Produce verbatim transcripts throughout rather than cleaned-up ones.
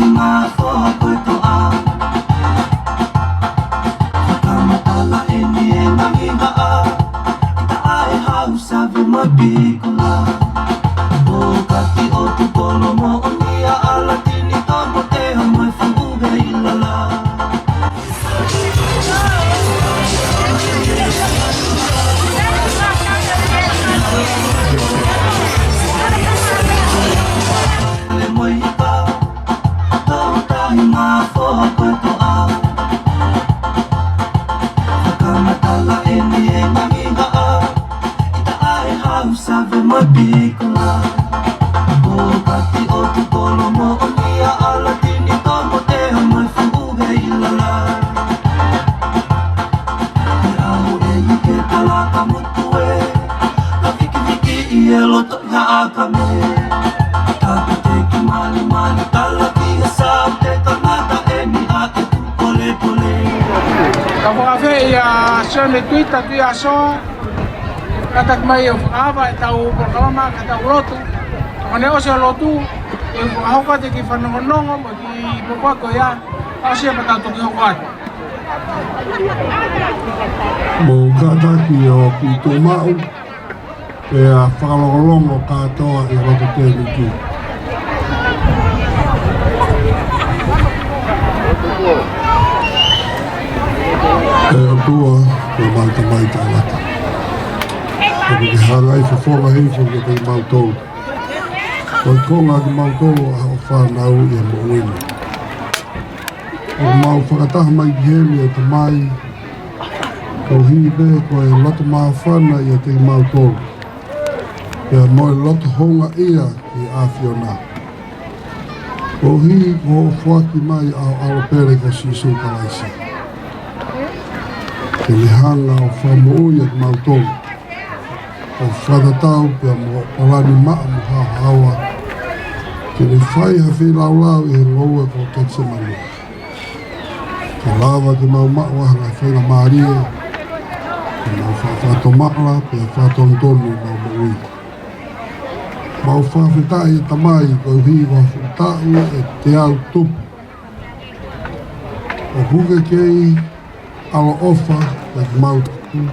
Mafoa kotoa. Fakamatala eni e ngaahi haʻa, ʻi taʻa e hau save mo e pikola. ʻO kati ʻo Tupolo mo ʻOnia, ʻAlatini, Tamoteha mo e fuʻu heilala. Save mo e pikola. ʻO kati ʻo Tupolo mo ʻOnia, ʻAlatini, Tamoteha mo e fuʻu heilala. He ʻaho eni ke tala ka mutu ē, ka vikiviki ʻi he loto ʻi Haʻakame. Ka pete ki Malimali, tala ki he Saute, kamata eni ʻa e tuʻu polepole. Ka fakafeʻi ʻa Sione Tuita Tuiasoa, kātaki mai ʻo fakaava ʻetau polokalama ka tau lotu. Ka ne ʻosi ʻa e lotu, ʻe fakahoko atu e kiʻi fanongonongo mo e kiʻi poupou ko ia, ʻosi ia pea tau toki hoko atu. Mou kātaki ʻo kiʻi tuʻu maʻu, pea fakalongolongo kātoa ʻi loto tēniti. ʻE ʻOtua, ko homau Tamai Taʻengata. ʻOku ke hanga ʻo fofonga hifo kiate kimautolu. Ko e konga kimautolu ʻa hoʻo fānau ʻi he moʻui ni. ʻOku mau fakataha mai ki heni ʻe Tamai, koeʻuhi pē ko e loto māfana ʻiate kimautolu, pea mo e loto houngaʻia ki he ʻAfiona. Koeʻuhi ko hoʻo foaki mai ʻa ho ʻAlo pele ko Sīsū Kalaisi, ke ne hanga ʻo fakamoʻui ʻa kimautolu, ʻo fakatatau pea mo hoʻo palani maʻa mo haohaoa, ke ne fai ha feilaulau ʻi he ngoue ko Ketisemani. Ke lava ke mau maʻu ha ngaahi faingamālie ke mau faʻa fakatomala pea fakatonutonu ʻemau moʻui. Mau fakafetaʻi ʻe Tamai koeʻuhi ko ha fuʻu taʻu ʻe teau tupu ʻoku ke kei ʻaloʻofa kiate kimautolu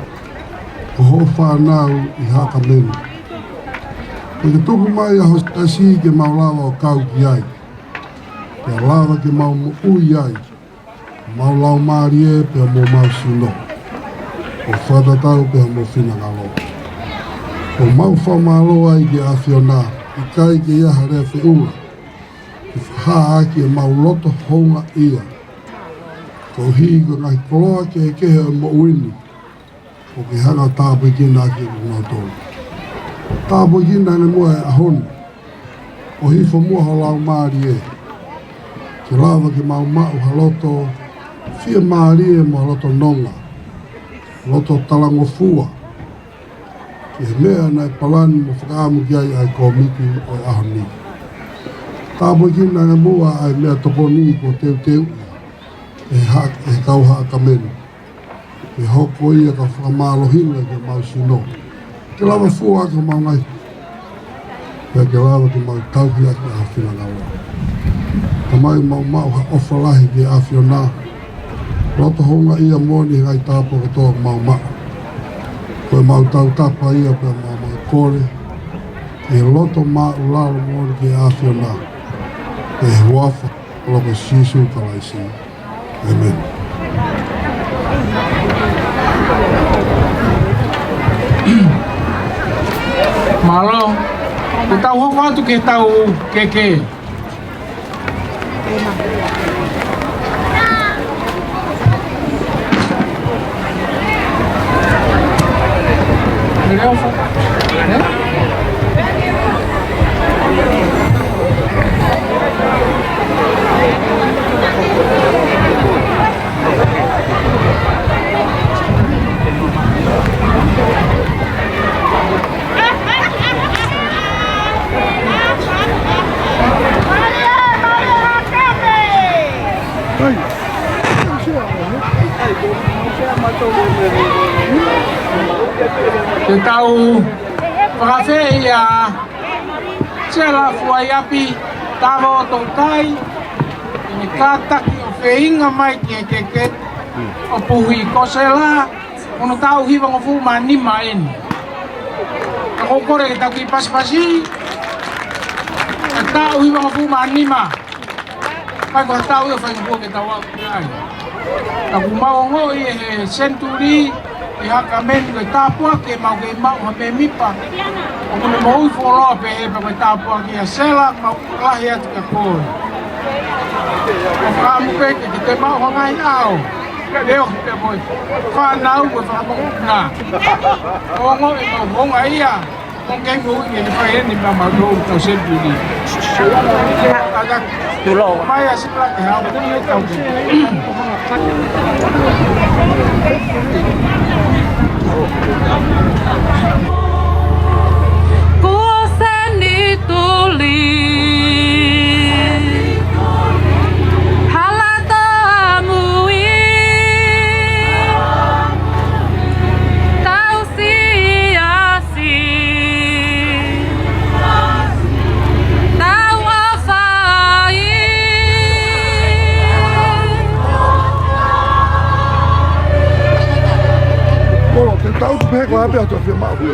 ko hoʻo fānau ʻi Haʻakame ni. Ke ke tuku mai ʻa ho siasi ke mau lava ʻo kau ki ai, pea lava ke mau moʻui ai, mau laumālie pea mo homau sino, ʻo fakatatau pea mo ho finangalo. ʻOku mau fakamālō ai ki he ʻAfiona, ʻikai ke ʻi ai ha lea feʻunga ke fakahā ʻaki ʻemau loto houngaʻia koeʻuhi ko e ngaahi koloa kehekehe ʻo e moʻui ni ʻoku ke hanga ʻo tāpuekina ʻaki kimautolu. Tāpuekina ʻene muʻa e ʻaho ni, ʻo hifo muʻa ho Laumālie, ke lava ke mau maʻu ha loto fiemālie mo ha loto nonga, loto talangofua ki he meʻa naʻe palani mo fakaʻamu ki ai ʻa e kōmiti ʻo e ʻaho ni. Tāpuekina ʻene muʻa ʻa e meʻatokoni kuo teuteuʻi ʻe he ha-, ʻe he kau Haʻakame ni, ke hoko ia ko ha fakamālohiaʻanga ki homau sino, ke lava fua ʻaki homau ngaahi, pea ke lava ke mau tauhi ʻaki ʻa ho finangalo. Tamai, mau maʻu ha ʻofa lahi ki he ʻAfiona, loto houngaʻia moʻoni he ngaahi tāpuaki kotoa ʻoku mau maʻu. Ko ʻemau tautapa ia pea mau, mau kole ʻi he loto māʻulalo moʻoni ki he ʻAfiona, ʻi he huafa ʻo e ʻAlo ko Sīsū Kalaisi. ʻĒmeni. Mālō, ke tau hoko atu ki he tau keke. Ke tau fakafeʻiloaki ʻa Sela Fuaiapi, Tavo Toutai, Kātaki ʻo feinga mai ki he keke ʻo puhi ko Sela, ko hono taʻu hivangofulu mā nima eni. Ka ʻoku ou kole ke tau kiʻi pasipasi, ka taʻu hivangofulu mā nima. Pea ko e taʻu ia ʻoku fai ngofua ke tau aʻu ki ai. Ka ʻoku mau ongoʻi ʻi he senituli, ʻi he haka meni ko e tāpuaki ʻemau kei maʻu ha mēmipa. ʻOku ne moʻui fuoloa pē he pea ko e tāpuaki ʻa Sela, mau lahi atu kia koe. ʻOku ka muke ke te maʻu ha ngaahi ʻao. Leo ki te moe. Fānau mo e fānau na. Ongoʻi ʻemau hounga ia. Ko e kei moʻui ʻene fai eni pea mau tau senituli. Tulou. Mai ʻa Sela ke hao. Kuo senituli hala toʻa mui. Tau siasi. Tau ʻofa ai. Kolo, te tau tu pē ko ʻapi atu ʻa fia maʻu.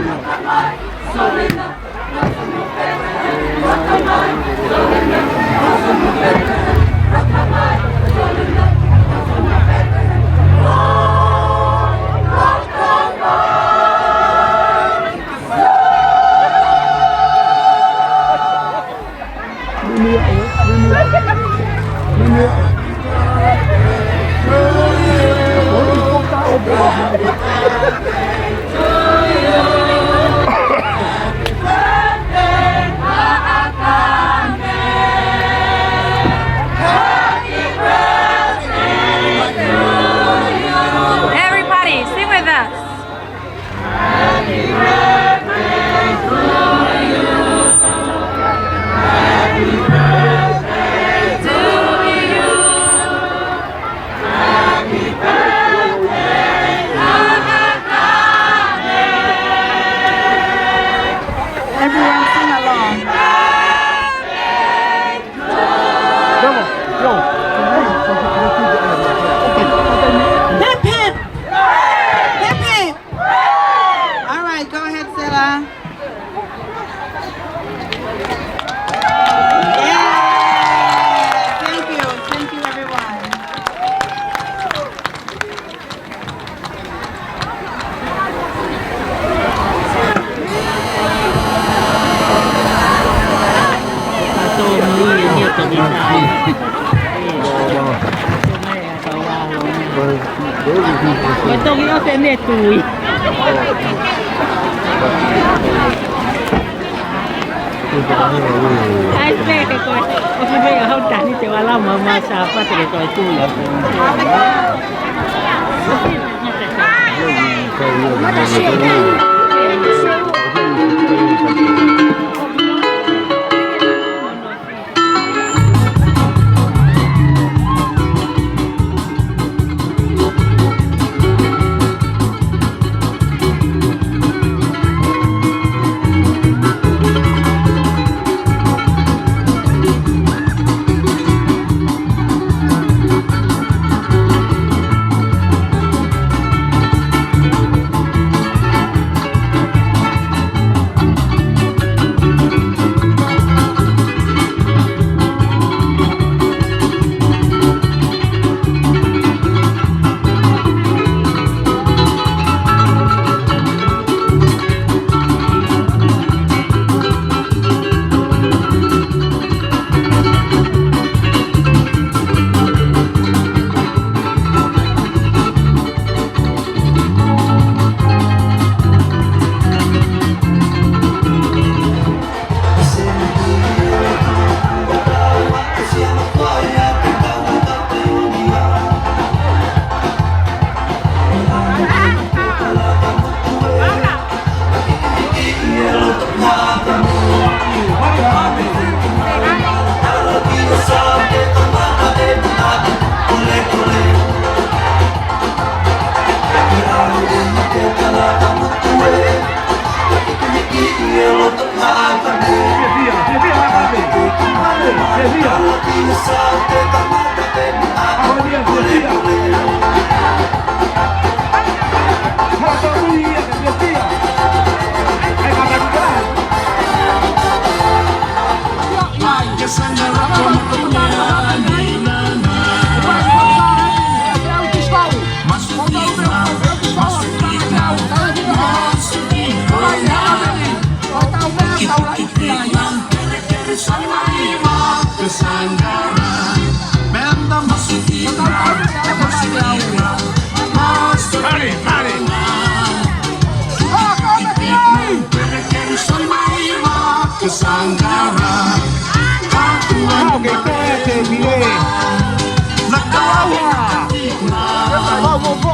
Everybody, sing with us. Everyone sing along. Hip, hip. Hip, hip. All right, go ahead, Sela. Yeah. Thank you. Thank you, everyone. Ko e toki ʻo te ne tui. ʻAi pē ke koe, ʻoku pē ʻa hau tani te wala ma ma sa pa te ke koe tui.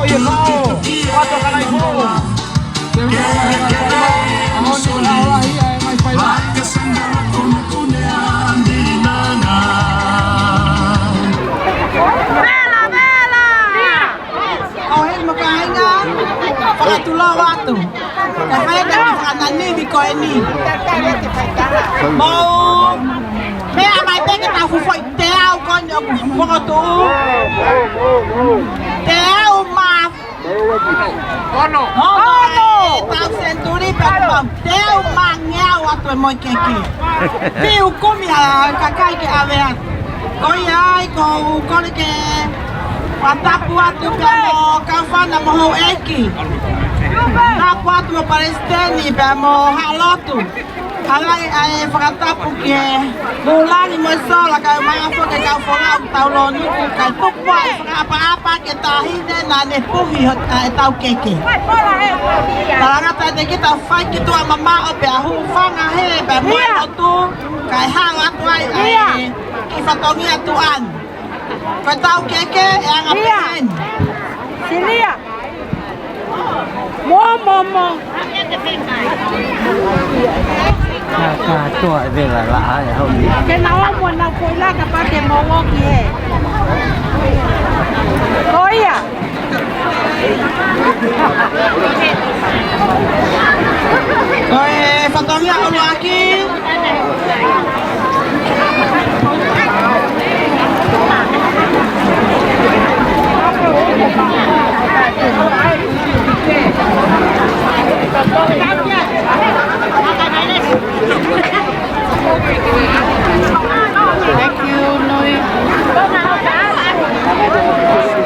Ke hao, ʻoatu ʻa Kanaifou. Vela, vela! ʻOi, mo kāinga, fakatulou atu. Ka fai ʻa e fakananimi ko eni. Mou meʻa mai pē ke tau fuʻu foʻi teau ko eni ʻoku fokotuʻu. Teau mā ono. Ono. Ono. Tau senituli pē ʻoku mau teau mā ngeau atu e moʻui keke. Fiu kumi ʻa e kakai ke ʻave atu. Ko ia ai ʻoku ou kole ke fakatapu atu pea mo Kaufana mo houʻeiki. Tapu atu mo Palesiteni pea mo Haʻa Lotu. Halaʻi ʻa e fakatapu ki he Muʻulani mo e Sola kae ʻumaʻā foki e kau folau Taulōnuku kae tuku ai e fakaʻapaʻapa ki he taʻahine naʻa ne puhi ʻa e taukeke. Talangata ʻiate kita fai ki tuʻa mamaʻo pea hūfanga he pea mo e lotu kae hao atu ai ʻa e kiʻi fatongia tuʻa ni. Ko e taukeke ʻe anga pehē ni. Silia. Mo, mo, mo. Ka, ka toa e vela la ai hau ni. Ke na o mo na ko i la ka pate mo o ki he. Ko ia. Ko e fatongia ʻuluaki. Thank you, Nui.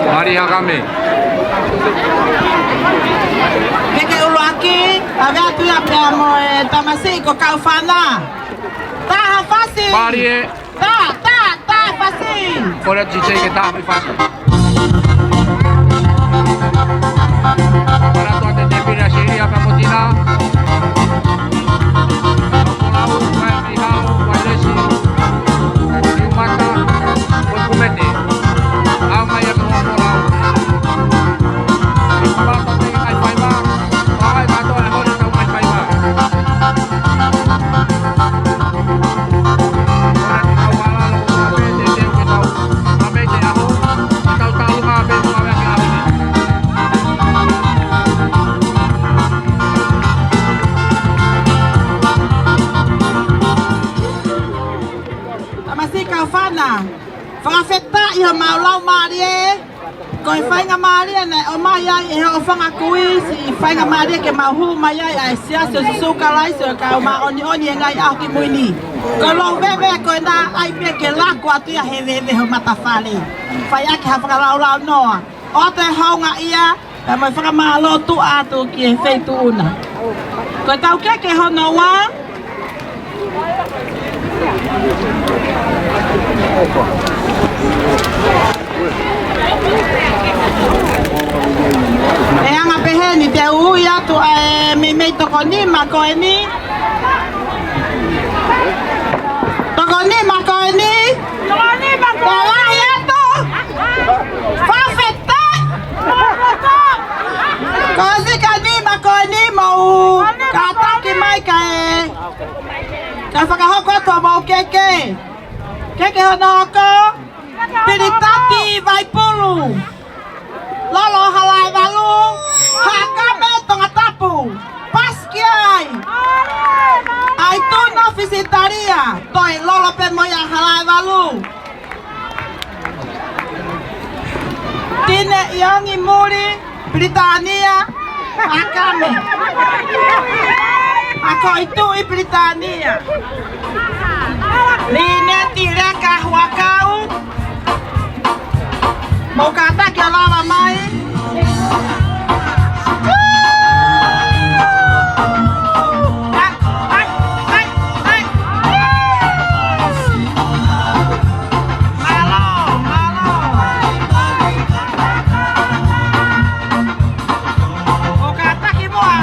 Mālie Hakame. Keke ʻuluaki, ʻave atu ia pea mo e tamasiʻi ko Kaufana. Taha fasi. Mālie. Ta, ta, ta fasi. Kole atu Sisei ke ta fasi. Para tua te te pira Silia ka motina. Molau, Vai Mihau, Vai Lesi. Iumata, Vai Kumete. Au mai atu Molau. Para tua te ngai fai ma. Vai ma to e hori tau ngai fai ma. Tamasiʻi Kaufana, fakafetaʻi homau laumālie. Ko e faingamālie naʻe ʻomai ai ʻe hoʻo fanga kui, siʻi faingamālie ke mau hū mai ai ʻa e Siasi ʻo Sīsū Kalaisi ʻo e Kau Māʻoniʻoni ʻi he Ngaahi ʻAho Kimui ni. Ko e lou veve ko ena ʻai pē ke lako atu ia he veve ho matafale. Fai ʻaki ha fakalaulaunoa. ʻOatu e houngaʻia, pea mo e fakamālō tuʻa atu ki he feituʻu na. Ko e taukeke hono ua, ʻe anga pehē ni te u ui atu ʻa e meimei toko nima ko eni. Toko nima ko eni. Toko nima ko eni. Tō lahi atu. Fakafetaʻi. Ko e sika nima ko eni mou kātaki mai kae, kae fakahoko atu ʻa e mau keke. Keke hono hoko, Pilitati Vaipulu. Lolo Halaevalu, Hakame Tongatapu, Pasikiai, ʻAituna Fisitalia, toe lolo pē mo ia Halaevalu. Tine ʻIongi Muli, Pilitānia, Hakame. Ako ʻi tuʻi Pilitānia. Lineti Leka Huakau. Mou kātaki ʻo lava mai. Mālō, mālō. Mou kātaki muʻa.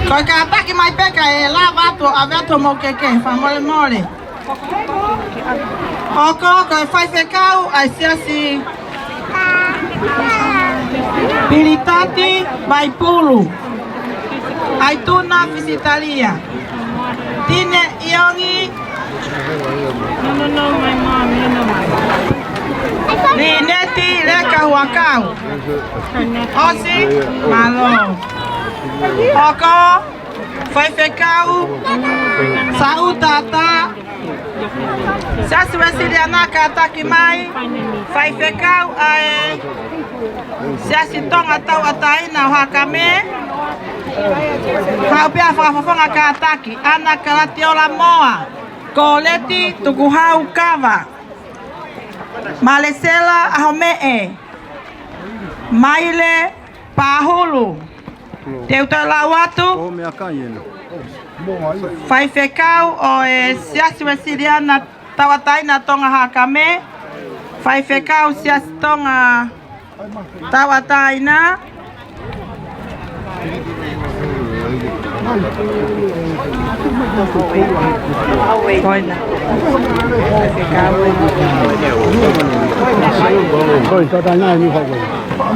Ko e kātaki mai pē kae lava atu ʻo ʻave atu homou keke, fakamolemole. Hoko ko e faifekau ʻa e Siasi Pilitati Vaipulu, ʻAituna Fisitalia, Tine ʻIongi, Lineti Leka Huʻakau. ʻOsi, mālō. Hoko, faifekau Sautata, Siasi Uēsiliana, kātaki mai, faifekau ʻa e Siasi Tonga Tauʻatāina ʻo Hakame. Haʻu pē ʻa e fakafofonga kātaki, ʻAna Kalatiola Moa, Koleti Tukuhau Kava, Malesela ʻAhomeʻe, Maile Pahulu. Te u toe lau atu. Faifekau ʻo e Siasi Uēsiliana Tauʻatāina Tonga Hakame. Faifekau Siasi Tonga Tauʻatāina. Ko ena.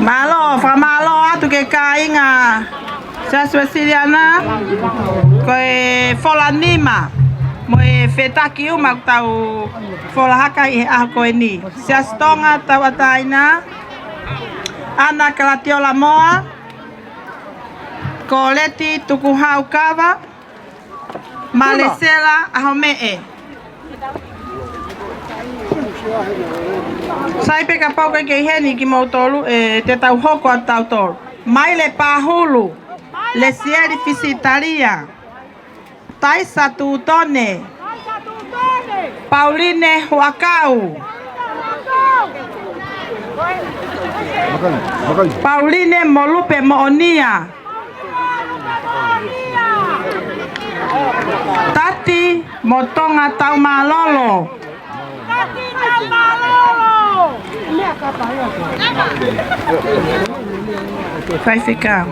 Mālō, fakamālō atu ki he kāinga Siasi Uēsiliana, ko e fola nima mo e fetakiʻuma ʻoku tau fola hake ʻi he ʻaho ko eni. Siasi Tonga Tauʻatāina, ʻAna Kalatiola Moa, Koleti Tukuhau Kava, Malesela ʻAhomeʻe. Sai pē kapau ʻoku ʻikai ke ʻi heni kimoutolu, ē, te tau hoko atu tautolu. Maile Pahulu, Lesieli Fisitalia, Taisa Tutone, Pauline Huʻakau, Pauline Molupe Moʻonia, Tati mo Tonga Taumālōlō. Faifekau.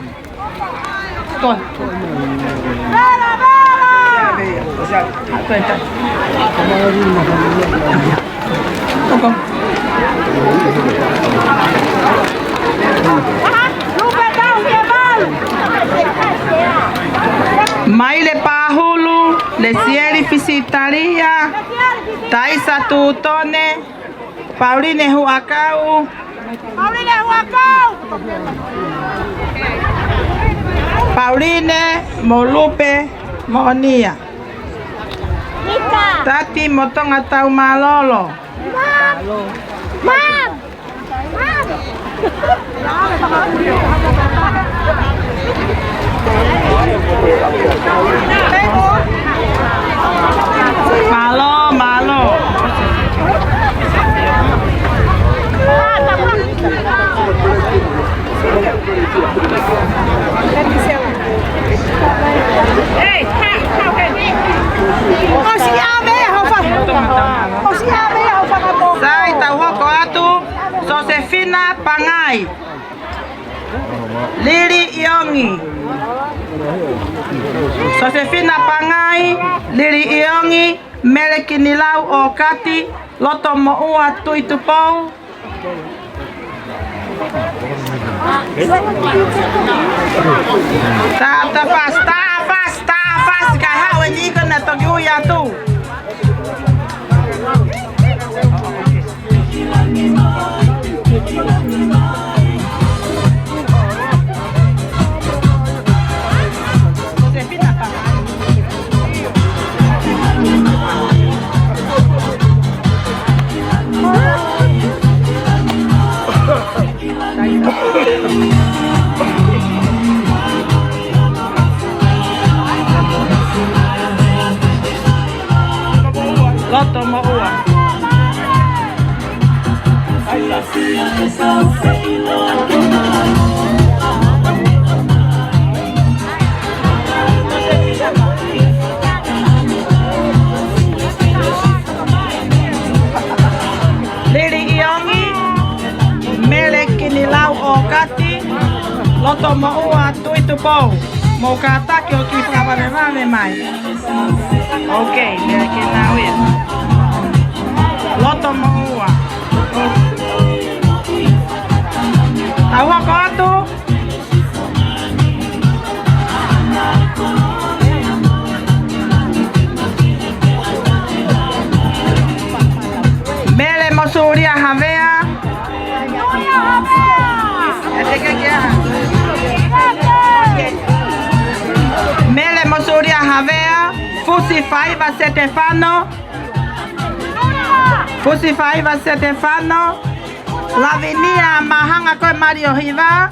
Ko. Maile Pahulu, Lesieli Fisitalia, Taisa Tutone, Pauline Huʻakau. Pauline Huʻakau. Pauline Molupe Moʻonia. Tati mo Tonga Taumālōlō. Mom! Mom! Mālō, mālō. ʻOsi ʻave ho fa-, ʻosi ʻave ho fakapō. Sai, tau hoko atu, Sosefina Pangai. Lili ʻIongi. Sosefina Pangai, Lili ʻIongi, Mele Kinilau ʻOkati, Loto Moʻua Tuʻitupou. Taʻata fasi, taʻa fasi, taʻa fasi, kae haʻu eni ko ena toki ui atu. Loto Moʻua. Lili ʻIongi, Mele Kinilau ʻOkati, Loto Moʻua Tuʻitupou. Mou kātaki ʻo kiʻi fakavalevale mai. Ok, Mele Kinilau ia. Loto mo ua. Tau hoko atu. Mele mo Sulia Havea. Mele mo Sulia Havea. Fusi Faiva Setefano. Fusi Faiva Setefano. Lavinia Mahanga ko e Malio Hiva.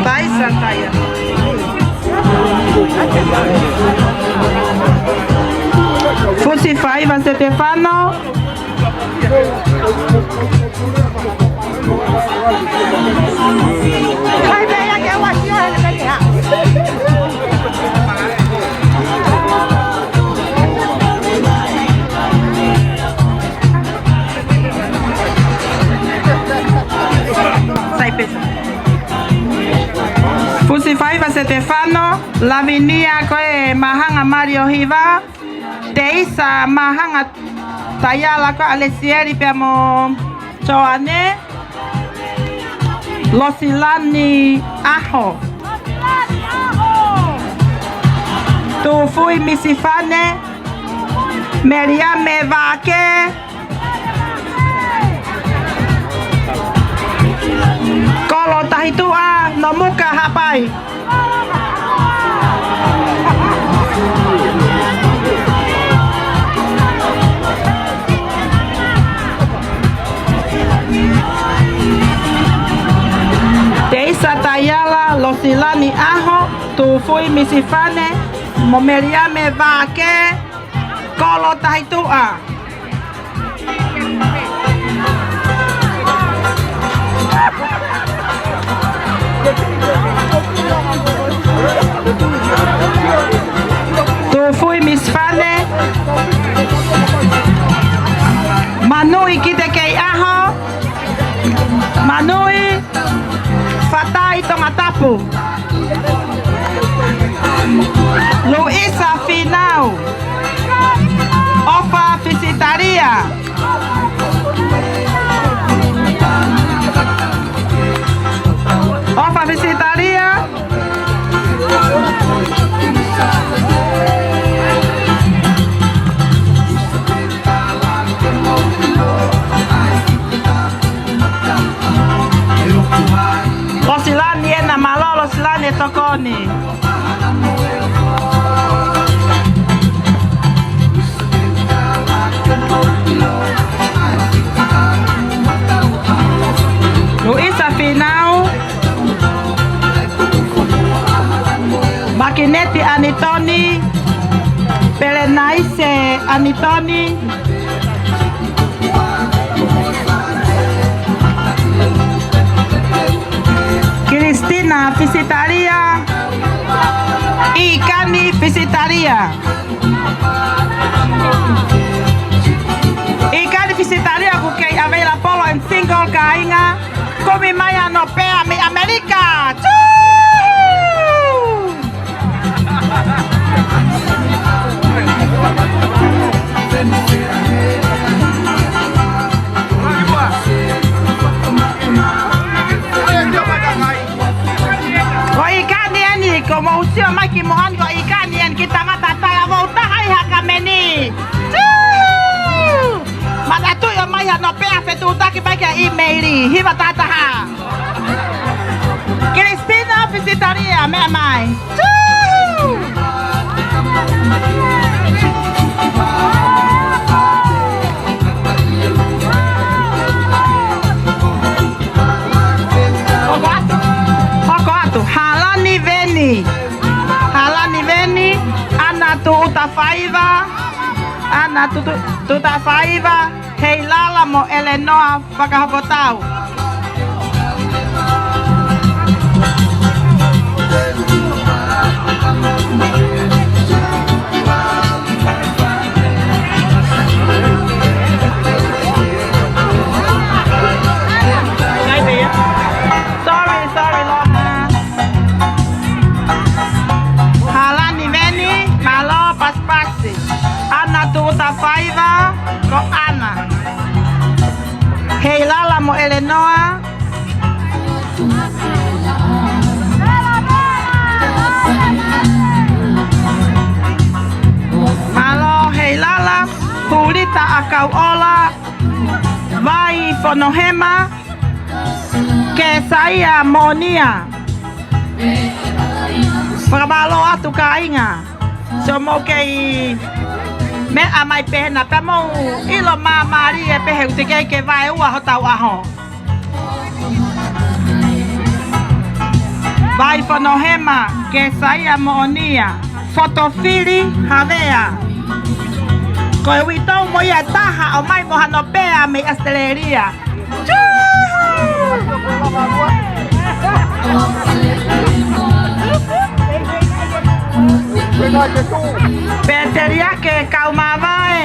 Taisa, taia. Fusi Faiva Setefano. Fusi Faiva Setefano, Lavinia ko e Mahanga Malio Hiva, Teisa Mahanga Taiala ko Alesieli pea mo Joane, Losilani Aho. Tufui Misifane, Meliame Vake, Kolo Tahituʻa, Nomuka Hapai. Teisa Taiala, Losilani Aho, Tufui Misifane, mo Meliame Vake, Kolo Tahituʻa. Tufui Misifane. Manui Kitekeiʻaho. Manui Fatai Tongatapu. Luisa Finau. ʻOfa Fisitalia. ʻOfa Fisitalia. Losilani ena, mālō Losilani e tokoni. Luisa Finau. Makineti Anitoni. Pelenaise Anitoni. Kilistina Fisitalia. ʻIkani Fisitalia. ʻIkani Fisitalia ʻoku kei available and single, kāinga. Kumi mai hano pea mei ʻAmelika. Tū! Ko ʻIkani eni, ko mou sio mai ki muʻa ni, ko ʻIkani eni, kiʻi tangata talavou taha ʻi Hakameni. Tū! Manatuʻi ʻo mai hano pea, fetuʻutaki mai ki he ʻīmeili, hiva taha taha. Kilistina Fisitalia, meʻa mai. Tū! Hoko atu. Hoko atu. Halani Veni. Halani Veni. Ana Tuʻutafaiva. Ana Tutu-, Tuʻutafaiva. Heilala mo Elenoa Fakahokotau. Sorry, sorry, Lorna. Fonohema, Kesaia Moʻonia. Fakamālō atu kāinga. So mou kei meʻa mai pē hena pea mou ʻilo māmālie pē he ʻoku teʻeki ke vaeua hotau ʻaho. Vai Fonohema, Kesaia Moʻonia, Fotofili Havea. Ko e uitou mo ia ʻe taha ʻomai mo hano pea mei ʻAositelēlia. Peteliake Kaumavae.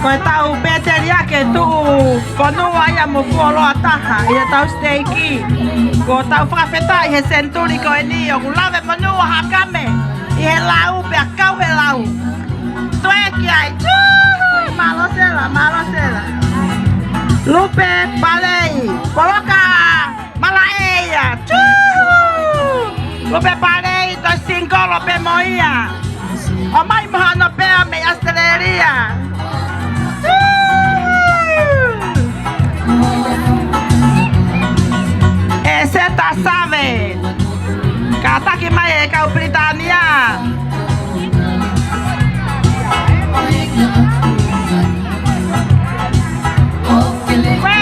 Ko e tau Peteliake tuʻu fonua ia mo fuoloa taha ʻi he tau siteiki. Ko e tau fakafetaʻi he senituli ko eni ʻoku lave monū ʻa Haʻakame ʻi he lau pea kau he lau. Toe ki ai. Tū! Mālō Sela, mālō Sela. Lupe Palei, poloka malaʻe ia. Tū! Lupe Palei, toe singolo pē mo ia. ʻOmai mo hano pea mei ʻAositelēlia. Tū! ʻEseta Save. Kātaki mai e kau Pilitānia. Uē,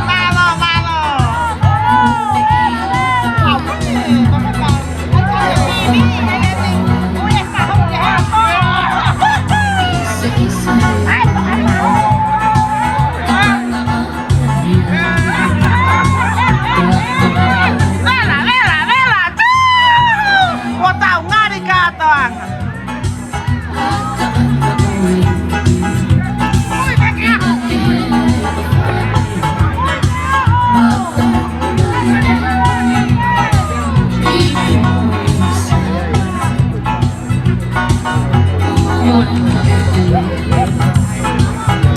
mālō, mālō. Vela, vela, vela, tū! Kuo tau ngali kātoanga.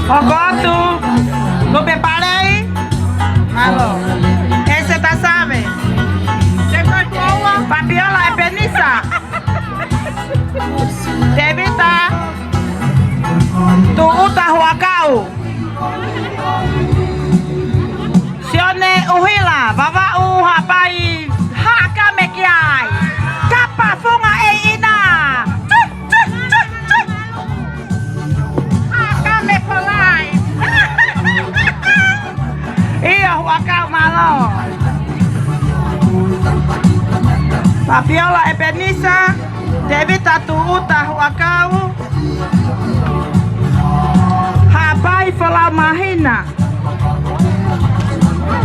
Hoko atu, Lupe Palei, mālō. ʻEseta Save. Fabiola Epenisa. Tēvita Tuʻuta Huʻakau. Sione ʻUhila, Vavaʻu Haʻapai, Haʻakame ki ai. Kapa funga ʻe ina. Tut, tut, tut, tut. Haʻakame for life. ʻIo, Huʻakau, mālō. Fabiola Epenisa, Tēvita Tuʻuta Huʻakau. Haʻapai Folau Māhina.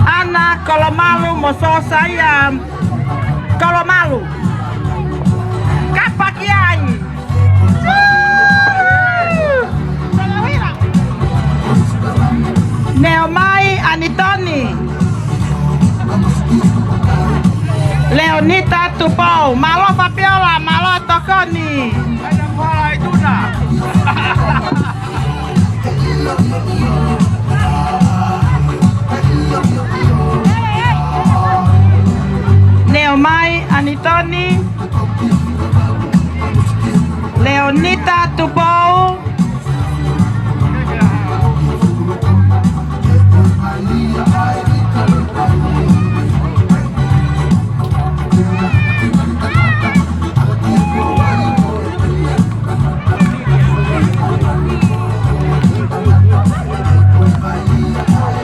ʻAna Kolomalu mo Sōsaia Kolomalu. Kapa ki ai. Neomai Anitoni. Leonita Tupou. Mālō Fabiola, mālō tokoni. Neomai Anitoni, Leonita Tupou,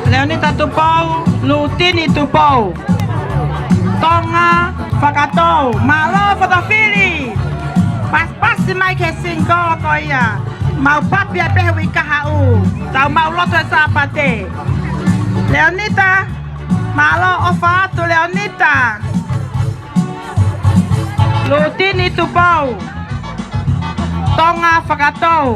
Leonita Tupou, Lutini Tupou. Tonga Fakatou, mālō Fotofili. Pasipasi mai ki he singolo ko ia. Mau papi ai pē he uike kahaʻu. Tau maʻu lotu he Sāpate. Leonita, mālō ʻofa atu Leonita. Lutini Tupou, Tonga Fakatou.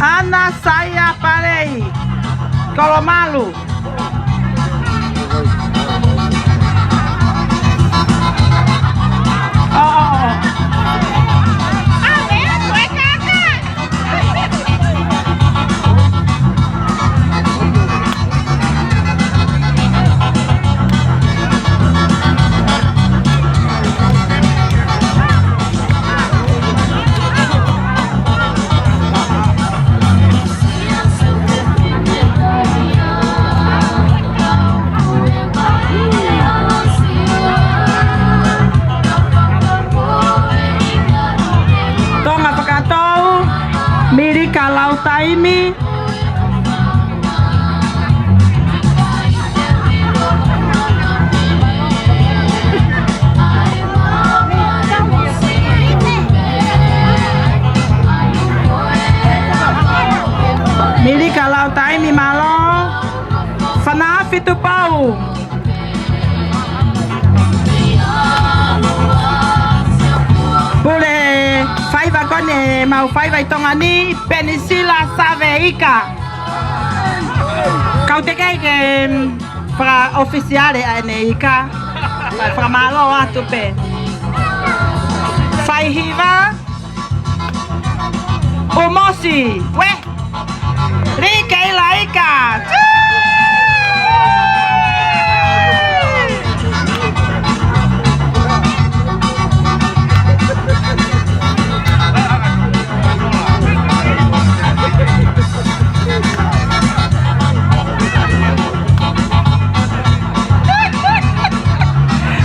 ʻAna Saia Palei, Kolomalu. ʻO, ʻo, ʻo. Pi. Milika Lautaimi, mālō. Fana Fitu Pau. Pule faiva ko eni, mau faiva ʻi Tonga ni, Penisila Save Ika. Kau teʻeki ke, mm, fakaʻofisiale ʻa ʻene ika. Fakamālō atu pē. Faihiva. ʻUmosi. Uē. Likeila Ika.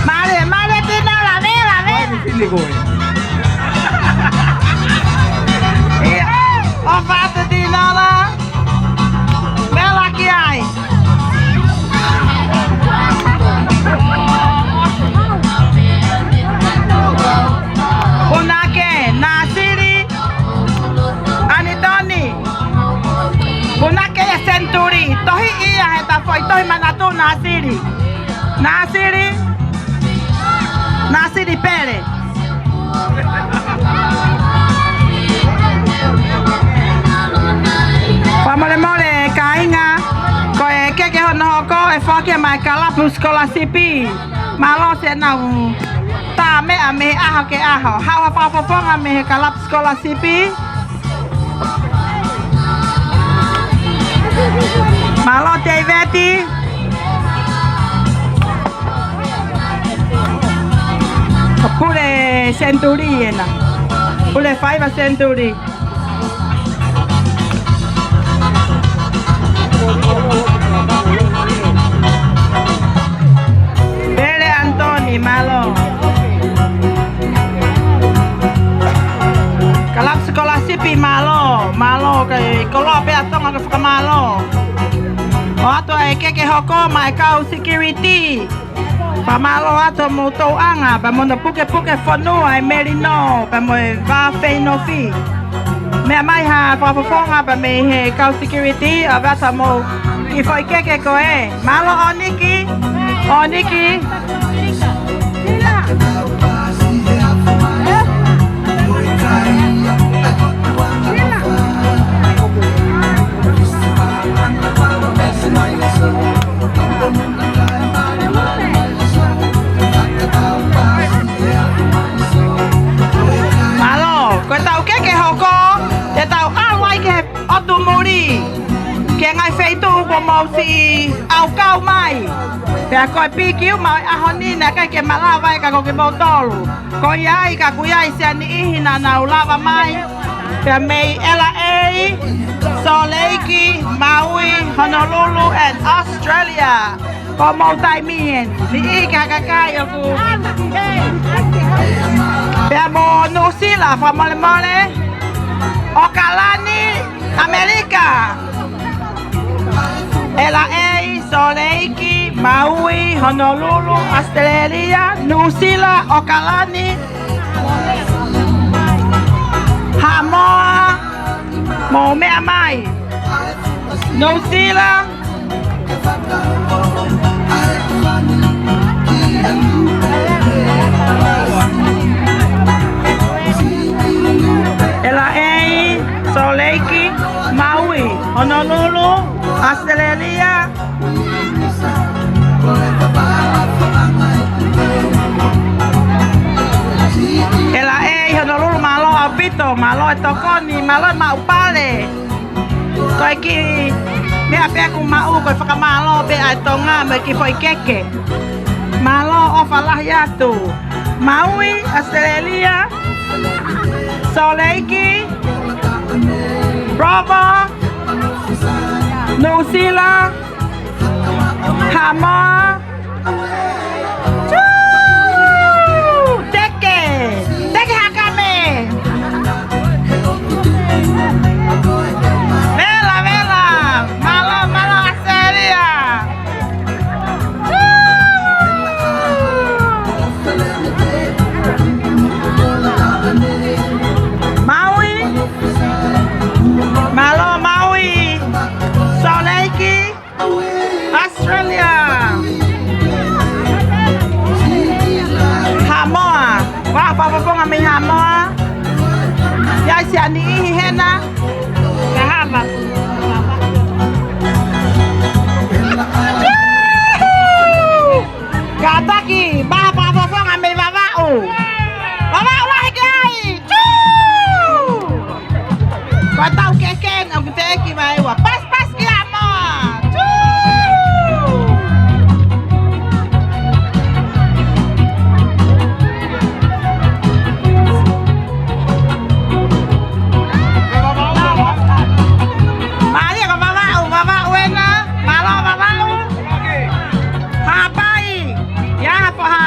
Mālō, mālō Tino, lave, lave. Fili koe. ʻIo, ʻofa atu Tino la. Vela ki ai. Punake, Nasili, Anitoni. Punake ia Century. Tohi ia he ta foʻi tohi manatu Nasili. Nasili. Nasili Pele. Fakamolemole kāinga, ko e keke hono hoko ʻe foaki mai e kalapu sikolasipi. Mālō siʻenau tā meʻa mei he ʻaho ki he ʻaho. Haʻu ha fakafofonga mei he kalapu sikolasipi. Mālō Tēviti. Ko Pule Century ena. Pule faiva Century. Pele Anitoni, mālō. Kalapu sikolasipi, mālō, mālō, kei koloa pē ʻa Tonga ke fakamālō. ʻOatu ʻa e keke hoko maʻa e kau security. Fakamālō atu hoʻomou tokanga, pea mo hono pukepuke fonua e melino, pea mo e vā feinofi. Meʻa mai ha fakafofonga pea mei he kau security, ʻave atu hoʻomou kiʻi foʻi keke ko ē. Mālō ʻOniki, ʻOniki. Mālō, ko ʻetau keke hoko, te tau ʻalu ai ki he ʻotu muli, ki he ngaahi feituʻu kuo mou siʻi ʻaukau mai. Pea ko e pikiu maʻu e ʻaho ni naʻe ʻikai ke malava ai ka ko kimoutolu. Ko ia ai ka ʻoku ʻi ai siʻa niʻihi naʻa nau lava mai. Pea mei L A, Salt Lake, Maui, Honolulu, and Australia. Ko hoʻomou taimi eni, niʻihi ki ha kakai ʻoku. Pea mo Nuʻusila, fakamolemole. ʻAokalani, ʻAmelika. L A, Salt Lake, Maui, Honolulu, ʻAositelēlia, Nuʻusila, ʻAokalani, Haʻamoa, mou meʻa mai. Nuʻusila, L A, Salt Lake, Maui, Honolulu, ʻAositelēlia, L A, Honolulu, mālō ʻaupito, mālō e tokoni, mālō e maʻu pale. Ko e kiʻi meʻa pē ʻoku maʻu, ko e fakamālō pē ʻa e Tonga mo e kiʻi foʻi keke. Mālō, ʻofa lahi atu. Maui, ʻAositelēlia, Salt Lake, Provo, Nuʻusila, Haʻamoa. Tū! Teke! Teke Hakame! Mē Australia. Haʻamoa. Vaʻa fakafofonga mei Haʻamoa. ʻI ai siʻa niʻihi hena. Ka hava. Kātaki, vaʻa fakafofonga mei Vavaʻu. Vavaʻu lahi ki ai. Tū! Ko e tau keke ʻoku teʻeki mai ua. Pasipasi ki Haʻamoa. Tū! Mālie ko Vavaʻu, Vavaʻu ena. Mālō Vavaʻu. Haʻapai. ʻIa, hapo ha.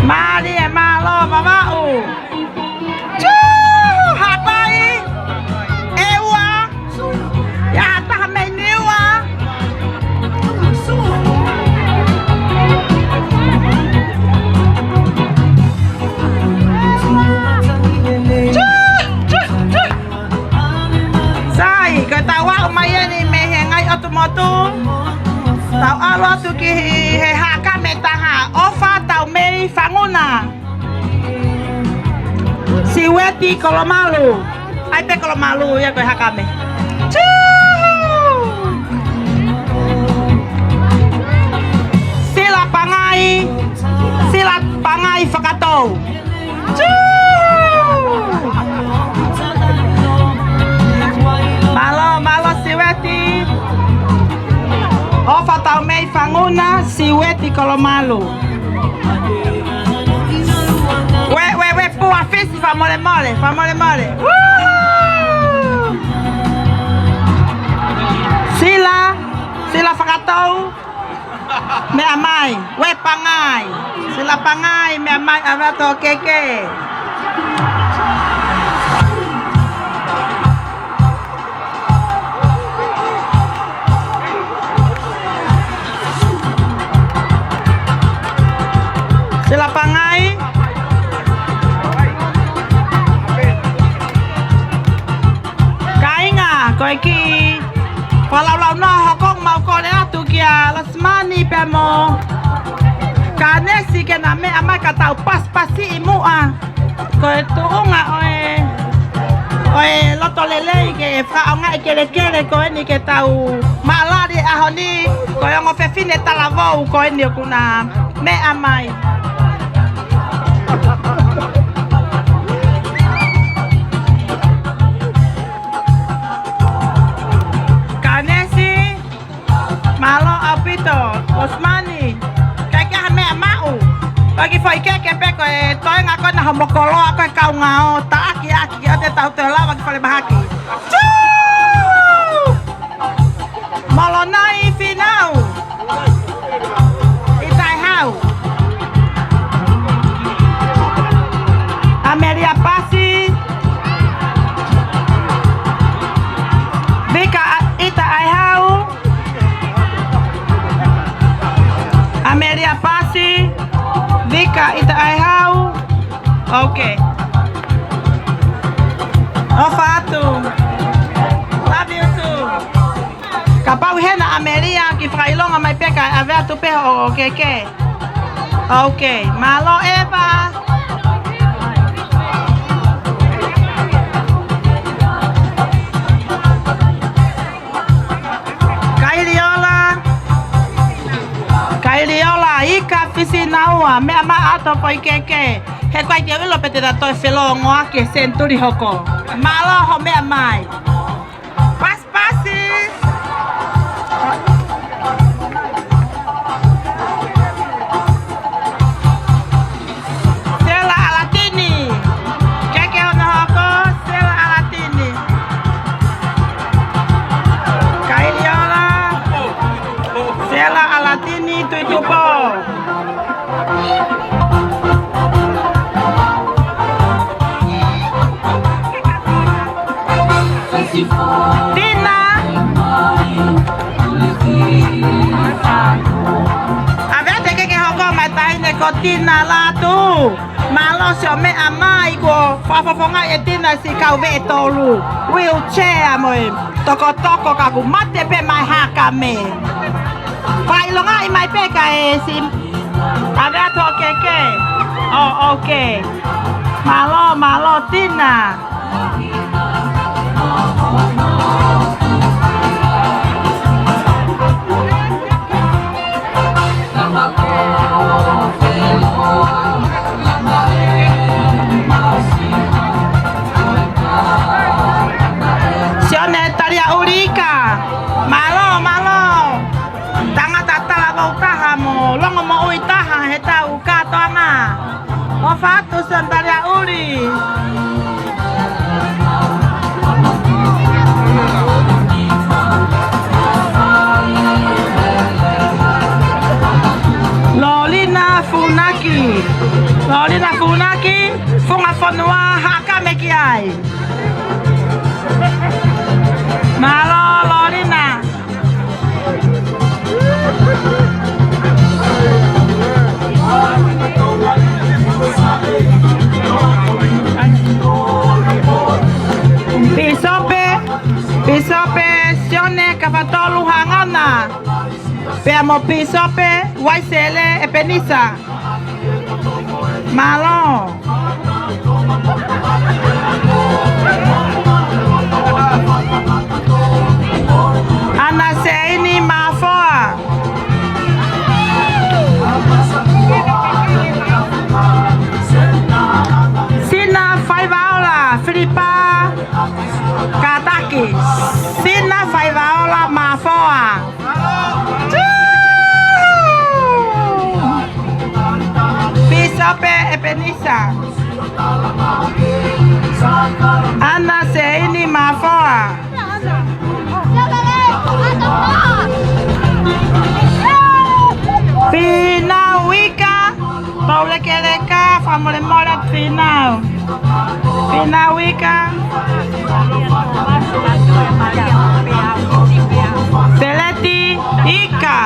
Mālie, mālō Vavaʻu. Tū! Haʻapai. ʻEua. ʻIa, taha mei Niua. Tū! Tū! Tū! Sai, ko e tau aʻu mai eni mei he ngaahi ʻotu motu. Tau ʻalu atu ki he haʻakame taha, ʻOfa Taumei Fanguna. Siueti Kolomalu. ʻAi pē Kolomalu, ia ko e haʻakame. Tū! Sila Pangai, Sila Pangai Fakatou. Tū! Mālō, mālō Siueti. ʻOfa Taumei Fanguna, Siueti Kolomalu. Ue, ue, ue, pua fisi, fakamolemole, fakamolemole. Woohoo! Sila, Sila Fakatou. Meʻa mai, ue Pangai. Sila Pangai, meʻa mai, ʻave atu hoʻo keke. Sila Pangai. Kāinga, ko e kiʻi fakalaulaunoa hoko ʻoku mau kole atu kia Losimani pea mo Kanesi ke na meʻa mai ka tau pasipasiʻi muʻa. Ko e tuʻunga ʻo e, ʻo e loto lelei ke fakaʻaongaʻi kelekele ko eni ke tau maʻalali ʻaho ni, ko e ongo fefine talavou ko eni ʻoku na meʻa mai. Kanesi, mālō ʻaupito, Losimani, ʻikai ke ʻi ai ha meʻa maʻu. Ko e kiʻi foʻi keke pē ko e toenga ko ena hoʻomo koloa ko e kaungā ʻo taʻaki ʻaki ʻo te tau toe lava ki falemahaki. Tū! Molonai Fīnau. ʻItaʻehau. ʻAmelia Pasi. Vika ʻItaʻehau. ʻAmelia Pasi. Vika ʻItaʻehau. Okay. ʻOfa atu. Love you too. Kapau ʻi hena ʻAmelia kiʻi fakaʻilonga mai pē kae ʻave atu pē hoʻo keke. Okay, mālō Eva. Kailiola. Kailiola, Ika Fisinaua, meʻa mai atu hoʻo keke. He ʻoku ʻikai ke u ʻilo pe te ta toe felōngoaki he senituli hoko. Mālō hoʻo meʻa mai. Pasipasi. Sela ʻAlatini. Keke hono hoko, Sela ʻAlatini. Kailiola. Sela ʻAlatini, Tuʻitupo. Tina. ʻAve atu e keke hoko mai taʻahine ko Tina Latu. Mālō siʻo meʻa mai kuo fakafofongaʻi ʻe Tina siʻi kau veʻe tolu. Wheelchair mo e Tokotoko ka kuo mate pē mai Hakame. Fakaʻilongaʻi mai pē kae ʻosi. ʻAve atu ʻo keke. Oh, okay. Mālō, mālō Tina. Sione Taliaʻuli Ika. Mālō, mālō. Tangata talavou taha mo longomoʻui taha he tau kātoanga. ʻOfa atu Sione Taliaʻuli. Lolina Funaki. Lolina Funaki, Funga Fonua, Hakame ki ai. Mālō, Lolina. Pīsope, Pīsope Sione Kafatolu Hangana. Pea mo Pīsope Uaisele ʻEpenisa. Mālō. ʻAna Seini Mafoa. Sina Faivaola, Filipa Kataki. Sina Faivaola Mafoa. Pīsope ʻEpenisa. ʻAna Seini Mafoa. Fīnau Ika. Paulekeleka, fakamolemole atu Fīnau. Fīnau Ika. Peleti Ika.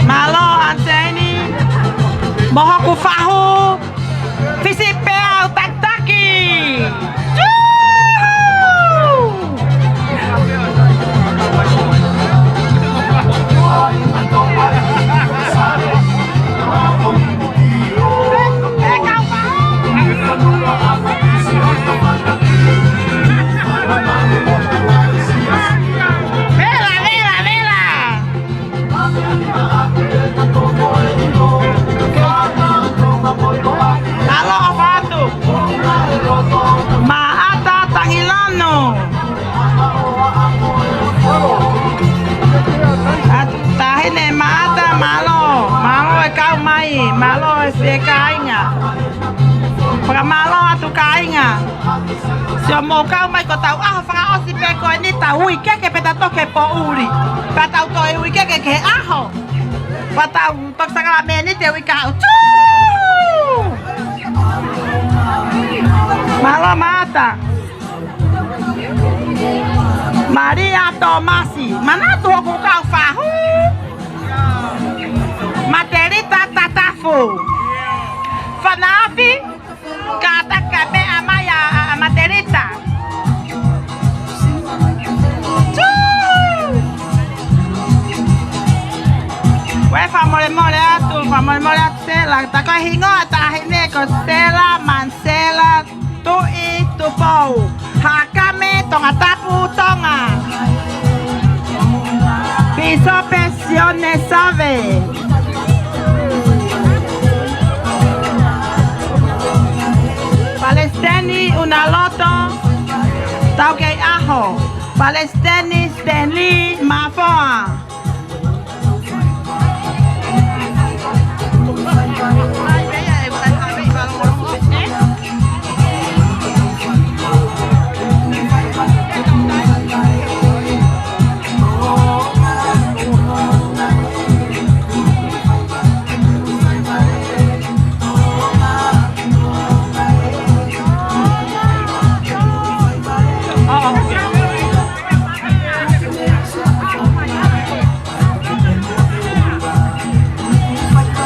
Mālō ʻAna Seini. Mo hoku fahu. Fisi pē au takitaki. Vela, vela, vela. Mālō ʻofa atu. Maʻata Tangilano. ʻA, Taʻahine Maʻata, mālō. Mālō e kau mai. Mālō e fiekainga. Fakamālō atu kāinga. Sio mou kau mai ko ʻetau ʻaho fakaʻosi pē ko eni, tau ui keke pea tau toki poʻuli. Pea tau toe ui keke ki he ʻaho. Pea tau toki sākalamēniti ʻi he uike kahaʻu. Tū! Mālō Maʻata. Malia Tomasi. Manatu hoku kau fahu. Matelita Tatafu. Fanafi. Kātaki kae meʻa mai ʻa, ʻa, ʻa Matelita. Tū! Uē, fakamolemole atu, fakamolemole atu Sela. Tā ko e hingoa ʻa e taʻahine ko Sela Mansela Tuʻi Tupou. Hakame, Tongatapu, Tonga. Pīsope Sione Save. Palesiteni Unaloto Taukeiʻaho. Palesiteni Stanley Mafoa.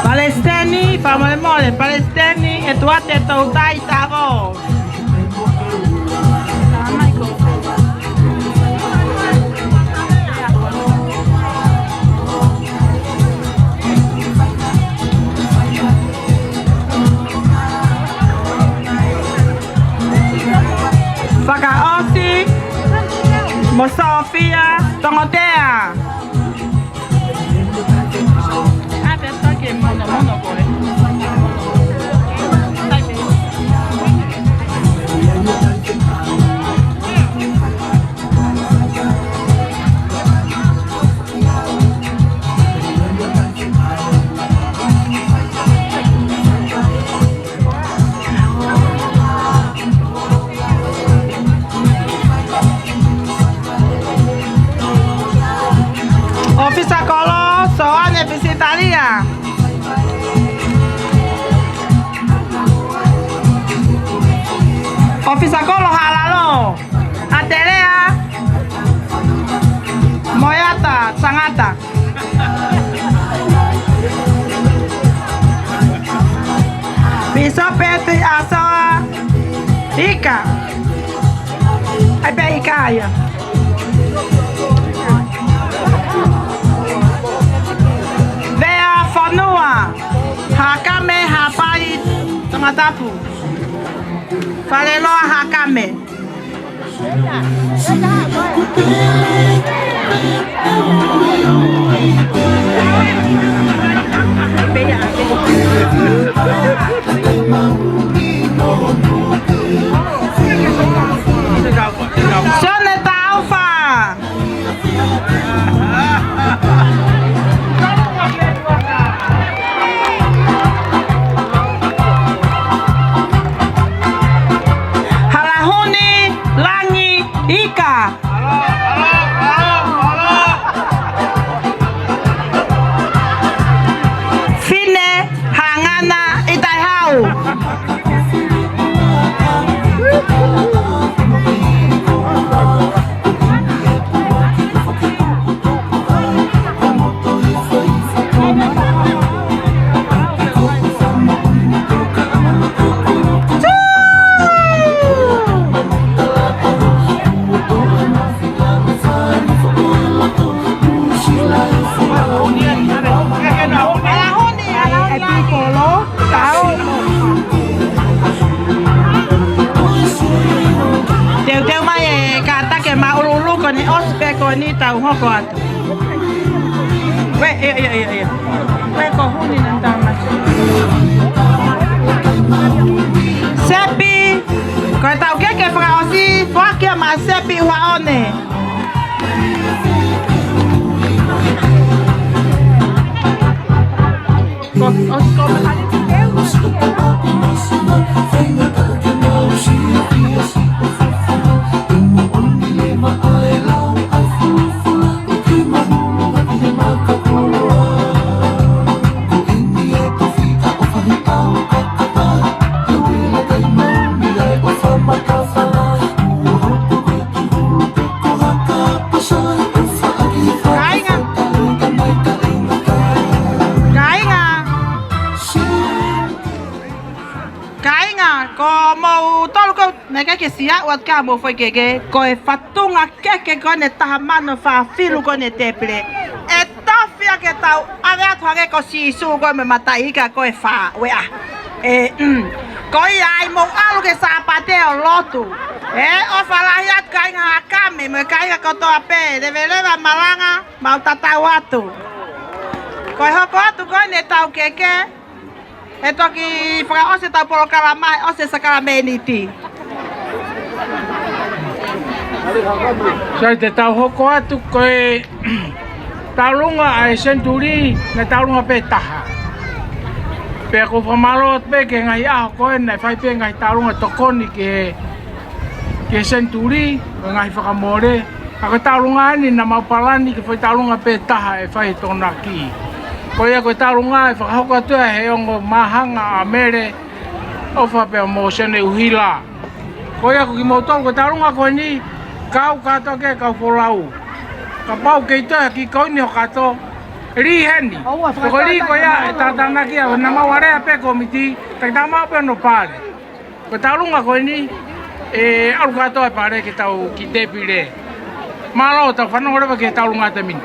Palesiteni, fakamolemole, Palesiteni ʻEtuate Toutai Tavo. mo Sofia Tongotea. ʻA, pea toki mono mono ko ē. ʻOfisa Kolo, Soane Pisitalia. ʻOfisa Kolo Halalo, ʻAtelea Moeata Sangata. Pīsope Tuʻiʻasoa Ika. ʻAi pē Ika ia. Vea Fonua, Hakame Hapai Tongatapu. Faleloa Hakame. Sione Taufa. Halahuni Langi Ika. Fine Hangana ʻItaihau. Teuteu mai e kātaki māʻuluʻulu ko eni, ʻosi pē ko eni tau hoko atu. Ko e, ʻio, ʻio, ʻio, ʻio. Ko e kohoni nan tamati. Sepi, ko e taukeke fakaʻosi, foaki ia maʻa Sepi Uhaone. Kāinga. Kāinga. Kāinga, ko moutolu ko ē naʻe ʻikai ke siʻi ʻoatu ka mou foʻi keke, ko e fatunga keke ko eni taha mano fā filu ko eni tēpile. ʻE tofi ia ke tau ʻave atu hangē ko Sīsū ko ē mei he mataʻi ika ko e fā ueʻa. ʻE, mm. Ko ia ai mou ʻalu ki he Sāpate ʻo lotu. ʻE, ʻofa lahi atu kāinga Hakame, mo e kāinga kotoa pē, leveleva malanga, mau tatau atu. Ko e hoko atu ko eni ʻetau keke, ʻe toki fakaʻosi ʻetau polokalama, ʻosi e sākalamēniti. Sai, te tau hoko atu ko e tauʻolunga ʻa e senituli, naʻe tauʻolunga pē taha. Pea ʻoku ou fakamālō atu pē ki he ngaahi ʻaho ko ē naʻe fai pē ngaahi tauʻolunga tokoni ki he, ki he senituli, mo e ngaahi fakamole. Ka ko e tauʻolunga eni naʻa mau palani ke fai tauʻolunga pē taha ʻe fai he Tokonaki. Ko ia ko e tauʻolunga ʻe fakahoko atu ia he ongo māhanga ʻa Mele ʻOfa pea mo Sione ʻUhila. Ko ia ko kimoutolu ko e tauʻolunga ko eni, kau kātoa ki he kau folau. Kapau kei toe ha kiʻi koini ʻo kātoa, lī heni. Ko e lī ko ia ʻe tātānaki ia, naʻa mau alea pē kōmiti, taki tā mau pē ʻo pale. Ko e tauʻolunga ko eni, ʻe ʻalu kātoa e pale ke tau ki tēpile. Mālō, tau fanongo leva ki he tauʻolunga ʻa e taimi ni.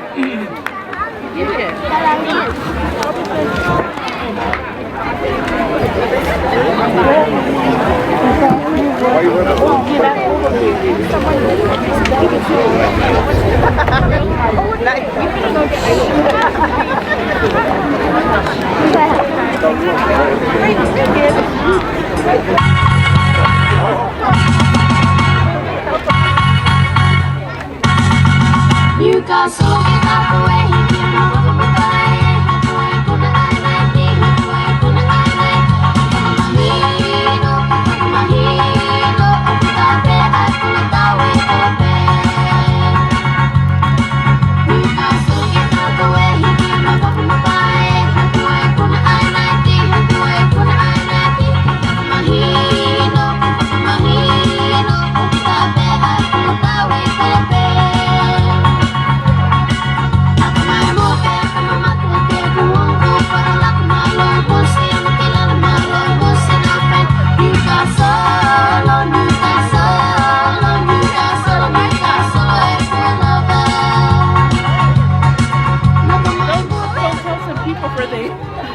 Don't, don't tell some people for they.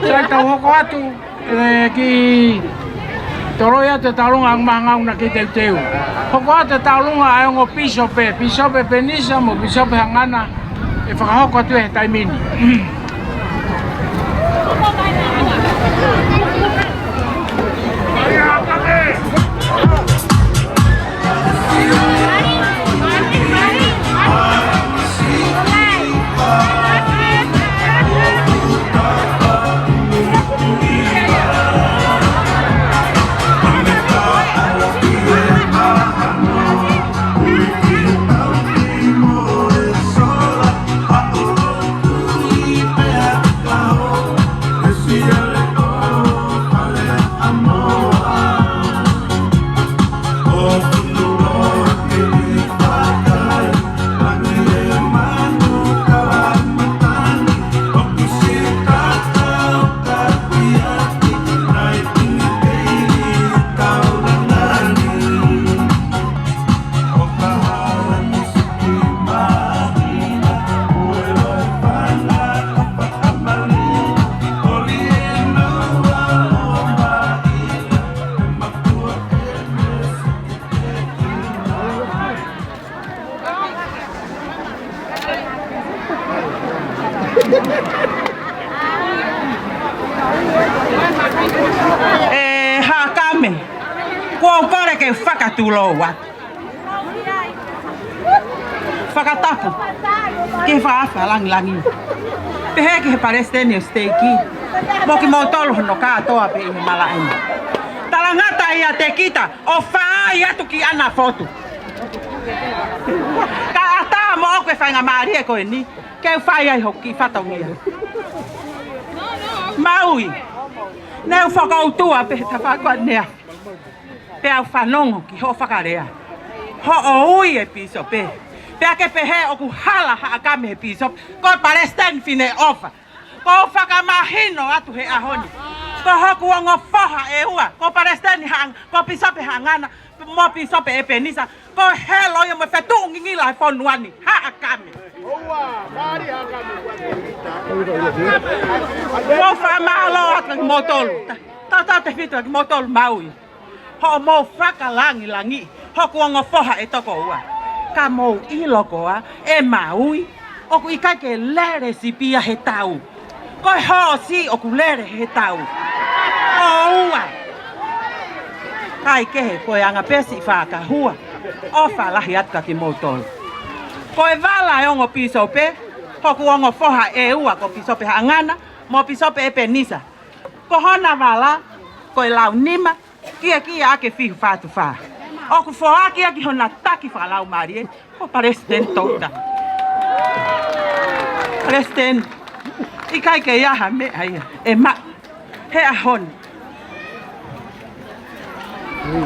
Sai, tau hoko atu, ē, ki toloi atu e tauʻolunga ʻa e ʻAngamahangauna ki Teuteu. Hoko atu e tauʻolunga ʻa e ongo pīsope, Pīsope Penisa mo Pīsope Hangana, ʻe fakahoko atu he taimi ni. ʻE Haʻa Kame, ʻoku ou kole ke u fakatulou atu. Fakatapu ki he fakaafe langilangi. Pehē ki he palesiteni ʻo e siteiki, mo kimoutolu hono kātoa pē ʻi he malaʻe ni. Talangata ʻiate kita ʻo fai atu ki ʻAna Fotu. Kae ʻatā moʻoku e faingamālie ko eni ke u fai ai hoku kiʻi fatongia. Maui, ne u fakautua pē he tafaʻaki ko eni, pea u fanongo ki hoʻo fakalea, hoʻo ui e pīsope, pea ke pehē ʻoku hala Haʻa Kame he pīsope. Ko e palesiteni Fineʻofa, ʻoku ou fakamahino atu he ʻaho ni, ko hoku ongo foha ʻe ua, ko palesiteni Haʻa-, ko Pīsope Haʻangana mo Pīsope ʻEpenisa, ko e helo ia mo e fetuʻu ngingila he fonua ni, Haʻa Kame. ʻOku ou fakamālō atu kia kimoutolu. Ta-, tautautefito kia kimoutolu Maui, hoʻomou fakalangilangiʻi hoku ongo foha ʻe toko ua. Ka mou ʻilo koā, ʻe Maui, ʻoku ʻikai ke lele sipi ia he tau. Ko e hoosi ʻoku lele he tau. ʻOua. Kae kehe, ko e anga pē siʻi fakahua. ʻOfa lahi atu kia kimoutolu. Ko e vala e ongo pīsope, hoku ongo foha ʻe ua, ko Pīsope Haʻangana mo Pīsope ʻEpenisa. Ko hona vala, ko e launima, kiakia ʻaki e fiu fā tufa. ʻOku foaki ia ki hona taki fakalaumālie, ko Palesiteni Touta. Palesiteni, ʻikai ke ʻi ai ha meʻa ia ʻe maʻu he ʻaho ni.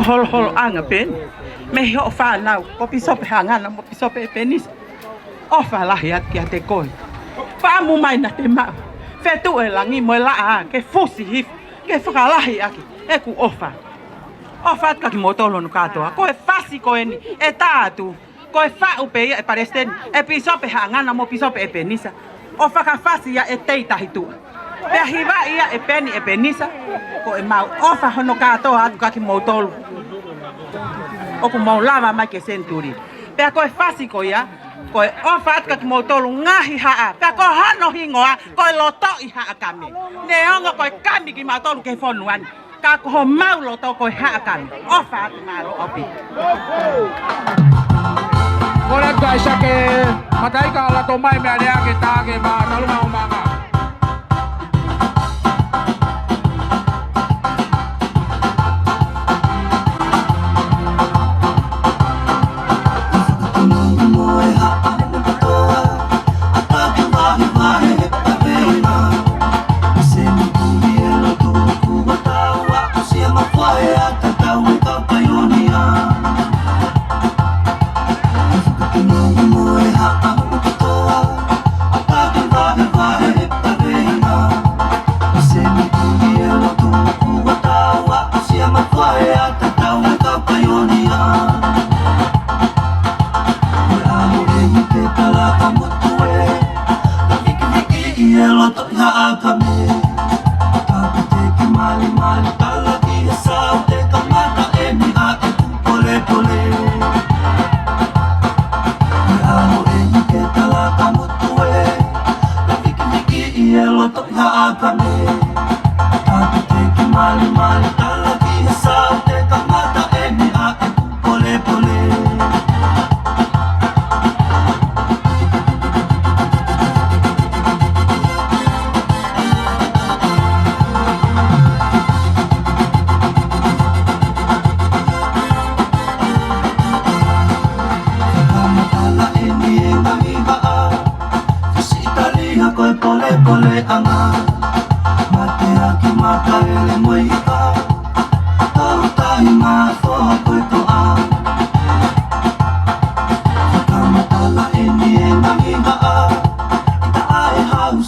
Holoholoʻanga pē eni mei hoʻo fānau, ko Pīsope Haʻangana mo Pīsope ʻEpenisa. ʻOfa lahi atu kiate koe. Fakaʻamu mai naʻa te maʻu fetuʻu e langi mo e laʻā ke fusi hifo, ke fakalahi ʻaki ʻeku ʻofa. ʻOfa atu kia kimoutolu hono kātoa. Ko e fasi ko eni ʻe tā atu, ko e faʻu pē ia ʻe palesiteni, ʻe Pīsope Haʻangana mo Pīsope ʻEpenisa, ʻo fakafasi ia ʻe Tei Tahituʻa. Pea hivaʻi ia ʻe Peni ʻEpenisa, ko ʻemau ʻofa hono kātoa atu kia kimoutolu ʻoku mou lava mai ki he senituli. Pea ko e fasi ko ia, ko e ʻofa atu kia kimoutolu ngaahi haʻa. Pea ko hono hingoa, ko e Lotoʻi Haʻa Kame. Neongo ko e kami kimautolu ki he fonua ni, ka ko homau loto ko e Haʻa Kame. ʻOfa atu, mālō ʻaupito. Kole atu ʻa Sake. Mataika, ʻalu atu mai mei he ʻea ke tā ke mā, talu mā o manga.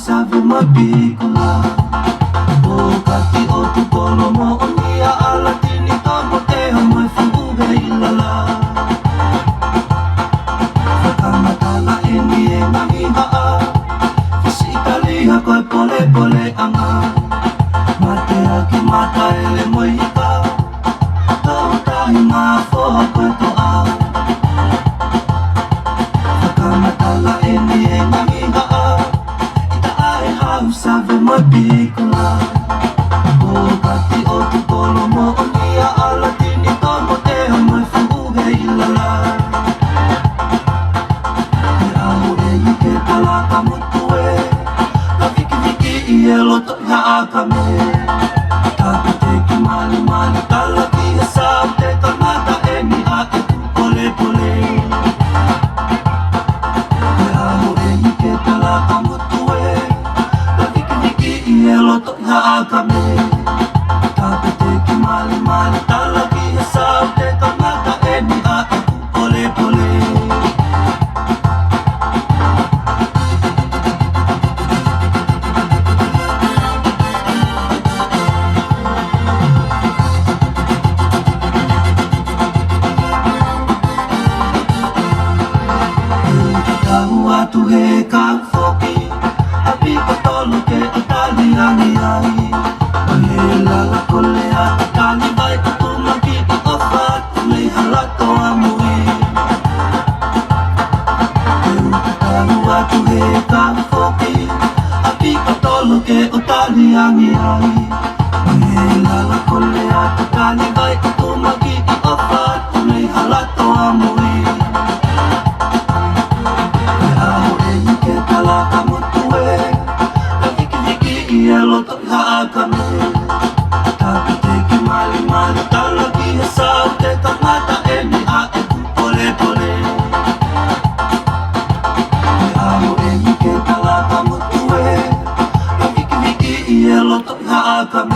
Save mo pīkula. ʻO kati ʻo tu kolo mo ʻoni ʻa ʻAlatini, Tomoteha mo e fuʻu Heilala. Fakamatalaʻi eni e ngaahi haʻa, Fisi ʻItalia ko e polepoleʻanga. Mateaki Mataele mo e ika, Tautahi mo Foa ko e toʻa. Fakamatalaʻi eni e ngaahi haʻa, ʻItaʻa ʻe Hau, Save mo pīkula. ʻO kati ʻo tu kolo mo ʻoni ʻa ʻAlatini, Tomoteha mo e fuʻu Heilala. He ʻaho eni ke tala ka motu ē, ka vikiviki ʻi he loto ʻi Haʻakame. Tāpete ki Malimali, tala ki he Saute, kamata eni ʻa e polepole. He ʻaho eni ke tala ka motu ē, ka vikiviki ʻi he loto ʻi Haʻakame. Tāpete ki Malimali, tala ki he Saute, kamata eni ʻa e polepole. Tau atu he kau foki, ʻapi ko Toloke ʻo tali ange ai. ʻO he lala kole ʻa Tatani Vai, ko Tūmaki ʻi ʻOfa atu mei Halatoa Mui. Te u tau atu he kau foki, ʻapi ko Toloke ʻo tali ange ai. ʻO he lala kole ʻa Tatani Vai, ko Tūmaki ʻi ʻOfa atu mei Halatoa Mui. He ʻaho eni ke tala ka motu ē, ka vikiviki ʻi he loto ʻi Haʻakame. Tāpete ki Malimali, tala ki he Saute, kamata eni ʻa e polepole. He ʻaho eni ke tala ka motu ē, ka vikiviki ʻi he loto ʻi Haʻakame.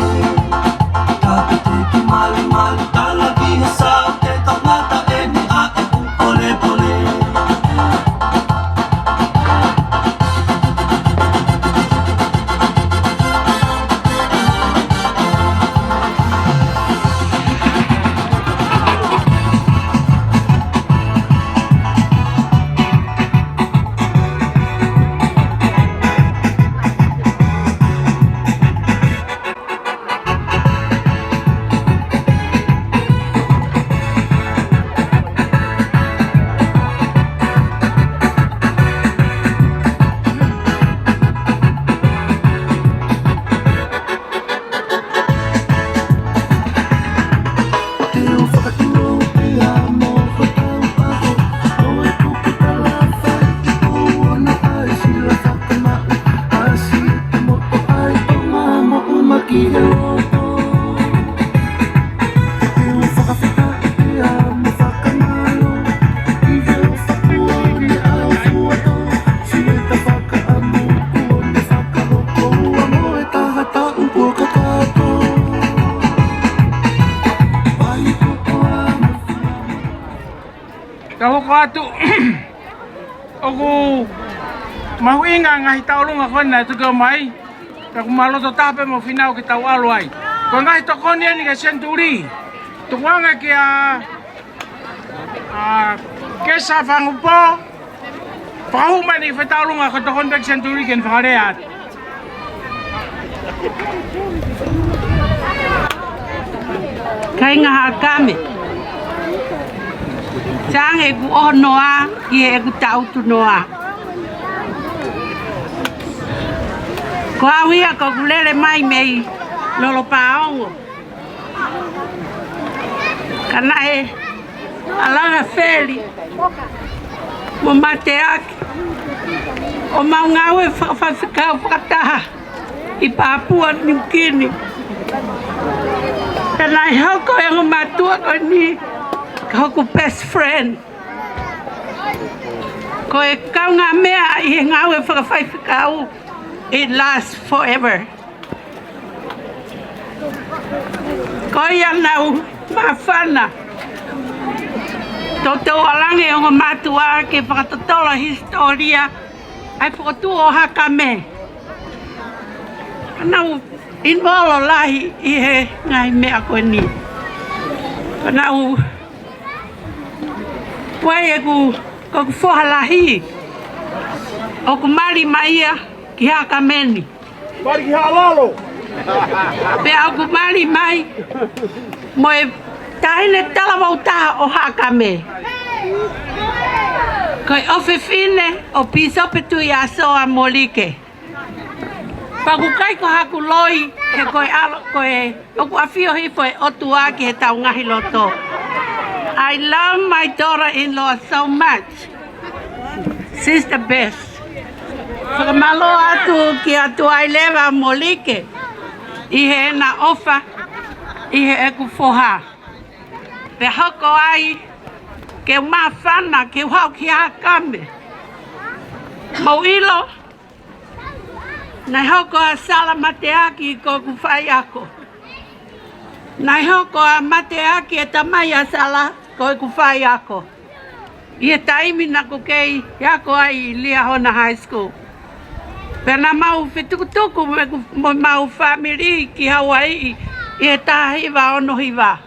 Ko atu, ʻoku mahuʻinga ngaahi tauʻolunga ko ena ʻe toki ʻomai, pea ʻoku mau loto taha pē mo Fīnau ke tau ʻalu ai. Ko e ngaahi tokoni eni ki he senituli. Tukuange kia, ʻa, Kesa Fangupō, fakahū mai eni ki he tauʻolunga ko e tokoni pē ki he senituli ke ne fakalea atu. Kāinga Hakame. Tangi ʻeku ʻohonoa ʻi heʻeku taʻutu noa. Ko au ia ʻoku lele mai mei Lolopaongo. Ka naʻe ʻalu ʻa Feli mo Mateaki ʻo mau ngāue fakafaifekau fakataha ʻi Papua New Guinea. Pea naʻe hoko e ongo mātuʻa ko eni ko hoku best friend. Ko e kaungāmeʻa ʻi he ngāue fakafaifekau, it lasts forever. Ko ia naʻa ku māfana. Toutou ʻalu ange ongo mātuʻa ke fakatotolo hisitōlia ʻa e fokotuʻu ʻo Hakame. Naʻa ku involve lahi ʻi he ngaahi meʻa ko eni. Naʻa ku ʻai ʻeku, ko ʻeku foha lahi ʻoku mali mai ia ki Hakame ni. Mali ki Haʻalolo. Pea ʻoku mali mai mo e taʻahine talavou taha ʻo Hakame. Ko e ʻofefine ʻo Pīsope Tuʻiasoa Molike. Pea ʻoku ʻikai ko haku loi, he ko e ʻalo, ko e ʻoku ʻafio hifo e ʻOtua ki heʻetau ngaahi loto. I love my daughter-in-law so much. She's the best. Fakamālō atu kia Tuʻaileva Molike ʻi heʻena ʻofa ʻi heʻeku foha. Pea hoko ai ke u māfana ke u haʻu ki Hakame. Mou ʻilo, naʻe hoko ʻa Sala Mateaki ko ʻeku faiako. Naʻe hoko ʻa Mateaki e tamai ʻa Sala ko ʻeku faiako ʻi he taimi naʻa ku kei ako ai ʻi Liahona High School. Pea naʻa mau fetukutuku mo ʻeku, mo ʻemau fāmili ki Hauaiʻi ʻi he taha hiva ono hiva.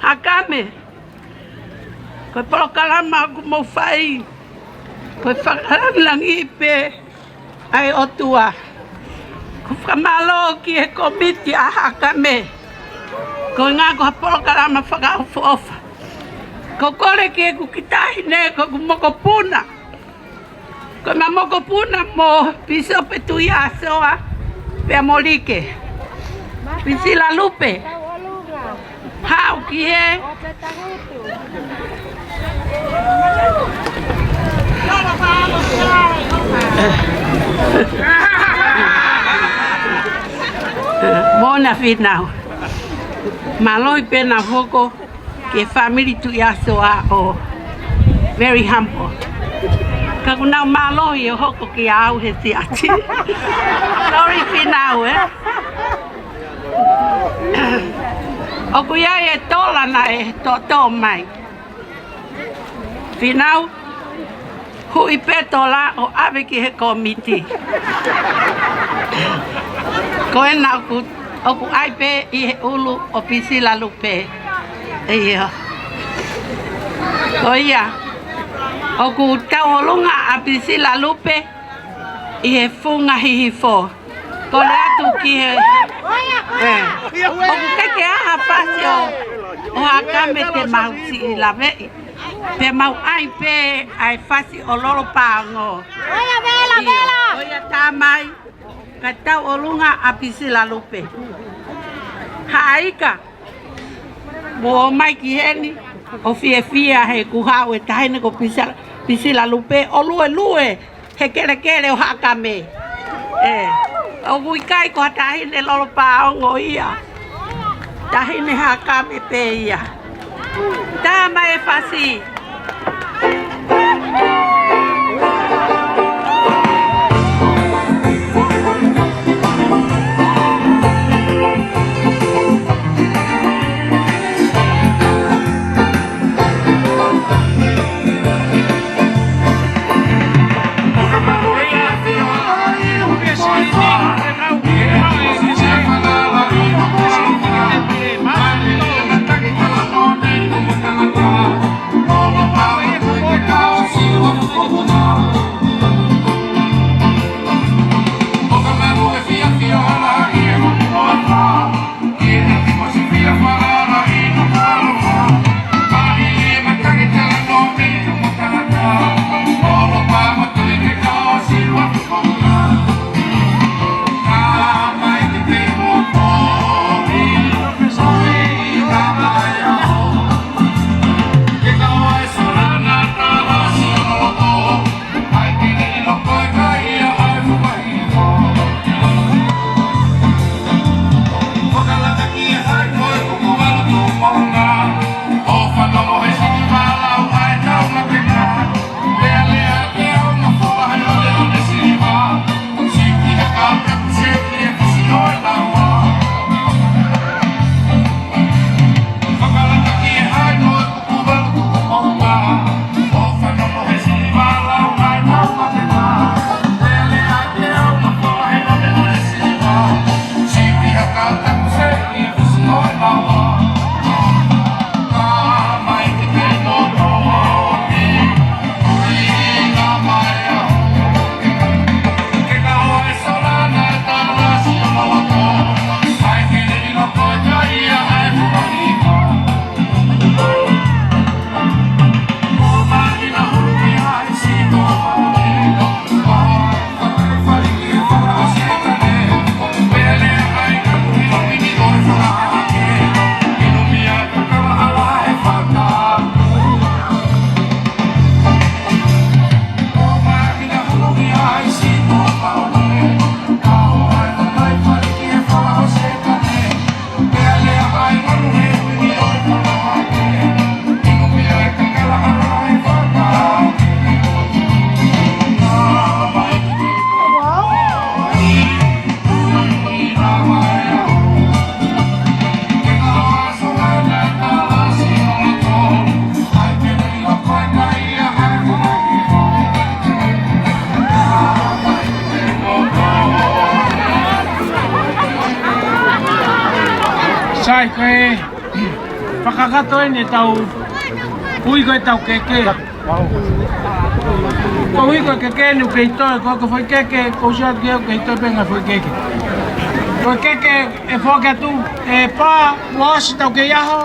Hakame, ko e polokalama ʻoku mou fai, ko e fakalāngilangiʻi pē ʻa e ʻOtua. ʻOku ou fakamālō ki he kōmiti ʻa Hakame. Ko e ʻuhinga ko ha polokalama fakaʻofoʻofa. ʻOku ou kole ki heʻeku kiʻi taʻahine, ko ʻeku mokopuna. Ko ʻema mokopuna mo Pīsope Tuʻiasoa pea Molike. Pisila Lupe. Haʻu ki he. Mona Fīnau. Mālō ʻi pē naʻa hoko ki he fāmili Tuʻiasoa ʻo very humble. Ka ʻoku nau mālohi ʻo hoko kiate au he siasi. Sorry, Fīnau, ē? ʻOku ʻi ai e tola naʻe toʻotoʻo mai. Fīnau, huʻi pē tola ʻo ʻave ki he kōmiti. Ko ena ʻoku, ʻoku ʻai pē ʻi he ʻulu ʻo Pisila Lupe. ʻIo. Ko ia, ʻoku tauʻolunga ʻa Pisila Lupe ʻi he funga hihifo. Kole atu ki he, ē, ʻoku ʻikai ke ʻi ai ha fasi ʻo, ʻo Hakame te mau siʻi laveʻi. Te mau ʻai pē ʻa e fasi ʻo Lolopaongo. ʻIo, ko ia tā mai, ka tauʻolunga ʻa Pisila Lupe. Haʻaika, mou ō mai ki heni, ʻo fiefia he kuo haʻu e taʻahine ko Pisila, Pisila Lupe, ʻo luelue he kelekele ʻo Hakame. Ē, ʻoku ʻikai ko ha taʻahine Lolopaongo ia. Taʻahine Hakame pē ia. Tā mai e fasi. ʻAi, ko e fakakakato eni ʻetau ui ko e Taukeke. Ko e ui ko e keke ni ʻoku kei toe, ko e foʻi keke, ko e sio atu ki ai ʻoku kei toe pē ngaahi foʻi keke. Ko e keke ʻe foaki atu, ʻe pā, ʻosi ʻetau kei ʻaho.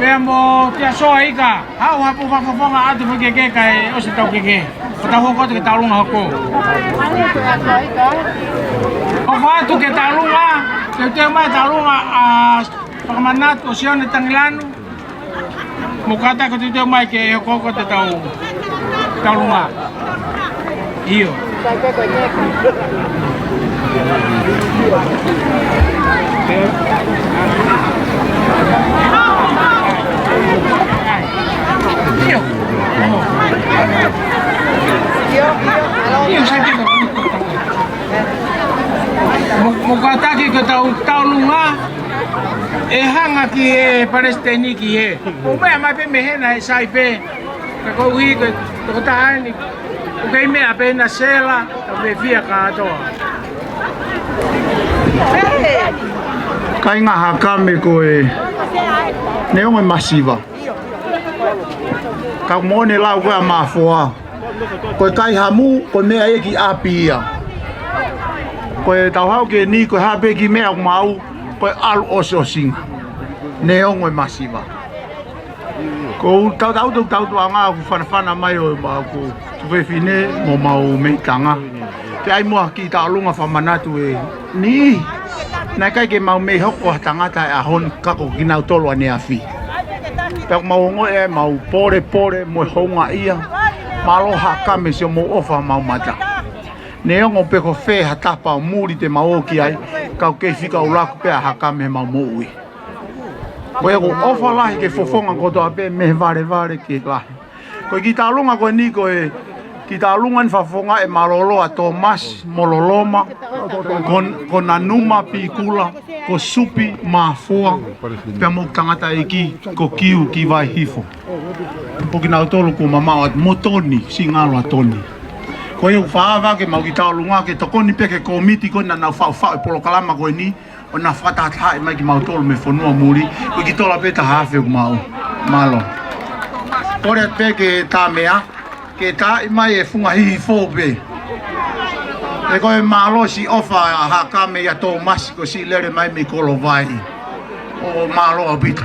Pea mo Tia Soa Ika, haʻu hapo fakafofonga atu foʻi keke kae ʻosi ʻetau keke. Ko ʻetau hoko atu ke taʻolunga hoko. Hoko atu ke taʻolunga, teuteu mai taʻolunga ʻa Fakamanatu ʻo Sione Tangilanu. Mou kātaki ʻo teuteu mai ke hoko atu ʻetau taʻolunga. ʻIo. ʻIo. ʻIo, sai pē. Mou, mou kātaki ke tau taʻolunga. ʻE hanga ki he palesiteni ki he. ʻOku meʻa mai pē mei hena he sai pē. Ka koeʻuhi ko e tokotaha ni, ʻoku kei meʻa pē na sela, ka pē fia kātoa. Kāinga Hakame ko e neongo e masiva. Ka ʻoku moʻoni e lau ko ē ʻa Mafoa. Ko e kaihamu, ko e meʻa ia ki ʻapi ia. Ko e tau haʻu ki heni, ko e hā pē kiʻi meʻa ʻoku maʻu, ko e ʻalu ʻosiʻosinga. Neongo e masiva. Ko u tau tau tau tau tuʻanga ʻoku fanafana mai ʻo mau ko tuku fefine mo mau meitanga. Pea ʻi ai muʻa kiʻi taʻolunga fakamanatu ʻe niʻihi. Naʻe ʻikai ke mau mei hoko ha tangata he ʻaho ni ka ko kinautolu ʻaneafi. Pea ʻoku mau ongoʻi ʻemau pōlepole mo e houngaʻia. Mālō Hakame siʻomou ʻofa mau mata. Neongo pe ko fē ha tapa ʻo muli te mau ō ki ai, ka ʻoku kei fika ʻuluaki pē ʻa Hakame heʻemau moʻui. Ko ia ʻoku ou ʻofa lahi ki he fofonga kotoa pē mei he valevale ki he lahi. Ko e kiʻi taʻolunga ko eni ko e kiʻi taʻolunga ni fakafofonga ʻe mālōlō ʻa Tōmasi mo Loloma, ko, ko Nanuma Pikula, ko Supi Mafoa, pea mo e tangataʻeiki ko Kiu ki Vaihifo. Ko kinautolu kuo mamaʻo atu mo Toni, siʻi ngalo ʻa Toni. Ko ia ʻoku fakaava ke mau kiʻi taʻolunga ke tokoni pē ki he kōmiti ko ē naʻa nau faʻufaʻu e polokalama ko eni, ʻo na fakatahatahaʻi mai kimautolu mei he fonua muli, ko e kiʻi tola pē taha afe ʻoku maʻu. Mālō. Kole pē ke tā meʻa, ke taaʻi mai e funga hihifo pē. Pea ko e mālō siʻi ʻofa ʻa Hakame ʻia Tōmasi ko e siʻi lele mai mei Kolovai. ʻO mālō ʻaupito.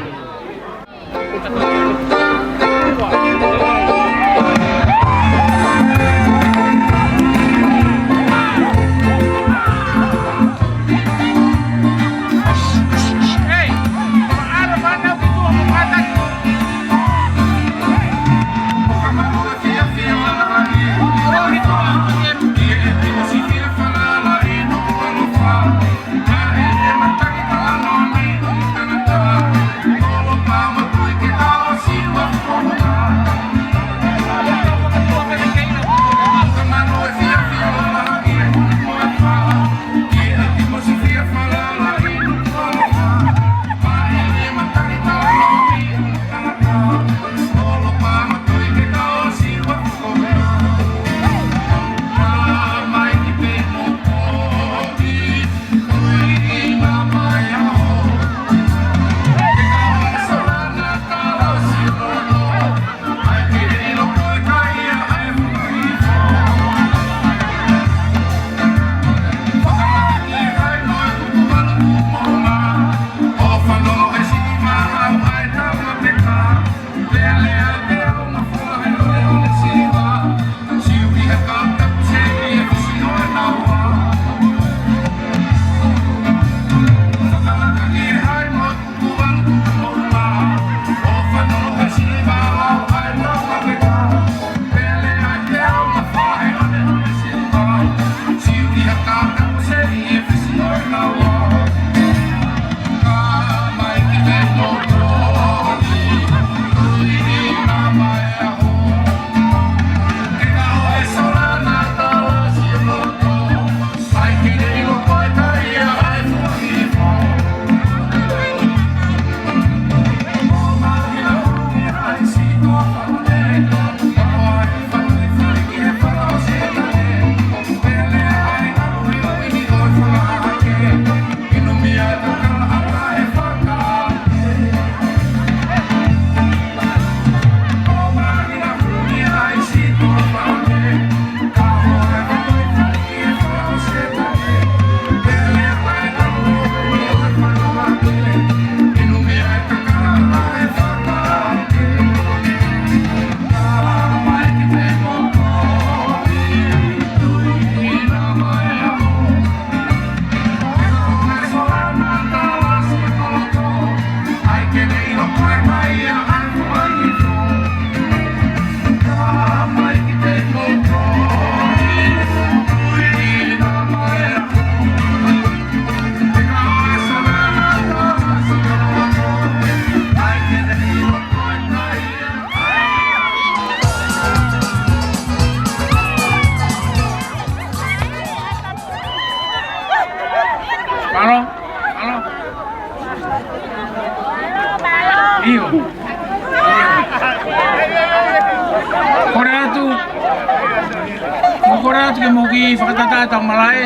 Atu ke mou kiʻi fakatātā ʻetau malaʻe.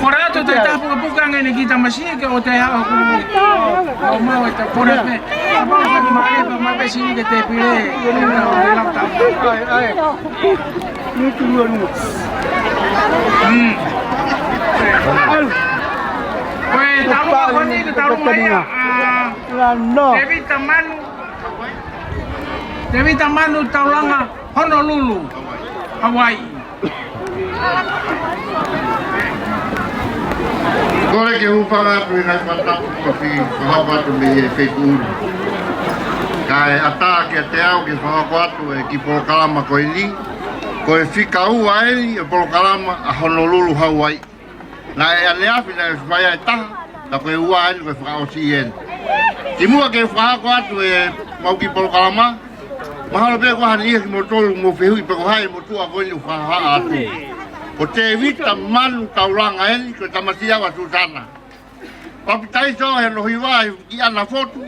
Kole atu ʻa e taha pukapuka ange ʻene kiʻi tamasiʻi ke ʻoua te haʻu ʻo maumau e tau kole pē. Kapau ʻoku ke malaʻe pea maʻu pē siʻi ke tēpile. ʻAi, ʻai. Mm. Ko e taulanga ko eni ko e taulanga ia ʻa Tēvita Manu. Tēvita Manu, taulanga Honolulu, Hawaii. Kole ke u hūfanga atu he ngaahi fakatapu kuo fakahoko atu mei he feituʻu ni. Kae ʻatā kiate au ke fakahoko atu e kiʻi polokalama ko eni, ko e fika ua eni e polokalama ʻa Honolulu, Hawaii. Naʻe ʻaneafi naʻe fai ai e taha, ka ko e ua eni ko e fakaʻosi eni. Kimuʻa ke fakahoko atu ʻemau kiʻi polokalama, mahalo pē ko ha niʻihi kimoutolu mou fehuʻi pe ko hai e motuʻa ko eni ʻoku fakahā atu. Ko Tēvita Manu, taulanga eni, ko e tamasiʻi au ʻa Susana. Papitaiso he hono hiva ʻi ʻAna Fotu,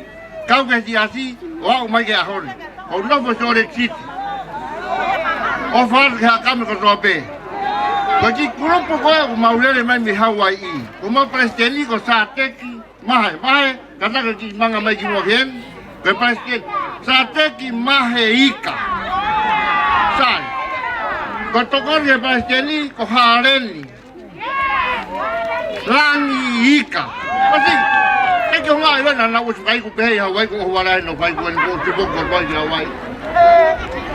kau ki he siasi, ʻo aʻu mai ki he ʻaho ni. ʻOku ou nofo Salt Lake City. ʻOfa atu ki he Haʻa Kame kotoa pē. Ko e kiʻi kulupu ko ē ʻoku mau lele mai mei Hauaiʻi. Ko homau palesiteni ko Sāteki Mahe, Mahe, kātaki e kiʻi manga mai kimuʻa ki heni. Ko e palesiteni, Sāteki Mahe Ika. Sai. Ko e tokoni he palesiteni ko Hāleni Langi Ika. Pasi, ʻe ke honga ila na na usu kai ku pehē ʻi Hawaii ko ʻohu ala ʻi hono fai ko eni ko ʻosi poko ko ʻi Hawaii.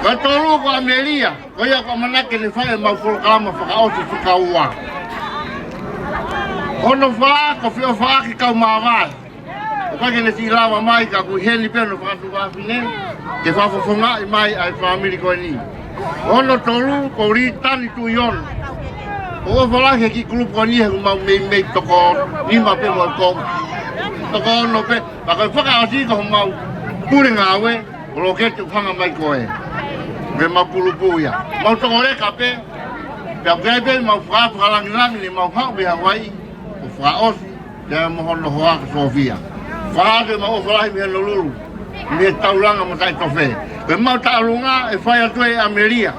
Ko e tolu ko ʻAmelia, ko ia ʻoku ʻamanaki ke ne fai ʻemau polokalama fakaʻosi fika ua. Hono fā, ko Feʻofaʻaki Kaumavae. ʻOku ʻikai ke ne siʻi lava mai ka ʻoku ʻi heni pē hono fanga tuofāfine ke fakafofongaʻi mai ʻa e fāmili ko eni. Hono tolu, ko Litani Tuʻiono. ʻOku ou ʻofa lahi he kiʻi kulupu ko eni he ʻoku mau meimei toko nima pē mo e kau. Toko ono pē, pea ko e fakaʻosi ko homau pule ngāue, ko Loketi ʻoku hanga mai ko ē. Pea mau kulupu ia. Mau toko leka pē, pea ʻoku ʻi ai pē ʻemau fakalangilangi ne mau haʻu mei Hauaiʻi, ʻo fakaʻosi. Ia mo hono hoa ko Sofia. Fā te mau ʻofa lahi mei Honolulu, mei he taulanga mo Taʻitofe. Ko ʻemau taʻalunga ʻe fai atu ʻe ʻAmelia.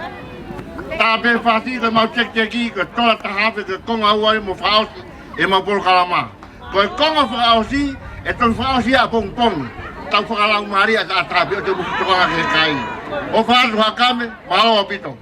Tā pē fasi ko ʻemau tekiteki, ko e tola taha afe ko e konga ua mo fakaʻosi ʻemau polokalama. Ko e konga fakaʻosi, ʻe toki fakaʻosi ʻapongipongi. Tau fakalaumālie ʻataʻatā pē ʻo te muku tokanga ki he kai. ʻOfa atu Haʻa Kame, mālō ʻaupito.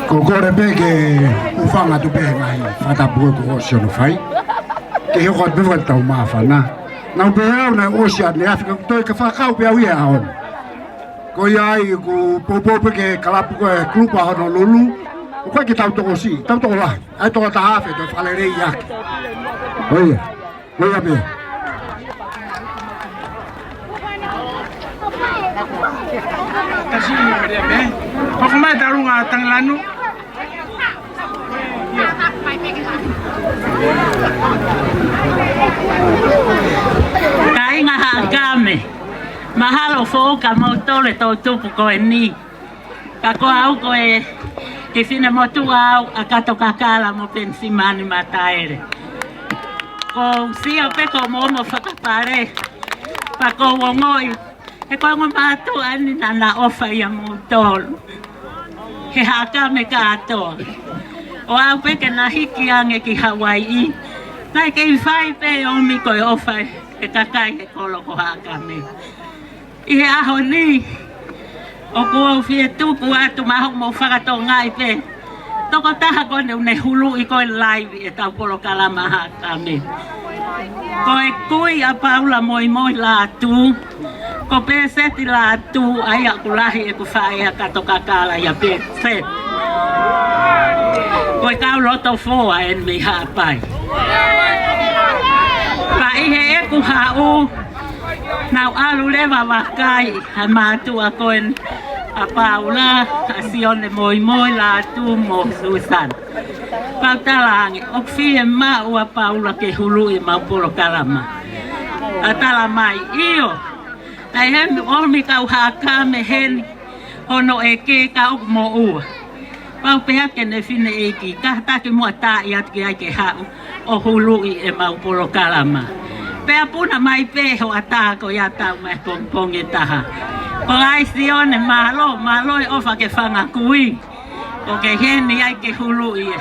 Ko e kole pē ke u hūfanga atu pē he ngaahi fakatapu ko ē kuo ʻosi hono fai. Ke hoko atu pē fakatau māfana. Naʻá ku pehē au naʻe ʻosi ʻaneafi ka toe ka fakakau pē au ia ʻaho ni. Ko ia ai ʻoku poupou pē ki he kalapu ko ē Kulupu ʻa Honolulu. ʻOku ʻikai ke tau tokosiʻi, tau tokolahi. ʻAi toko taha afe, toe fakalelei ʻaki. ʻO ia. Ko ia pē. Kasi, ko ia pē. Hoko mai Talunga Tangilanu. Kāinga Haʻakame. Mahalo foʻou kia moutolu e toʻutupu ko eni. Ka ko au ko e, ko e finemotuʻa au ʻa Kato Kakala mo Penisimani Mataele. ʻOku ou sio pē ko hoʻomou fakapale. Pea ʻoku ou ongoʻi, he ko e ongo mātuʻa eni naʻá na ʻofa ʻia moutolu. He Haʻakame kātoa. ʻO aʻu pē ke na hiki ange ki Hauaiʻi. Naʻe kei fai pē ʻomi ko e ʻofa ʻa e kakai he kolo ko Haʻakame. ʻI he ʻaho ni, ʻoku ou fie tuku atu maʻa hoʻomou fakatokangaʻi pē. Tokotaha ko eni ʻoku ne huluʻi ko ē laivi ʻetau polokalama Haʻakame. Ko e kui ʻa Paula Moimoi Lātū, ko Pēseti Lātū, ʻa ia ʻoku lahi ʻeku faʻē ʻa Kato Kakala ʻia Pēseti. Ko e kau loto foa eni mei Haʻapai. Pea ʻi heʻeku haʻu, naʻá ku ʻalu leva ʻo vakai ʻa e mātuʻa ko eni ʻa Paula, ʻa Sione Moimoi Lātū mo Susana. Pea u talaange, ʻoku fiemaʻu ʻa Paula ke huluʻi ʻemau polokalama. ʻA e talamai, ʻio. Naʻe ʻi heni ʻomi kau Haʻakame heni, hono ʻeke ka ʻoku moʻua. Pea u pehē ki heʻene fineʻeiki, kātaki muʻa ʻo taaʻi atu ki ai ke haʻu ʻo huluʻi ʻemau polokalama. Pea puna mai pē hoʻatā ko ia ʻo tau mai pongipongi ʻe taha. Ko ai Sione, mālō, mālō e ʻofa ki he fanga kui. ʻOku ke ʻi heni ai ke huluʻi ē.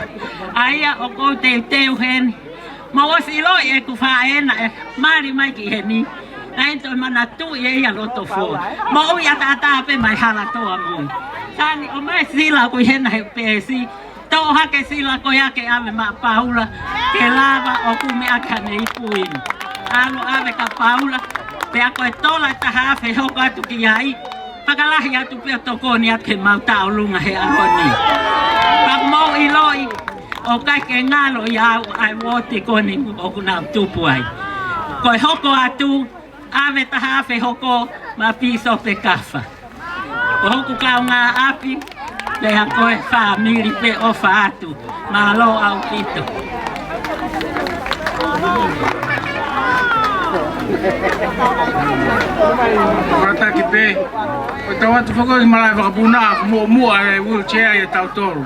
ʻA ia ʻoku ou teuteu heni. Mou ʻosi ʻiloʻi ʻeku faʻē naʻe mali mai ki heni. Naʻe toe manatuʻi ʻe ia loto foa. Moʻui ʻataʻatā pē mai Halatoa mo. Sani, ʻomai e sila ko ē ʻi hena he peesi. Toʻo hake e sila ko ia ke ʻave maʻa Paula. Ke lava ʻo kumi ʻaki haʻane ipu inu. ʻAlu ʻo ʻave kia Paula. Pea ko e tola ʻe taha afe hoko atu ki ai. Fakalahi atu pē ʻo tokoni atu ki heʻemau tauʻolunga he ʻaho ni. Pea mou ʻiloʻi, ʻoku ʻikai ke ngalo ʻia au ʻa e uooti ko eni ʻoku nau tupu ai. Ko e hoko atu, ʻave taha afe hoko maʻa Pīsope Kafa. Ko hoku kaungāʻapi, pea ko e fāmili pē ʻofa atu. Mālō ʻaupito. Kātaki pē. Ko e tau atu foki ʻi he malaʻe vakapuna, ʻoku muʻomuʻa e wheelchair ʻia tautolu.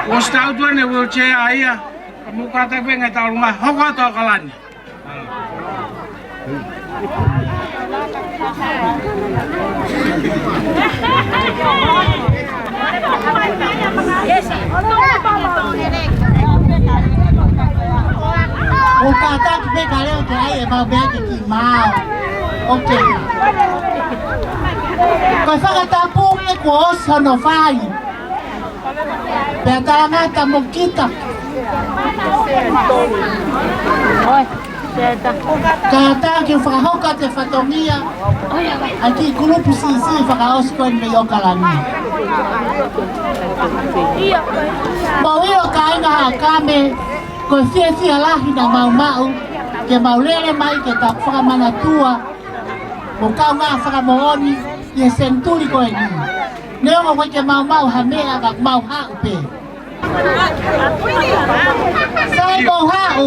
ʻOsi tau tuʻu ʻene wheelchair ia, ka mou kātaki pē ngaahi tauʻolunga, hoko atu ʻAokalani. ʻOku kātaki pē ka leo ke ʻai ʻemau peaki ki mao. ʻOkei. Ko e fakatapu ē kuo ʻosi hono fai. Pea talangata mo kita. Kātaki ʻo fakahoko atu e fatongia ʻa e kiʻi kulupu siʻisiʻi fakaʻosi ko eni mei ʻAokalani. Mou ʻilo kāinga Haʻakame, ko e fiefia lahi naʻa mau maʻu ke mau lele mai ke tau fakamanatua Mo kaungā fakamoʻoni ʻi he senituli ko eni. Neongo ʻoku ʻikai ke mau maʻu ha meʻa ka mau haʻu pē. Sai mau haʻu.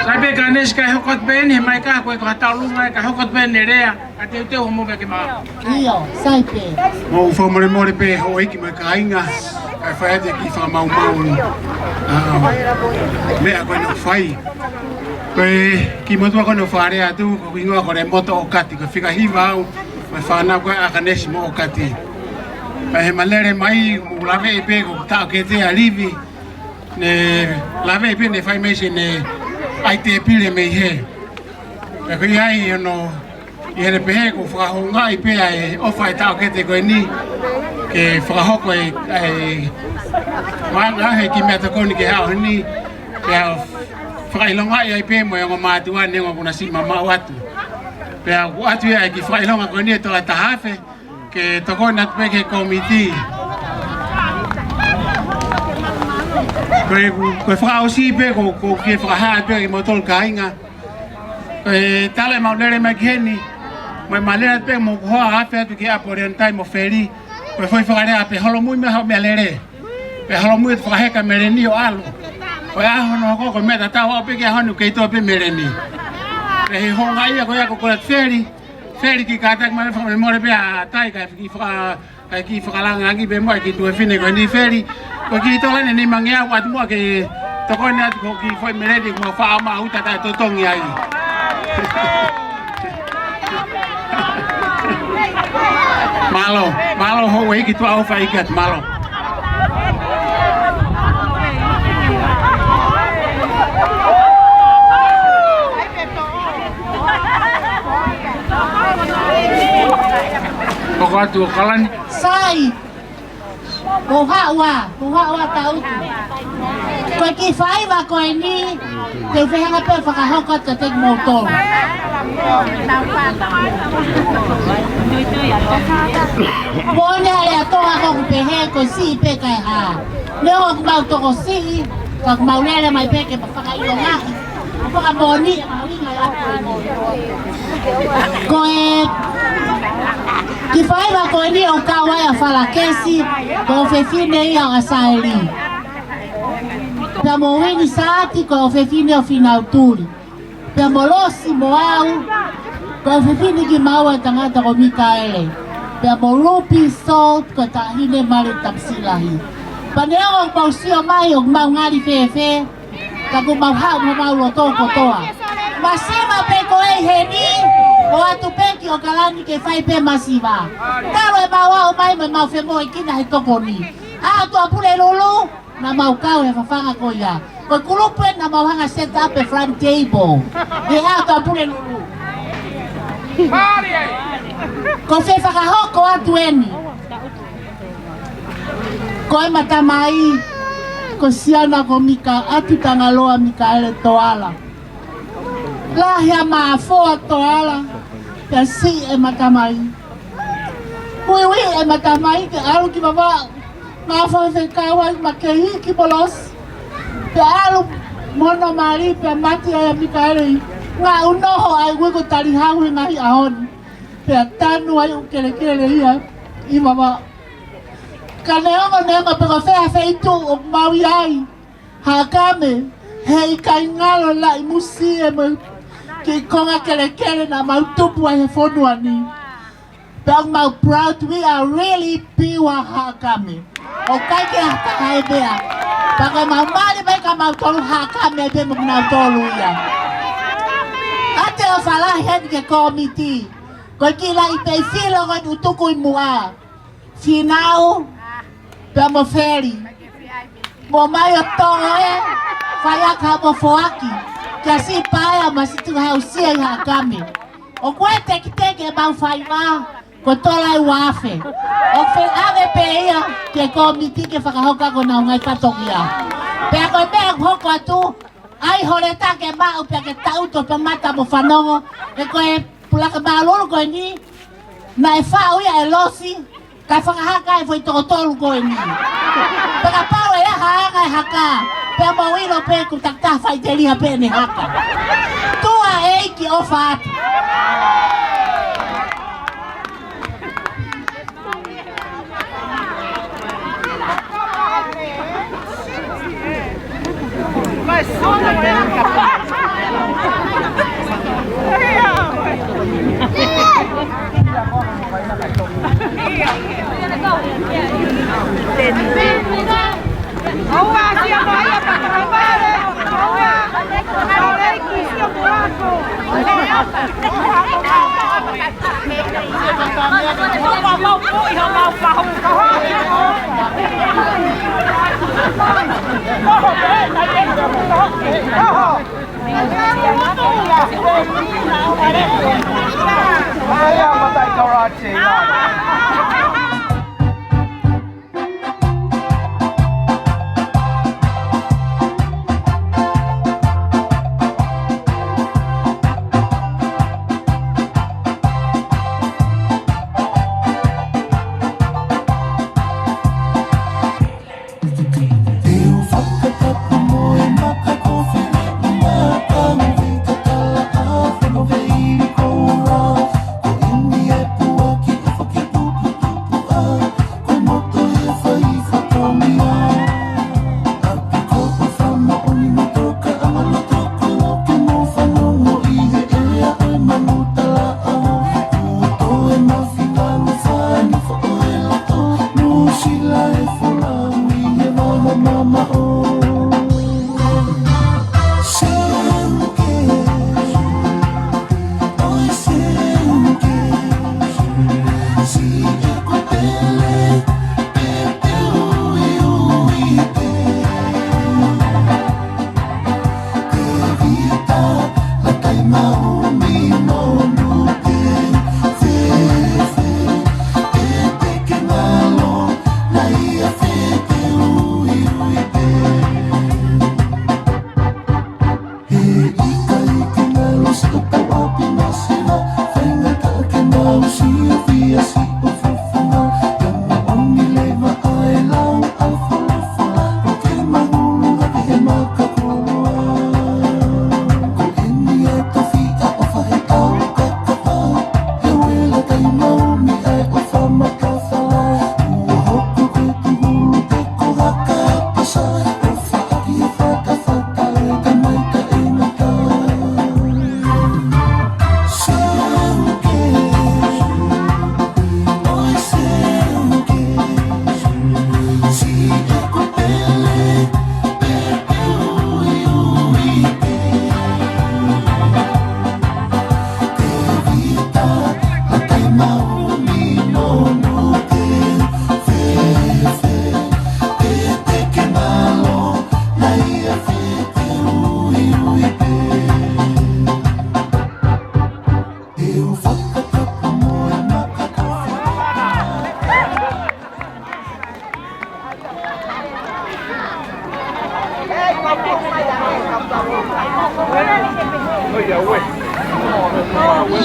Sai pē Kanesi, kae hoko atu pē eni, he mai ka ko e ka taulunga, kae hoko atu pē eni lea, ka teuteu hoʻomou meʻa ke maʻu. ʻIo, sai pē. Mou fakamolemole pē houʻeiki mo e kāinga, kae fai atu e kiʻi fakamaumau, ʻa, meʻa ko eni ʻoku fai. Ko e kiʻi motuʻa ko eni ʻoku fakalea atu, ko hoku hingoa ko Lemoto ʻOkati, ko e fika hiva au, mo e fānau ko ē ʻa Kanesi mo ʻOkati. Pea ʻi heʻema lele mai, mou laveʻi pē ko e taʻokete ʻa Livi, ne laveʻi pē ne fai mai siʻene ʻai tēpile mei hē. Pea ko ia ai hono, ʻi heʻene pehē ʻoku fakahoungaʻi pē ʻa e ʻofa ʻa e taʻokete ko eni, ke fakahoko e, e, maʻanga he kiʻi meʻatokoni ki he ʻaho ni, pea fakaʻilongaʻi ai pē mo e ongo mātuʻa neongo kuo na siʻi mamaʻo atu. Pea ʻoku ʻoatu ia e kiʻi fakaʻilonga ko eni ʻe tola taha afe, ke tokoni atu pē ki he kōmiti. Ko e, ko e fakaʻosi pē, ko, ko e kiʻi fakahā pē kimoutolu kāinga. Ko e tala ʻemau lele mai ki heni, mo ʻema lele atu pē mo e hoa afe atu ki ʻapi ʻo Leonitai mo Feli. Ko e foʻi fakalea pē holomui mai haʻo meʻalele. Pea holomui atu fakaheka meleni ʻo ʻalu. Ko e ʻaho hono hoko ko e meʻa tatau, aʻu pē ki he ʻaho ni ʻoku kei tō pē meleni. Pea ʻi he houngaʻia ko ia ko Kolati Feli. Feli kiʻi kātaki mai, fakamolemole pē ʻa Tai kae kiʻi faka-, kae kiʻi fakalangilangi pē muʻa e kiʻi tuofefine ko eni Feli. Ko e kiʻi tola ʻe nimangeau ʻoatu muʻa ke tokoni atu ki he kiʻi foʻi meleni mo faʻa ma uta taʻetotongi ai. Mālō, mālō houʻeiki, tuʻa ʻofa ʻeiki atu, mālō. Hoko atu ʻo Kalani. Sai. Mou haʻu ā, mou haʻu ā Tautu. Ko e kiʻi faiva ko eni, te u feinga pē ʻo fakahoko atu kiate kimoutolu. Moʻoni ʻa e lea ʻa e toa ko ē ʻoku pehē ko e siʻi pē kae hā. Neongo ʻoku mau tokosiʻi, ka ʻoku mau lele mai pē ke fakaʻilongaʻi. Fakamoʻoni. Ko e kiʻi faiva ko eni ʻoku kau ai ʻa Falakesi, ko e ʻofefine ia ʻo ʻAsaeli. Pea mo Uini Saati, ko e ʻofefine ʻo Finautuli. Pea mo Losi mo au, ko e ʻofefine kimaua ʻa e tangata ko Mikaele. Pea mo Lupi Salt, ko e taʻahine mali Tapusilahi. Pea neongo ʻoku mau sio mai ʻoku mau ngali fēfē, ka ʻoku mau haʻu mo homau loto kotoa. Masiva pē ko ē ʻi heni, ʻoatu pē ki ʻOkalani ke fai pē masiva. Talu ʻemau aʻu mai mo ʻemau femoʻuekina he tokoni. ʻA e ʻOtua Pulelulu, naʻa mau kau he fafanga ko ia. Ko e kulupu ē naʻa mau hanga set up e front table. ʻE ʻa e ʻOtua Pulelulu. Ko e fie fakahoko atu eni. Ko ʻema tamai, ko Siana ko Mika, ʻAtu Tangaloa Mikaele Toala. Lahi ʻa Mafoa Toala, pea siʻi ʻema tamai. Uiuiʻi ʻema tamai ke ʻalu ki Vavaʻu, Mafoa fekau ai Makei ki Molosi. Pea ʻalu mo hono mali, pea mate ai ʻa Mikaele ʻi Ngaʻunoho, ʻa ia ʻoku tali hau he ngaahi ʻaho ni. Pea tanu ai ʻo kelekele ia ʻi Vavaʻu. Ka neongo, neongo pe ko fē ha feituʻu ʻoku mau ʻi ai, Haʻakame, heʻikai ngalo laʻi musie mo e kiʻi konga kelekele naʻa mau tupu ai he fonua ni. Pea ʻoku mau proud, we are really pure Haʻakame. ʻOku ʻikai ke ʻi ai ha taha ʻe meʻa. Pea ko ʻemau mali mai ka mau tolu Haʻakame pē mo kinautolu ia. ʻA e ʻofa lahi heni ki he kōmiti. Ko e kiʻi laʻi peifilo ko eni ʻoku tuku ʻi muʻa. Finau, pea mo Feli. Mo mai ʻo toʻo e faiaka mo foaki kia siʻi paea mo siʻi tukuhausia ʻi Haʻakame. ʻOku ʻi ai e tekiteki ʻemau faiva, ko e tola ʻe ua afe. ʻOku fie ʻave pē ia ki he kōmiti ke fakahoko ʻaki honau ngaahi fatongia. Pea ko e meʻa ʻoku hoko atu, ʻai holetake maʻu pea ke taʻuto pea mata mo fanongo, he ko e pulaka mālulu ko eni, naʻe faʻu ia ʻe Losi, kae fakahaka e foʻi toko tolu ko eni. Pea kapau ʻe ʻi ai ha anga e haka, pea mou ʻilo pē ʻoku takitaha faʻiteliha pē ʻene haka. Tuʻa ʻeiki, ʻofa atu.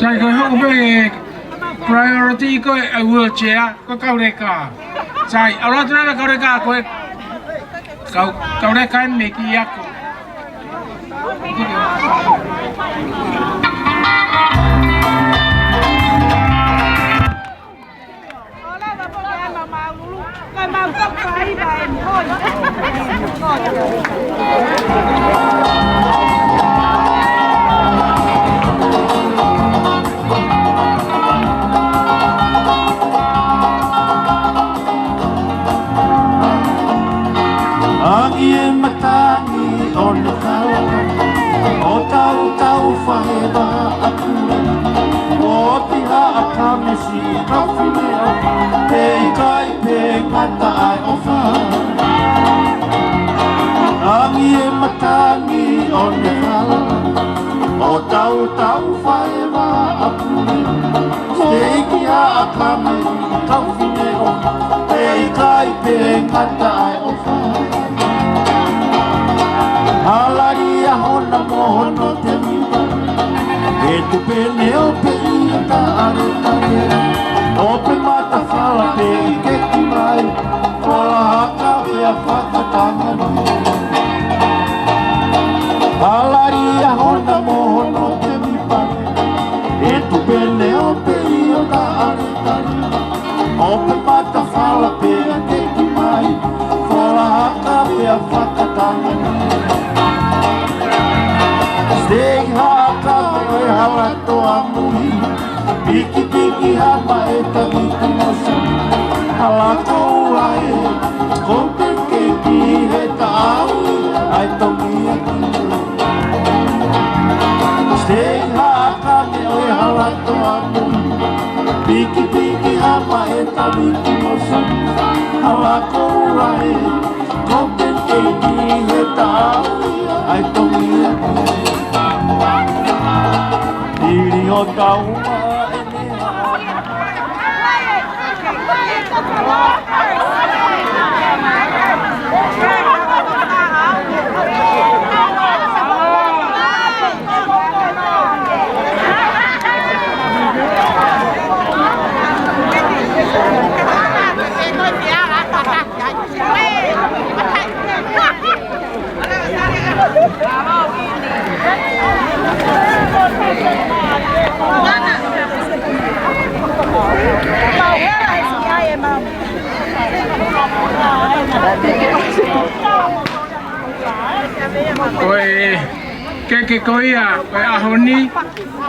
Sai, ko e hoko pē priority ko e wheelchair, ko e kauleka. Sai, ʻalu atu leva kauleka ko e kau, kauleka eni mei ki aku. Angi e matangi ʻo Nekala, ʻo tautau fahe vaʻa pule, ʻo ʻosi haʻa Kamisi, kau fine ʻo, pea ʻikai pē ngata ai ʻofa. Angi e matangi ʻo Nekala, ʻo tautau fahe vaʻa pule, ʻo ʻosi haʻa Kamisi, kau fine ʻo, pea ʻikai pē ngata ai ʻofa. Halali ʻa hona mo hono temipa, ʻe tupe ne ʻo pē ʻi ʻo taʻale kake, ʻo pē matafala pē ʻi ke ki mai, kola haka pea fakatanga ni. Halali ʻa hona mo hono temipa, ʻe tupe ne ʻo pē ʻi ʻo taʻale kake, ʻo pē matafala pē ʻi ke ki mai, kola haka pea fakatanga ni. Stay haka e hala toa mui, pikipiki hama e taviki mosa, hala koula e, ko pē ke ki he taʻau, ʻai toki e ki. Stay haka e hala toa mui, pikipiki hama e taviki mosa, hala koula e, ko pē ke ki he ʻAi tō ia. Ili o tau. Ko e keke ko ia, ko e ʻaho ni,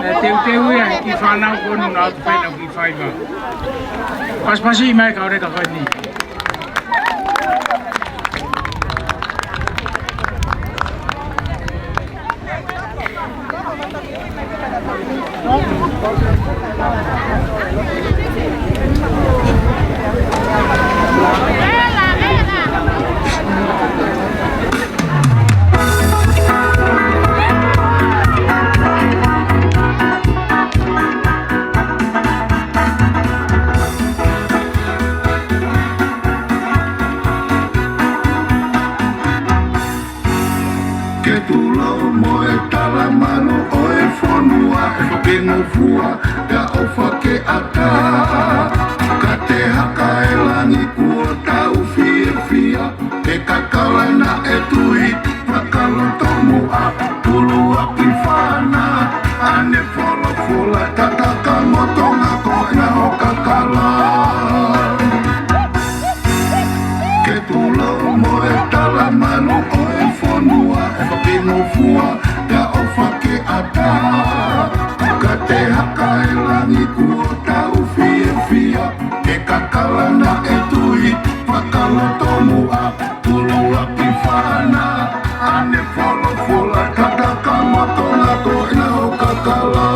ʻe teuteu ia he kiʻi fānau ko eni naʻa nau ʻoatu pē ʻenau kiʻi faiva. Pasipasi mai ka ore ka fai ni. Ke tulou mo e tala manu ʻo e fonua, ʻe fakengofua, ka ʻofa ke ʻatā. Ka te haka e langi kuo tau fiefia, ke kakala naʻe tui, fakalotomuʻa, ʻuluaki fana, ʻane folofola, tataka mo Tonga ko ena hoʻo kakala. Ke tulou mo e tala manu ʻo e fonua, ʻe fakengofua, ka ʻofa ke ʻatā. Ka te haka e langi kuo tau fiefia, ke kakala naʻe tui, fakalotomuʻa, ʻuluaki fana, ʻane folofola, tataka mo Tonga ko ena hoʻo kakala.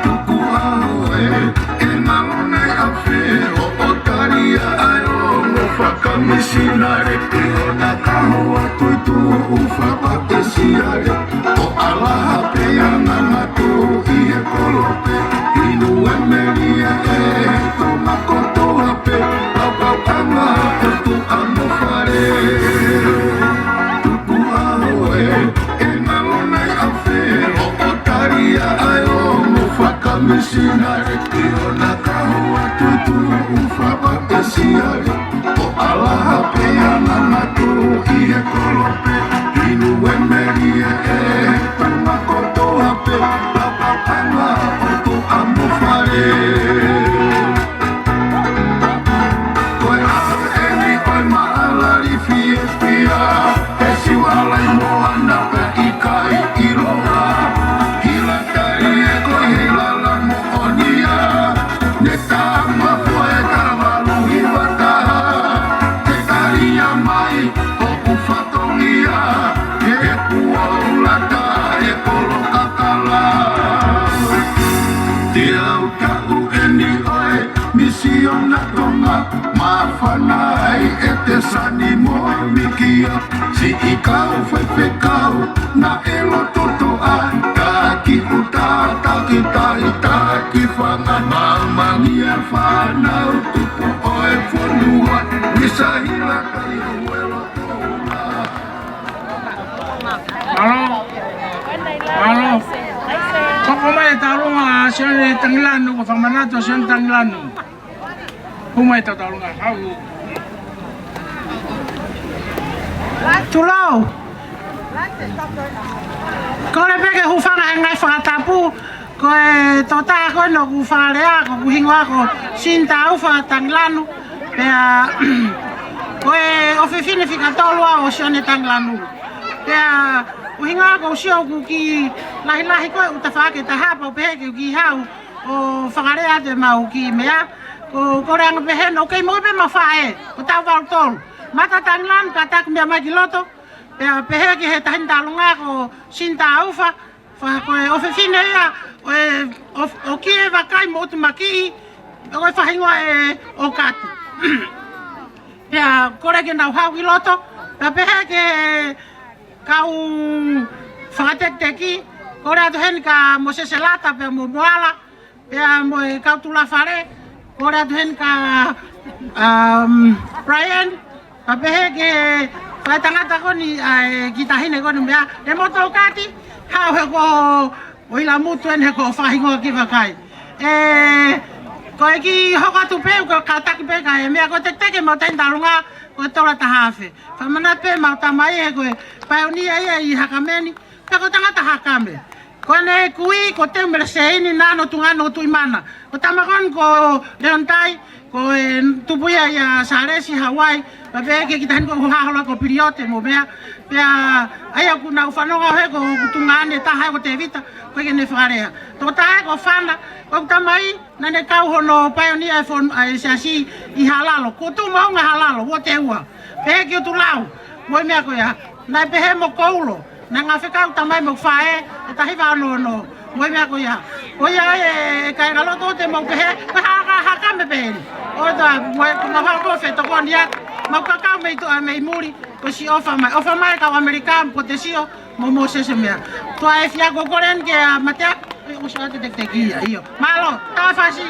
Tukuʻaho ē, ʻe ngalo nai ʻafē hoʻo tali ʻa e ongo fakamisinale ki hona kahoa tuʻutuʻuni fakaʻepisiale. ʻO ʻalaha pē ʻa e ngangatu ʻi he kolope, inu e melie ʻe tō makotoa pē, pau pau ʻa ngā ʻotu ʻa mo fale. Tukuʻaho ē, ʻe ngalo nai ʻafē hoʻo tali ʻa e ongo fakamisinale ki hona kahoa tuʻutuʻuni fakaʻepisiale. ʻO ʻalaha pē ʻa e ngangatu ʻi he kolope, inu e melie ʻe tō makotoa pē, pau pau ʻa ngā ʻotu ʻa mo fale. Ko e ʻaho eni ʻo e maʻalali fiefia, ʻe siu ʻalai mo ana pē ʻikai ʻiloa. Hila tali ē ko e hila la moʻoni ia, ne tama foe ka valu hiva taha, ke tali ia mai ʻoku fatongia, ke kuo ulata e kolo kakala. Te au taʻu eni ʻo e Misiona Tonga, māfana ai ʻe Tesani mo Mikia, siʻi kau faifekau naʻe loto toʻa, Taki ʻUta, Taki Tahi, Taki Fanga, Mamangi ʻa e fānau tupu ʻo e fonua, Misa Hila Kai ʻo e loto ula. Mālō. Mālō. Hoko mai e tauʻolunga ʻa Sione Tangilanu, ko e fakamanatu ʻa Sione Tangilanu. Hū mai e tauʻolunga. Hau. Tulou. Kole pē ke hūfanga he ngaahi fakatapu, ko e tokotaha ko eni ʻoku fakalea, ko hoku hingoa ko Sinitaufa Tangilanu. Pea, ko e ʻofefine fika tolu au ʻo Sione Tangilanu. Pea, ko e hingoa ko Sio, ʻoku ou kiʻi lahilahi ko ē ʻo tafaʻaki ʻe taha pea u pehē ke u kiʻi haʻu ʻo fakalea atu ʻemau kiʻi meʻa. Ko, ko e anga pehē ʻoku kei moʻui pē ʻemau faʻē, ko e taʻu valu tolu. Mata Tangilanu, ka taki meʻa mai ki loto. Pea pehē ki he taʻahine tauʻolunga ko Sinitaufa, fa-, ko e ʻofefine ia ʻo e, ʻo, ʻo Kiʻi Vakai mo ʻUtumakiʻi, ko e faʻahinga ʻo e ʻOkati. Pea kole ke nau haʻu ki loto, Pea pehē ki he kau fakatekiteki, kole atu heni kia Mōsese Lata pea mo Moala, pea mo e kau tulafale, kole atu heni kia, um, Brian, pea pehē ki he faʻētangata ko eni, ʻa e kiʻi taʻahine ko eni meʻa, ʻe mo tokati, haʻu he ko ʻo ʻilo muʻa eni he ko e faʻahinga ki vakai. ʻE, ko e kiʻi hoko atu pē, ko e kātaki pē ka e meʻa ko e tekiteki ʻemau taimi talunga, ko e tola taha afe. Fakamanatu pē ʻemau tamai he ko e paionia ia ʻi Hakameni, pea ko e tangata Hakame. Ko ʻene kui, ko Teu Meleseini, naʻa na ʻo Tungano ʻo Tuʻimana. Ko e tama ko eni ko Leontai, ko e tupu ia ʻia Salesi, Hawaii, pea pehē ki he kiʻi taʻahine ko Hohahola ko Piliote mo meʻa, pea ʻa ia ʻoku nau fanongo he ko ʻeku tuongaʻane taha ko Tevita, ko ʻene fakalea. Tokotaha ko Fana, ko ʻeku tamai, naʻa ne kau hono paionia e fon-, ʻa e siasi ʻi Halalo, ko Tuʻumaʻunga Halalo, Uote Ua. Pehē ki Utulau, mo e meʻa ko ia, naʻe pehē mo Koulo, naʻe ngāue fekau tamai mo faʻē, ʻe taha hiva ono ono. Mo e meʻa ko ia. Ko ia e, e kāingalotu te mau pehē, ko e hā, hā, Hakame pē eni. ʻO tā, mo e, ko mau hā ko fetokoni atu. Mau kakau mei tuʻa mei muli, ko siʻi ʻofa mai. ʻOfa mai kau ʻAmelika, ko te sio, mo Mōsese meʻa. Tuʻa e fia ko kole eni ke a matea, e uso ate tekiteki ia, ʻio. Mālō, tā fasi.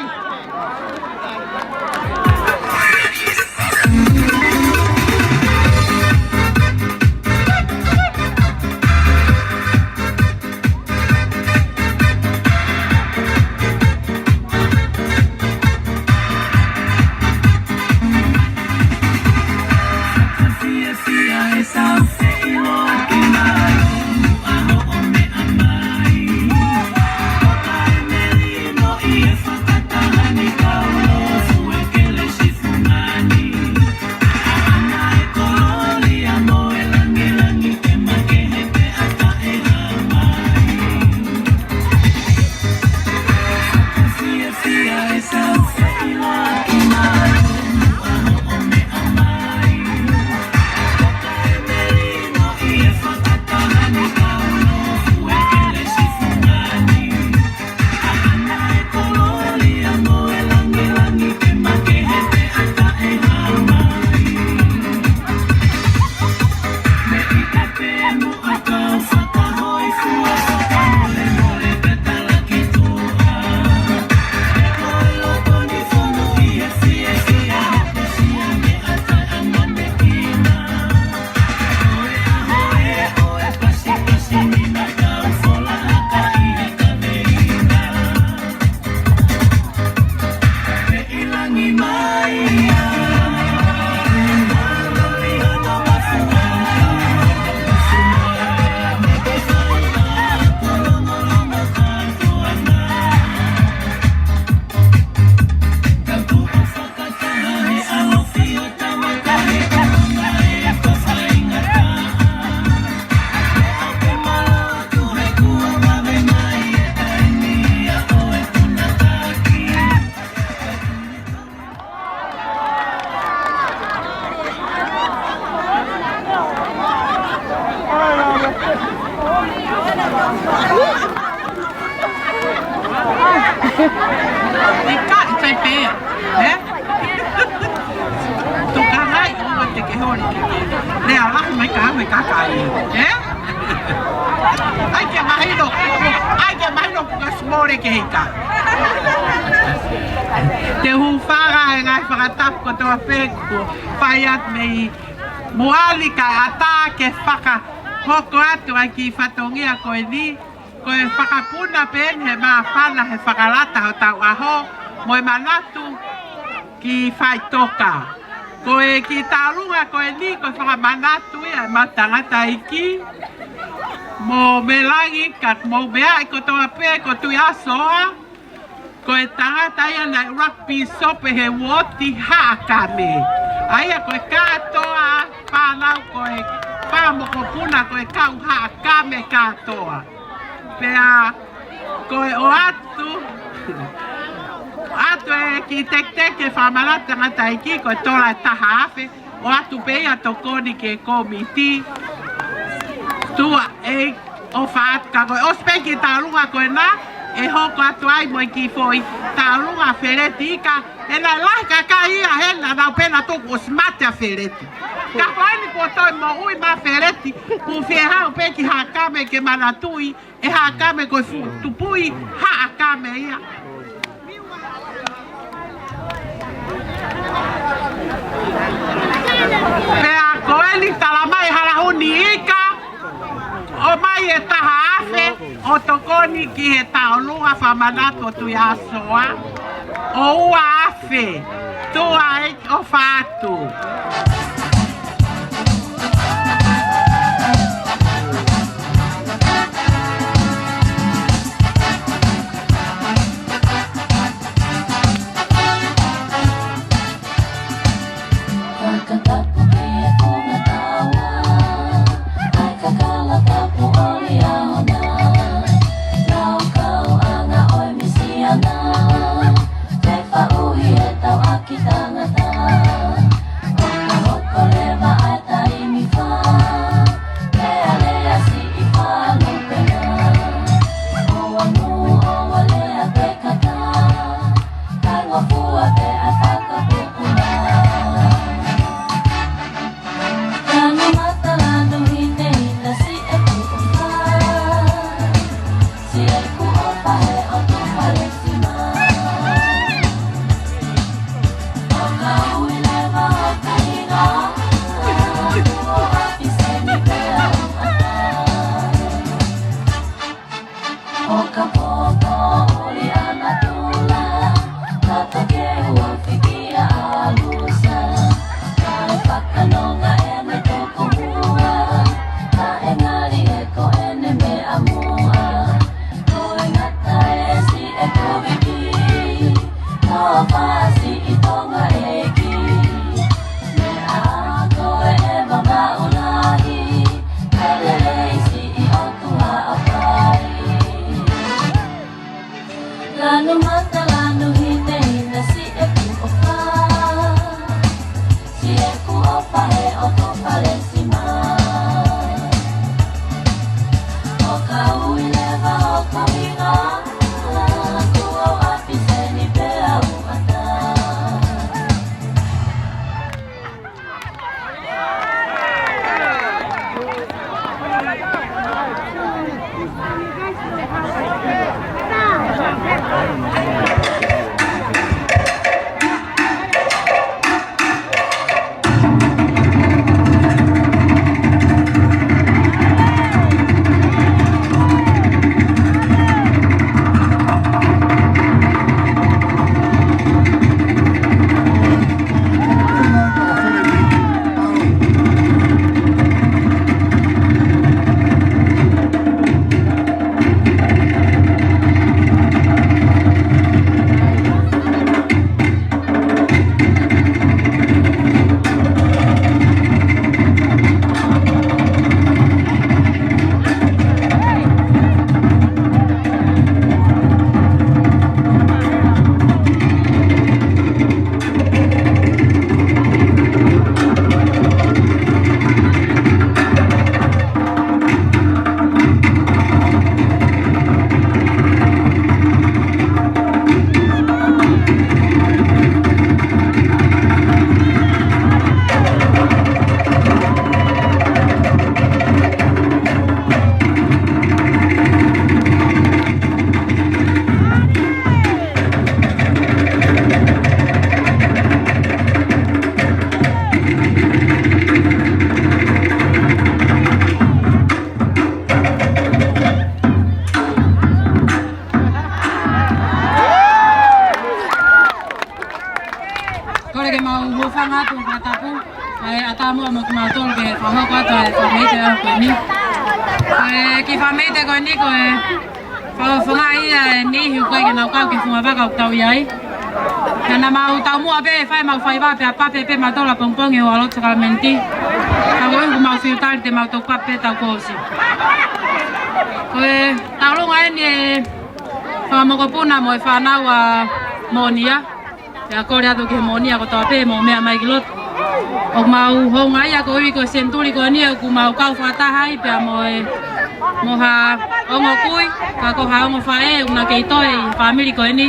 ʻIkai, ʻikai pē, ē? Toka ngai, ua te ke holi. Lea lahi mai ka, mai ka kai, ē? ʻAi ke mahino, ʻai ke mahino kuo ka small ke hika. Te u hūfanga he ngaahi fakatapu kotoa pē kuo fai atu mei Moali kae ʻatā ke fakahoko atu ʻa e kiʻi fatongia ko eni, ko e fakapuna pē eni he māfana he fakalata hotau ʻaho, mo e manatu ki faʻitoka. Ko e kiʻi tālunga ko eni, ko e fakamanatu ia ʻemau tangataʻeiki, mo Melangi, ka mo meʻa ʻi kotoa pē, ko Tuʻiasoa, ko e tangata ia naʻe ʻuluaki pīsope he uooti Haʻakame. ʻA ia ko e kātoa, fānau ko e fanga mokopuna ko e kau Haʻakame kātoa. Pea ko e ʻoatu, ʻoatu e kiʻi tekiteki e fakamanatu tangataʻeiki ko e tola ʻe taha afe, ʻoatu pē ia tokoni ki he kōmiti. Tuʻa ʻEiki ʻofa atu ka ko e ʻosi pē kiʻi tālunga ko ena, ʻe hoko atu ai mo e kiʻi foʻi tauʻolunga ʻa Feleti Ika, he naʻe lahi e kakai ia hena naʻa nau pehē naʻe tuku ʻo smart ʻa Feleti. Ka ko eni kuo toe moʻui mai ʻa Feleti, kuo fie haʻu pē ki Haʻakame ke manatuʻi ʻe Haʻakame ko e fuʻu tupuʻi Haʻakame ia. Pea ko eni talamai ʻe Halahuni Ika, ʻomai e taha afe ʻo tokoni ki he tauʻolunga fakamanatu ʻo Tuʻiʻasoa, ʻo ua afe, tuʻa ʻeiki ʻofa atu. Fakatapu ki he konga taua, ʻa e kakala tapu ʻoli ʻa hona. Laukau ʻanga ʻo e misiona, fefaʻuhi e tauʻaki tangata. ʻO ka hoko leva ʻa e taimi fā, lealea siʻi fānau pena. ʻOua muʻa ʻo lea pē kata, kae ngofua pē ʻa e fakapupula. Lanu mata lanu hine hina siʻeku ʻofa. Siʻeku ʻofa he ʻOtua Palesina. ʻO ka ui leva ʻo ka hingoa, kuo ʻofa seni pea u ʻata. ʻO ka popo ʻuli ʻa natula, ka toke ua fiki ʻa ʻalusa. Kae fakanonga ʻene tuku muʻa, kae ngali ʻe ko ʻene meʻa muʻa. Ko e ngata ē siʻeku viki, ko fasi ʻi Tonga ʻEiki. Meʻa ko e ʻeva maʻu lahi, kae lelei siʻi ʻOtua Haʻapai. Lanu mata lanu hine hina siʻeku ʻofa. Siʻeku ʻofa he ʻOtua Palesina. ʻO ka ui leva ʻo ka hingoa, kuo ʻofa seni pea u ʻata. Kole ke mau hūfanga atu ʻo fakatapu. ʻA e ʻatā muʻa mo kimautolu ke fakahoko atu ʻa e fakameʻite ʻo e ʻaho ko eni. Ko e kiʻi fakameʻite ko eni ko e fakafofonga ia ʻe niʻihi ʻoku ʻikai ke nau kau ki he funga vaka ʻoku tau ʻi ai. Naʻa mau taumuʻa pē ʻe fai ʻemau faiva pea pape pē mautolu ʻapongipongi ʻi he ʻaloʻofa sākalamēniti. Ka koeʻuhi ʻoku mau fiu tali te mau toki pape pē taʻu kuo ʻosi. Ko e tauʻolunga eni ʻa e fanga mokopuna mo e fānau ʻa Mōnia. Pea kole atu ki he Mōnia kotoa pē mou meʻa mai ki loto. ʻOku mau houngaʻia koeʻuhi ko e senituli ko eni ʻoku mau kau fakataha ai pea mo e, mo ha Ongo kui, ka ko ha ongo faʻē, ʻoku na kei toe ʻi he fāmili ko eni.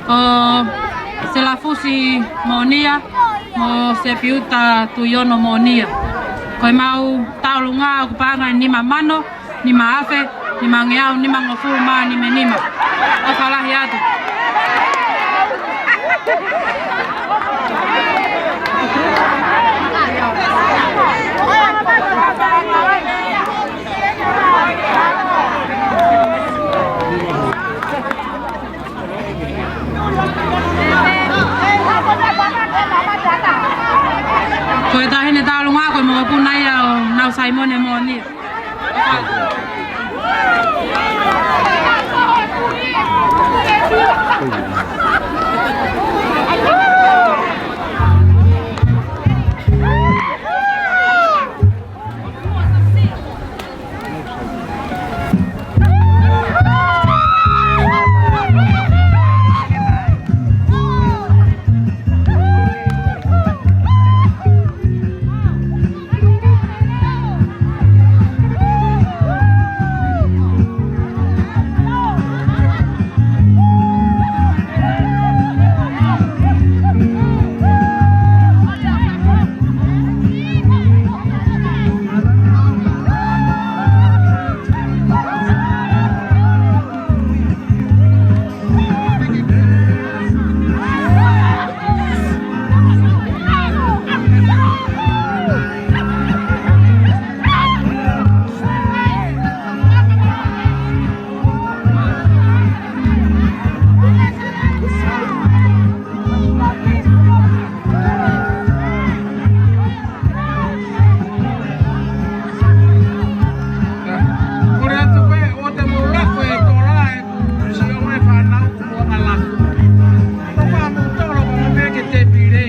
Ko Selafusi Moʻonia, mo Sepiuta Tuiono Moʻonia. Ko e mau taʻolunga ʻoku paʻanga ʻe nima mano, nima afe, nima ngeau, nima ngofulu mā nima nima. ʻOfa lahi atu. Ko e taʻahine taʻolunga ko e mokopuna ia ʻo Nau Saimone Moʻonia. Kole atu pē, ʻoua te mou lako e tola ʻeku siʻi ongo fānau kuo ʻalu. Toka mou tolo ko mou peke te pile.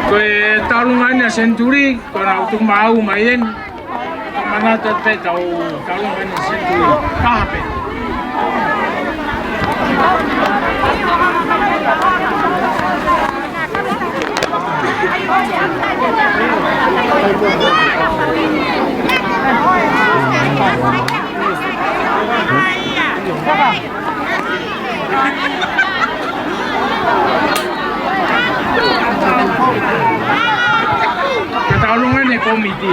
Ko e taʻolunga ʻeni ʻa Senituli, ko ʻena ʻoku tuku maʻu mai eni. Manatu pē tau taʻolunga ʻeni ʻa Senituli. Kaha pē. Ka taʻolunga ʻeni ʻa e kōmiti.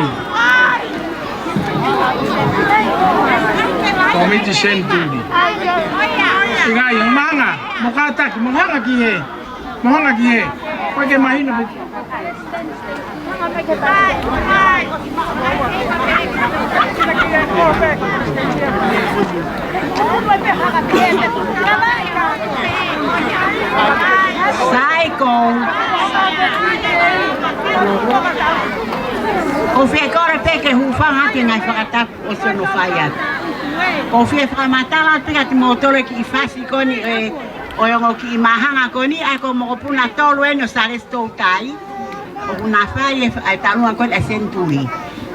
Kōmiti Senituli. Singai, mou hanga, mou kātaki, mou hanga ki hē. Mou hanga ki hē. Ko e ke mahino pē. Sai ko. ʻOku ou fie kole pē ke hūfanga atu he ngaahi fakatapu ʻosi hono fai atu. ʻOku ou fie fakamatala atu pē kiate kimoutolu e kiʻi fasi ko eni ʻo e, ʻo e ongo kiʻi māhanga ko eni, ʻa ia ko e mokopuna tolu eni ʻo Salesi Toutai. ʻOku na fai e fa-, e taʻolunga ko eni ʻa Senituli.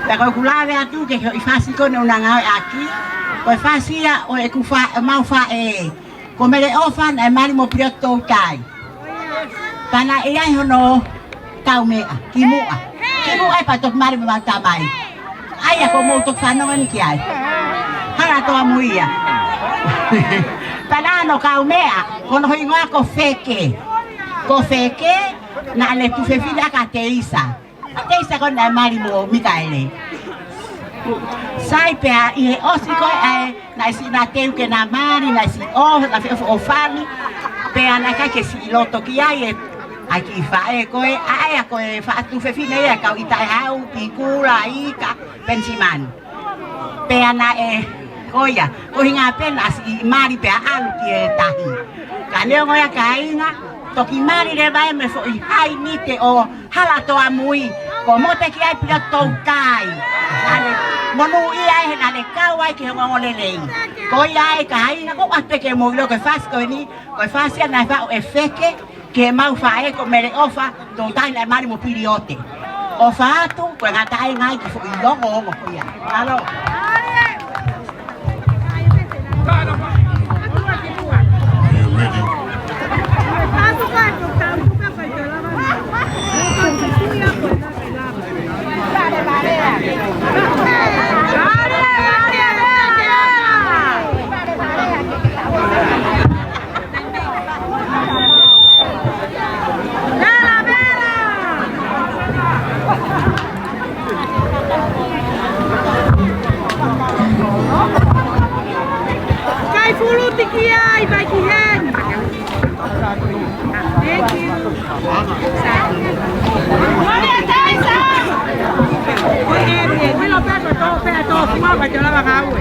Pea ko ʻeku lave atu ke, ke ʻi fasi ko eni ʻoku na ngāueʻaki. Ko e fasi ia ʻo ʻeku fa-, ʻemau faʻē. Ko Mele ʻOfa naʻe mali mo Pilioti Toutai. Pea naʻe ʻi ai hono kaumeʻa, kimuʻa. Kimuʻa ē pea toki mali mo ʻemau tamai. ʻA ia ko mou toki fanongo eni ki ai. Hala toa muia. Pea naʻe ʻi ai hono kaumeʻa, ko hono hingoa ko Feke. Ko Feke, naʻa ne tuofefine ʻaki ʻa Teisa. ʻA Teisa ko ē naʻe mali mo Mikaele. Sai pea ʻi he ʻosi ko ē ʻa e, naʻe siʻi na teu ke na mali, naʻe siʻi ʻoho, na feʻofoʻofani, pea naʻe ʻikai ke siʻi loto ki ai e, ʻa e kiʻi faʻē ko ē, ʻa ē ko e faʻē tuofefine ia, kau ʻi Taʻehau, Pikula, Ika, Penisimani. Pea naʻe, ko ia, ko hinga pē naʻa siʻi mali pea ʻalu ki he tahi. Ka neongo ia kāinga, toki mali leva ē mei he foʻi hainite ʻo Halatoamui, ko Mote ki ai pea toki kai. Naʻa ne monūʻia ai he naʻa ne kau ai ki he ongoongolelei. Ko ia ai kāinga, ko ʻoatu pē ke mou ʻilo ko e fasi ko eni, ko e fasi ia naʻe faʻu ʻe Feke, ke mau faʻē ko Meleʻofa, tō taina e mali mo Piliote. ʻOfa atu, ko e ngata ai ngai ki foʻi longo ongo ko ia. Mālō. Are you ready? Vela, vela! Kai fuluti ki ai, vai ki heni. Thank you. Ko e ʻemi, ʻemi lo pe ko tō, pe tō, fua, vai te lava ngāue.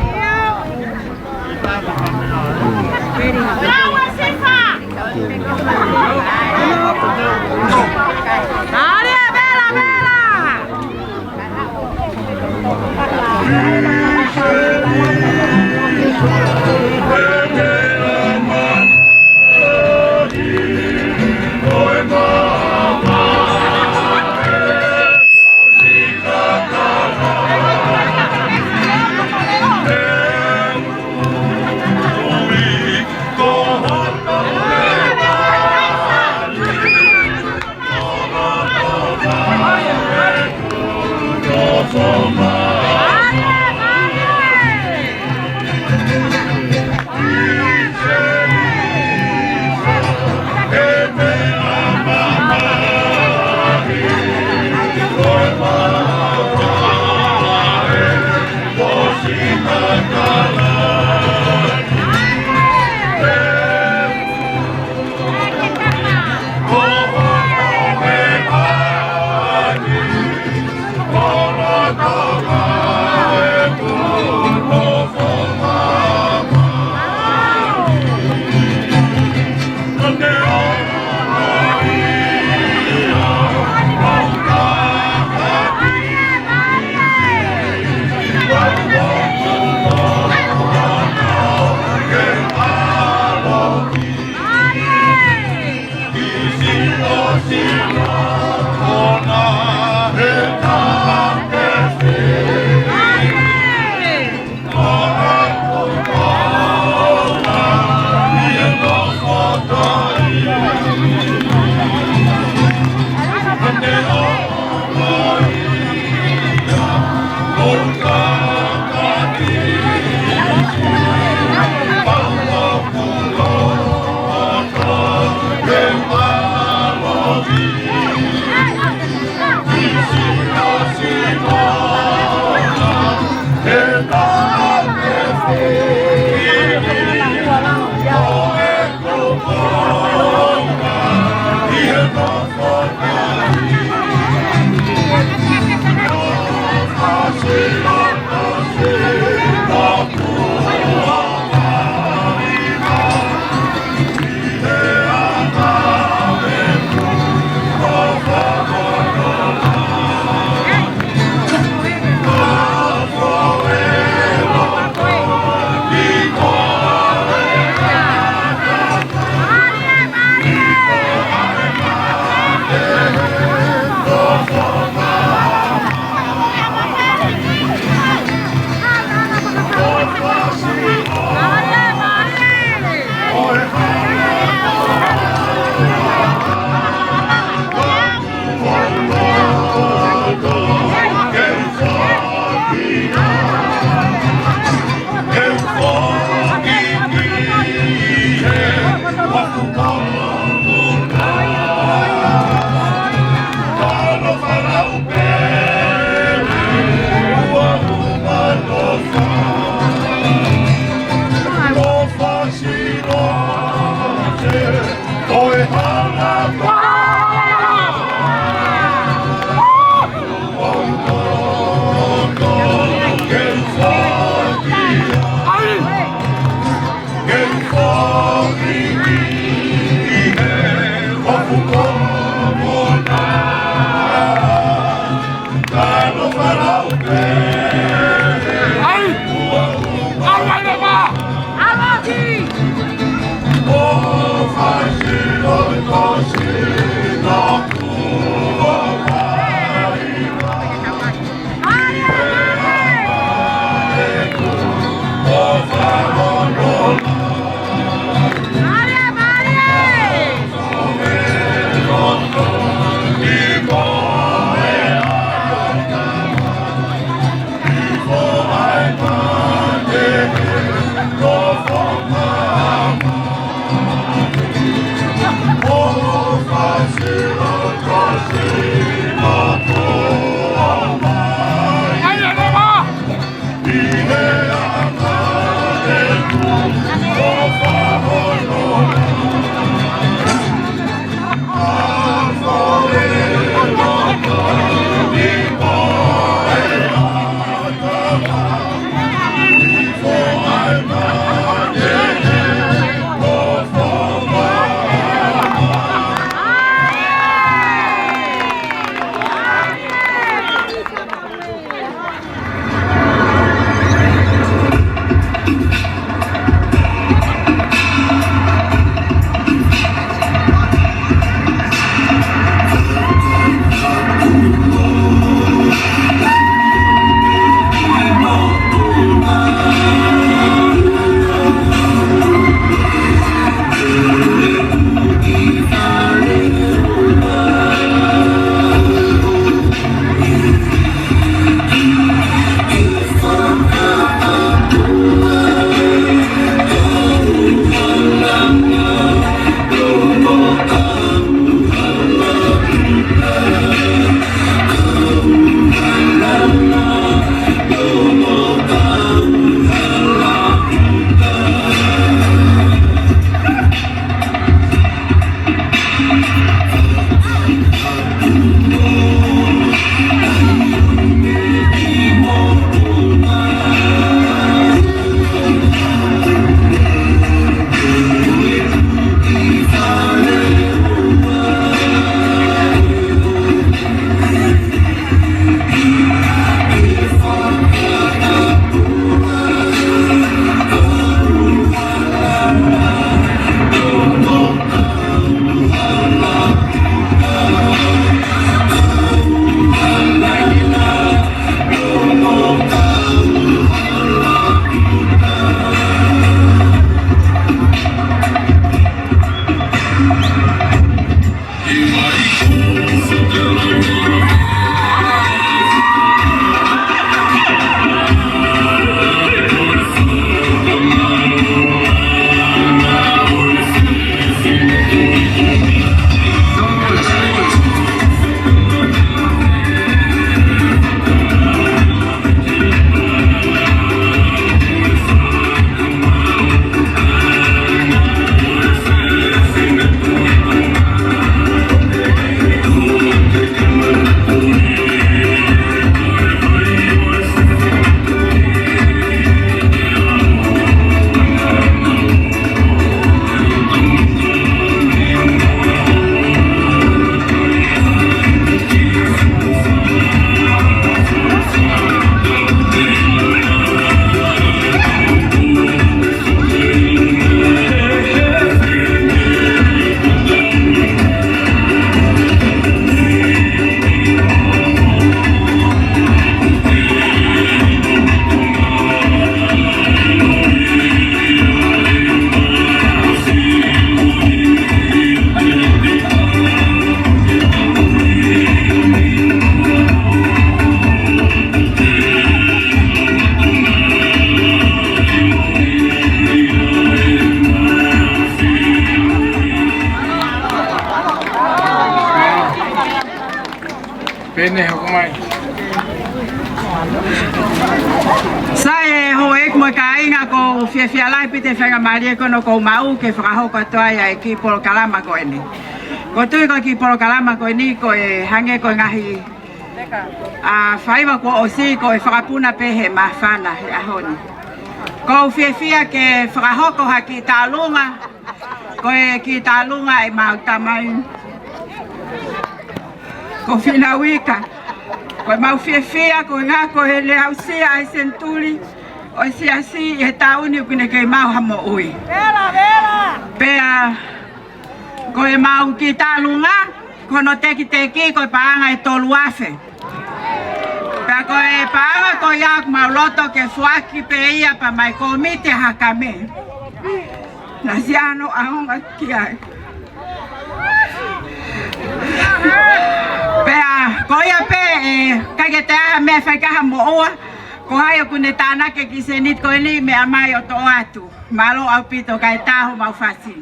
Pea ne hoko mai. Sai e houʻeiki mo Kāinga, ʻoku ou fiefia lahi ʻaupito he faingamālie ko eni ʻoku ou maʻu ke fakahoko atu ai ʻa e kiʻi polokalama ko eni. ʻOku ou tui ko e kiʻi polokalama ko eni ko e hangē ko e ngaahi ʻa e faiva kuo ʻosi, ko e fakapuna pē he māfana he ʻaho ni. ʻOku ou fiefia ke fakahoko ha kiʻi tālunga, ko e kiʻi tālunga ʻemau tamai ko Finau Ika. Ko ʻemau fiefia, ko e ʻuhinga ko e lele aʻusia ʻa e senituli ʻo e siasi ʻi he taʻu ni ʻoku ne kei maʻu ha moʻui. Pea ko ʻemau kiʻi tālunga, ko hono tekiteki ko e paʻanga ʻe tolu afe. Pea ko e paʻanga ko ia ʻoku mau loto ke foaki pē ia pea mei he kōmiti ʻa Hakame. Naʻa siʻi ʻaonga ki ai. Pea ko ia pē, ʻe ʻikai ke toe ʻi ai ha meʻa ʻe fai ki ai ha moʻua, ko hai ʻoku ne tānaki e kiʻi seniti ko eni, meʻa mai ʻo toʻo atu. Mālō ʻaupito, kae ʻatā homau fasi.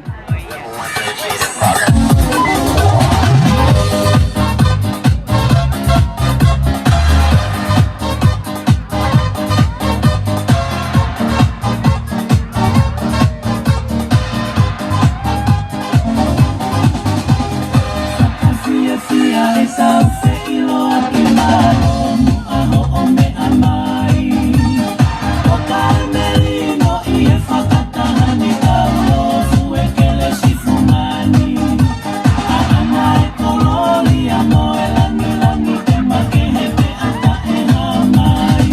Fakafiefia e tau feʻiloaki mālō muʻa hoʻo meʻa mai. Ko Kalamelino ʻi he fakataha ni kau lō fue kelesi fungani. ʻAʻana e kolōlia mo e langilangi ke makehe pea taʻehāmai.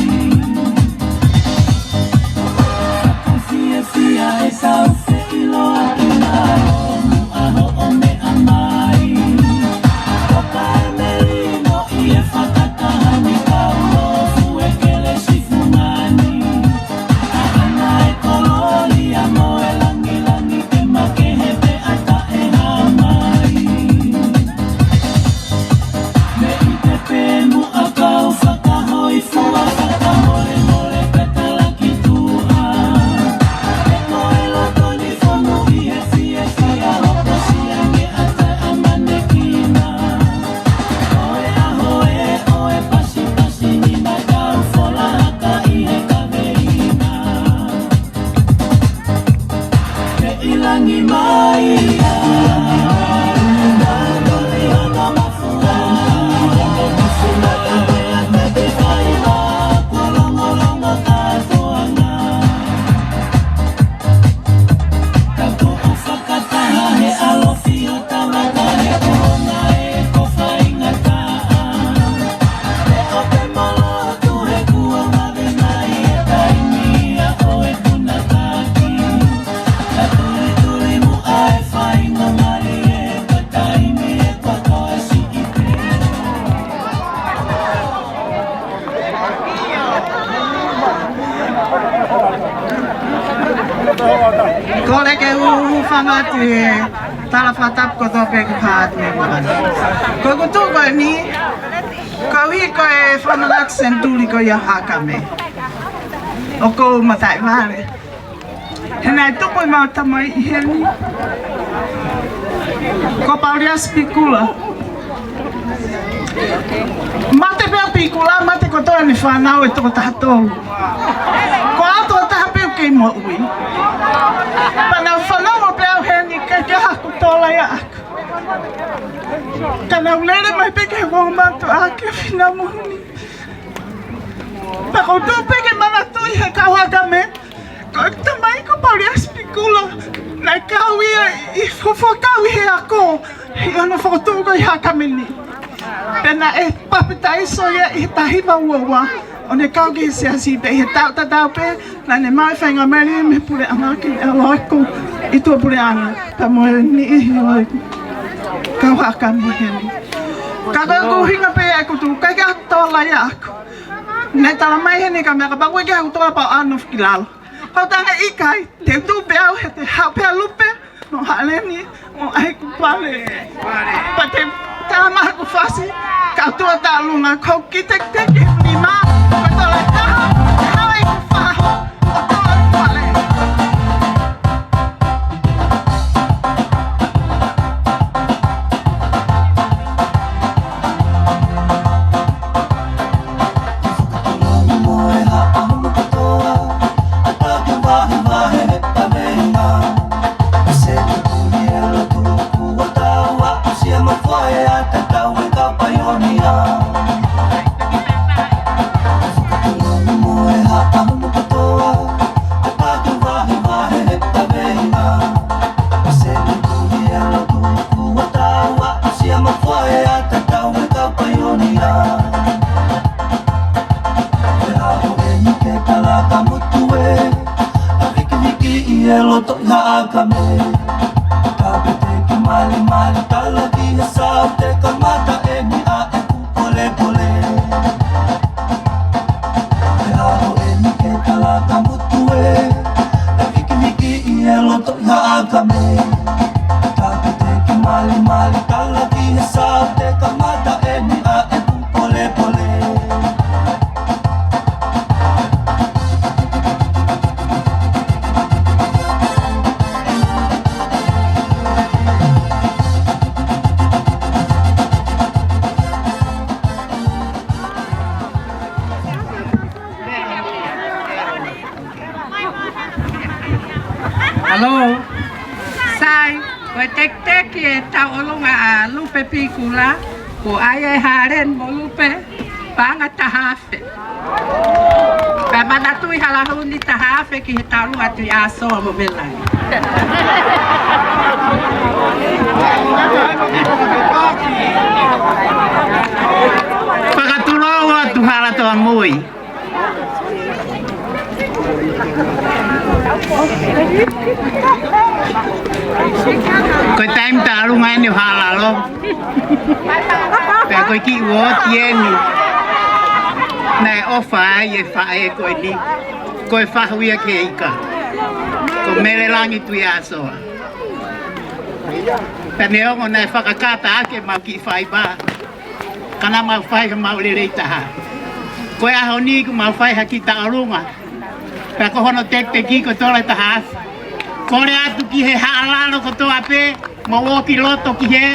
Fakafiefia e tau feʻiloaki mālō muʻa hoʻo meʻa mai. Ko Kalamelino ʻi he fakataha ni kau lō fue kelesi fungani. ʻAʻana e kolōlia mo e langilangi ke makehe pea taʻehāmai. Meʻi pē muʻa kau fakahōifua fakamolemole pea talaki tuʻa. He ko e loto ni fonu ʻi he fiefia hokosia ke ʻatā ʻa e ʻamanekina. Ko e ʻaho ē ʻo e pasipasi ni naʻa tau fola haka ʻi he kaveina. Ke ʻilangi mai ia. Kole ke u hūfanga atu he tala fakatapu kotoa pē ke fai atu mei mui. Ko ʻeku tuʻu ko eni, koeʻuhi ko e fānau senituli ko ia ʻa Hakame. ʻOku ou mataʻi vale. He naʻe tupu ʻemau tamai ʻi heni. Ko Pauliasi Pikula. Mate pē ʻa Pikula, mate kotoa ʻene fānau ʻe toko taha tolu. Ko au toko taha pē ʻoku kei moʻui. Pea naʻa ku fanongo pē au heni, ʻikai ke ʻi ai haku tōlaiaʻaki. Ka naʻa ku lele mai pē ki he uongo mātuʻaki ʻa Finemoni. Pea ʻoku ou tuʻu pē ke manatuʻi he kau Hakame. Ko e tamai ko Pauliasi Pikula, naʻe kau ia ʻi he fuofua kau ʻi he ako, ʻi hono fokotuʻu ko ia ʻa Hakame ni. Pea naʻe papitaiso ia ʻi he taha hiva ua ua, ʻo ne kau ki he siasi pea ʻi he taʻu tatau pē, naʻa ne maʻu e faingamālie mei he puleʻanga ke ne ʻalu ʻo ako ʻi tuʻapuleʻanga, pea mo e niʻihi ʻo e kau Hakame heni. Ka ko ʻeku ʻuhinga pē ʻeku tuʻu, ʻikai ke ʻi ai haku tōlaiaʻaki. Naʻe tala mai heni ka meʻa kapau ʻoku ʻikai ke ʻi ai haku tōlaiaʻaki pea u ʻalu ʻo nofo ki lalo. Ka u talaange ʻikai, te u tuʻu pē au he te u haʻu pē ʻa Lupe mo Haʻaleni mo ʻai ʻeku pale. Pea te u tala mai haku fasi, ka u tuʻu ʻo taʻalunga, ko e kiʻi tekiteki he nima, ko e tola ʻe taha, ʻe haʻu ʻeku fahu, ʻo tuʻu ʻo pale. ʻE loto ʻi Haʻakame. Tāpete ki Malimali, tala ki he Saute, kamata eni ʻa e pū polepole. ʻE ʻaho eni ke tala ka mutu ē, ʻe vikiviki ʻi he loto ʻi Haʻakame. Tāpete ki Malimali, tala ki he Saute, kamata eni ʻa e pū polepole. Hello. Sai, ko e tekiteki e tauʻolunga ʻa Lupe Pikula, ko ʻAi e Hāleni mo Lupe, paʻanga taha afe. Pea manatuʻi hala huni taha afe ki he tauʻolunga Tuʻi ʻAsoa mo Melani. Fakatulou atu hala toa mui. Ko e taimi tauʻolunga eni ʻo Haʻalalo. Pea ko e kiʻi uooti eni naʻe ʻofa ai e faʻē ko eni. Ko e fahu ia ki he ika. Ko Melelangi Tuʻiasoa. Pea neongo naʻe fakakata ʻaki ʻemau kiʻi faiva, ka naʻa mau fai homau lelei taha. Ko e ʻaho ni kuo mau fai ha kiʻi tauʻolunga. Pea ko hono tekiteki ko e tola taha afe. Kole atu ki he Haʻalalo kotoa pē, mou ō ki loto ki he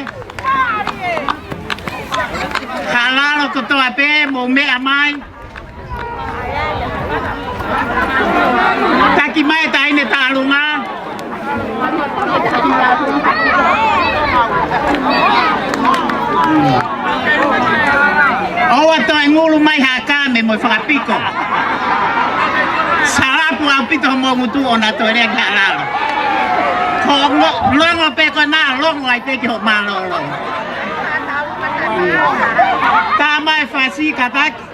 Haʻalalo kotoa pē, mou meʻa mai. Taki mai e taʻahine tauʻolunga. ʻOua toe ngulu mai Haʻakame mo e fakapiko. Salapu ʻaupito homou ngutu ʻo na toe lea ki Haʻalalo. Ko e ngo-, longo pē ko ena, longo ai pē ki hoʻo mālōlō. Tā mai fasi kataki.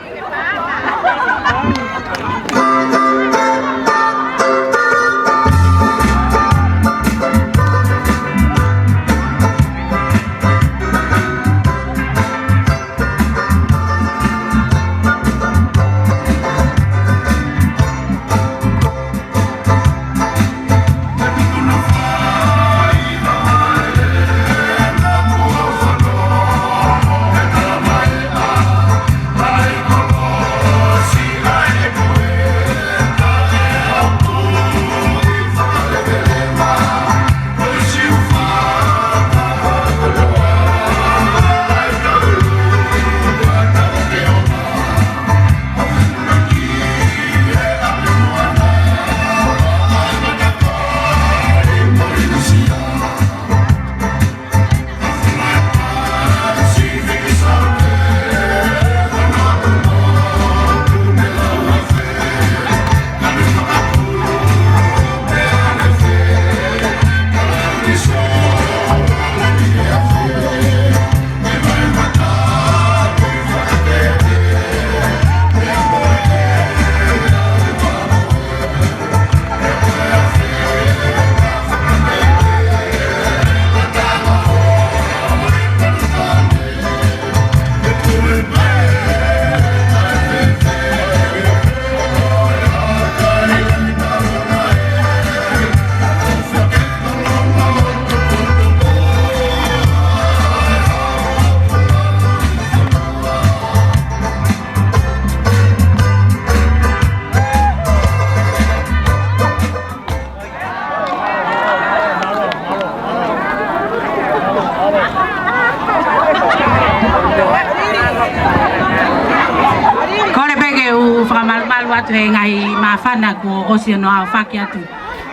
Kole pē ke u fakamalumalu atu he ngaahi māfana kuo ʻosi hono aofaki atu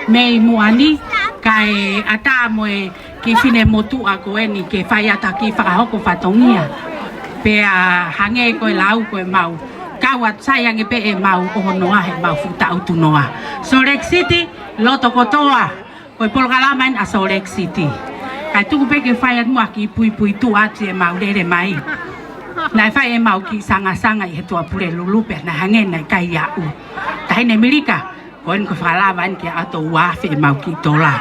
mei muʻa ni, kae ʻatā mo e kiʻi finemotuʻa ko eni ke fai atu ha kiʻi fakahoko fatongia. Pea hangē ko e lau ko ʻemau kau atu, sai ange pē ʻemau ʻohonoa heʻemau fuʻu taʻutunoa. Salt Lake City, loto kotoa, ko e polokalama eni ʻa Salt Lake City. Kae tuku pē ke fai atu muʻa ha kiʻi puipuituʻa atu ʻemau lele mai. Naʻe fai ʻemau kiʻi sangasanga ʻi he Tuʻapulelulu pea naʻe hangē naʻe ʻikai aʻu. Taʻahine Milika, Ko eni ko e fakalava eni ke ʻalu ʻo ʻave ʻemau kiʻi tola.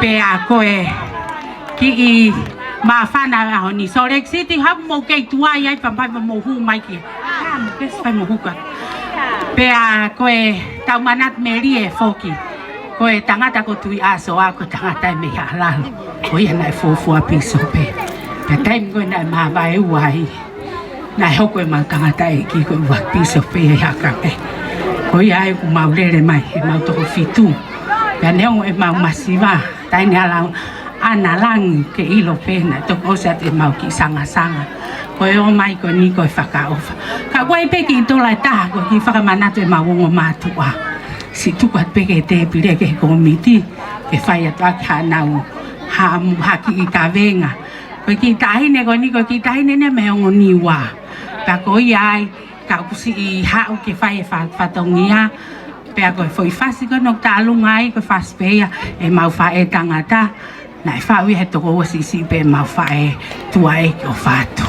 Pea ko e kiʻi māfana ʻo e ʻaho ni. Salt Lake City, haʻu mou kei tuai ai pea mou hū mai ki. Ah, mou kei fai mo huka. Pea ko e tau manatu melie foki. Ko e tangata ko Tuʻiʻasoa, ko e tangata ʻe mei Haʻalalo. Ko ia naʻe fuofua pīsope. Pea taimi ko ē naʻe māvae ua ai, naʻe hoko ʻemau tangataʻeiki ko e ua pīsope ʻi he haka pē. Ko ia ai ʻoku mau lele mai, ʻemau toko fitu. Pea neongo ʻemau masiva, taʻe ne ala ʻana langi ke ʻilo pē naʻe toki ʻosi atu ʻemau kiʻi sangasanga. Ko e ō mai ko eni ko e fakaʻofa. Ka ʻoku ʻi ai pē kiʻi tola ʻe taha ko e kiʻi fakamanatu ʻemau ongo mātuʻa. Siʻi tuku atu pē ki he tēpile ki he kōmiti, ke fai atu ʻaki haʻanau, ha, ha kiʻi kavenga. Ko e kiʻi taʻahine ko eni, ko e kiʻi taʻahine eni mei he ongo Niua. Pea ko ia ai, ka ʻoku siʻi haʻu ke fai e fa-, fatongia. Pea ko e foʻi fasi ko eni ʻoku tālunga ai, ko e fasi pē ia ʻemau faʻē tangata. Naʻe faʻu ia he tokoua siʻisiʻi pē ʻemau faʻē tuʻa ʻeiki ʻo fatu.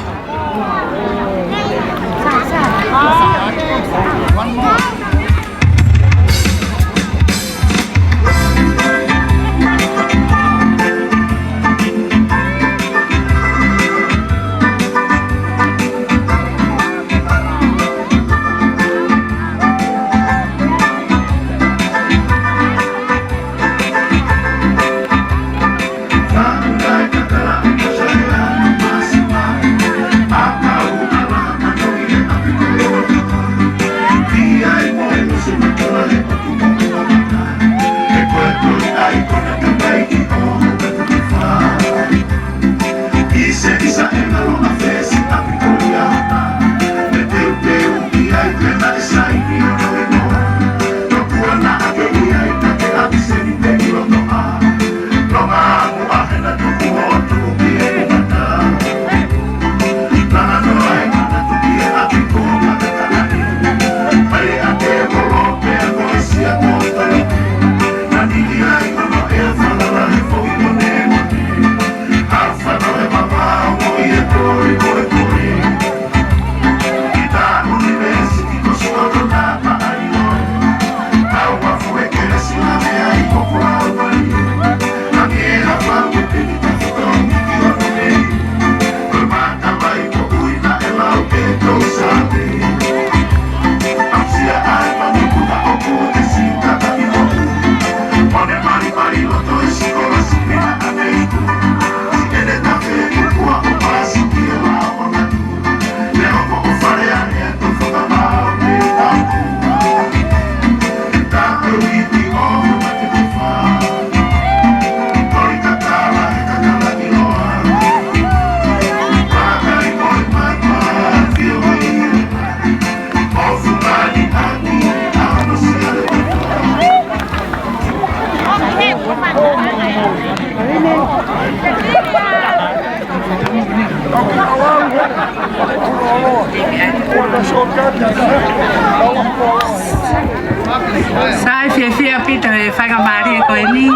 Sai fiefia ʻaupito he faingamālie ko eni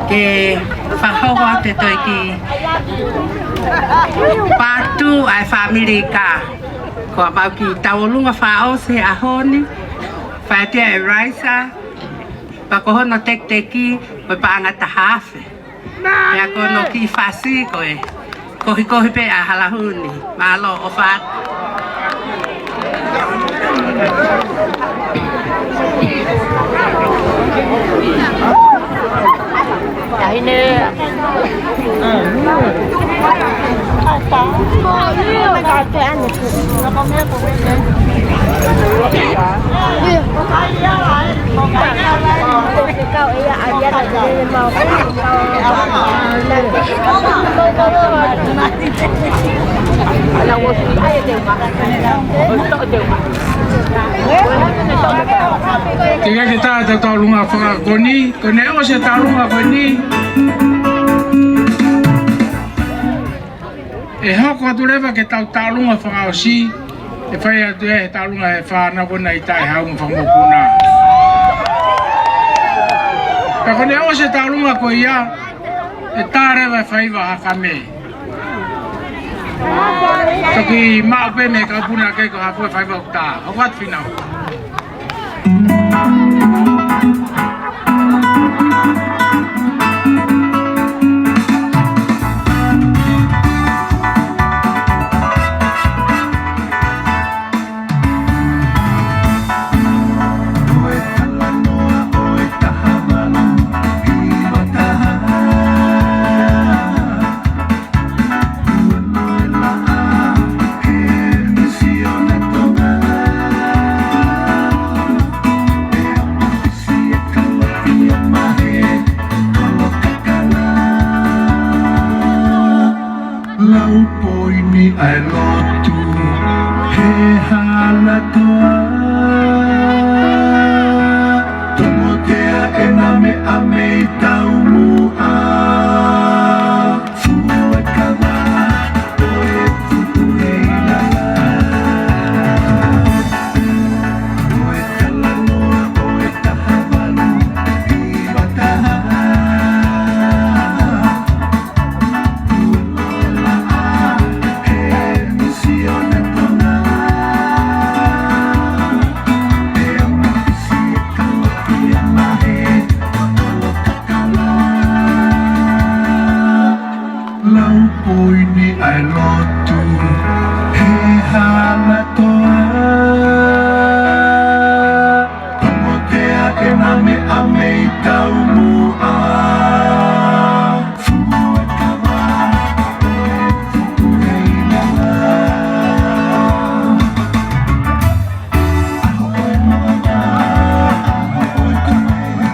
ke fakahoko atu e toe kiʻi patu ʻa e fāmili Kā. Ko ʻemau kiʻi tauʻolunga fakaʻosi he ʻaho ni, fai atu ia ʻe Raisa, pea ko hono tekiteki ko e paʻanga taha afe. Pea ko hono kiʻi fasi ko e kohikohi pē ʻa Halahuni. Mālō, ʻofa atu. Teʻeki ai ke tā e tauʻolunga fakaʻosi ko eni, ko ʻene ʻosi e tauʻolunga ko eni. ʻE hoko atu leva ke tau tauʻolunga fakaʻosi, ʻe fai atu ia he tauʻolunga ʻe fā naʻa ko ena ʻi Taʻehau mo Fakamokopuna. Pea ko ʻene ʻosi e tauʻolunga ko ia, ʻe tā leva e faiva ha kame. Toki maʻu pē mei he kaupuna ke ko ha fua faiva ʻoku tā. Hoko atu Fīnau. Lau poini ʻa e lotu he hala toa. Tomotea ʻena meʻa mei taumuʻa. Fuakava ʻo e fuʻu ʻeilala. Ko e talanoa ʻo e taha valu hiva taha. Lau poini ʻa e lotu he hala toa. Tomotea ʻena meʻa mei taumuʻa. Fuakava ʻo e fuʻu ʻeilala. ʻAho ʻo e moʻunga, ʻaho ʻo e tue.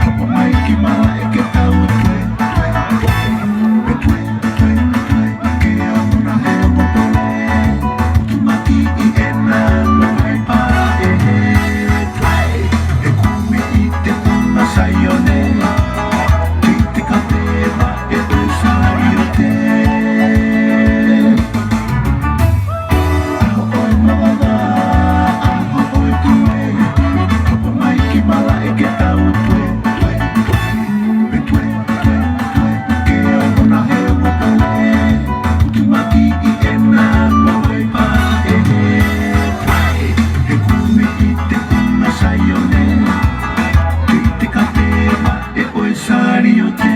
Hopo mai ki malaʻe ke tau tue, tue, tue, tue, tue, tue. Ke ʻauna he ʻopo pole. Tuʻumakiʻi ʻena moʻui paʻehe. Tue. ʻE kumi ʻi te puna Saione. Ki te kapeva ʻe ʻo e saliote. ʻAho ʻo e moʻunga, ʻaho ʻo e tue. Hopo mai ki malaʻe ke tau tue, tue, tue, tue, tue, tue. Ke ʻauna he ʻopo pole. Tuʻumakiʻi ʻena moʻui paʻehe. ʻE kumi ʻi te puna Saione. Ki te kapeva ʻe ʻo e saliote.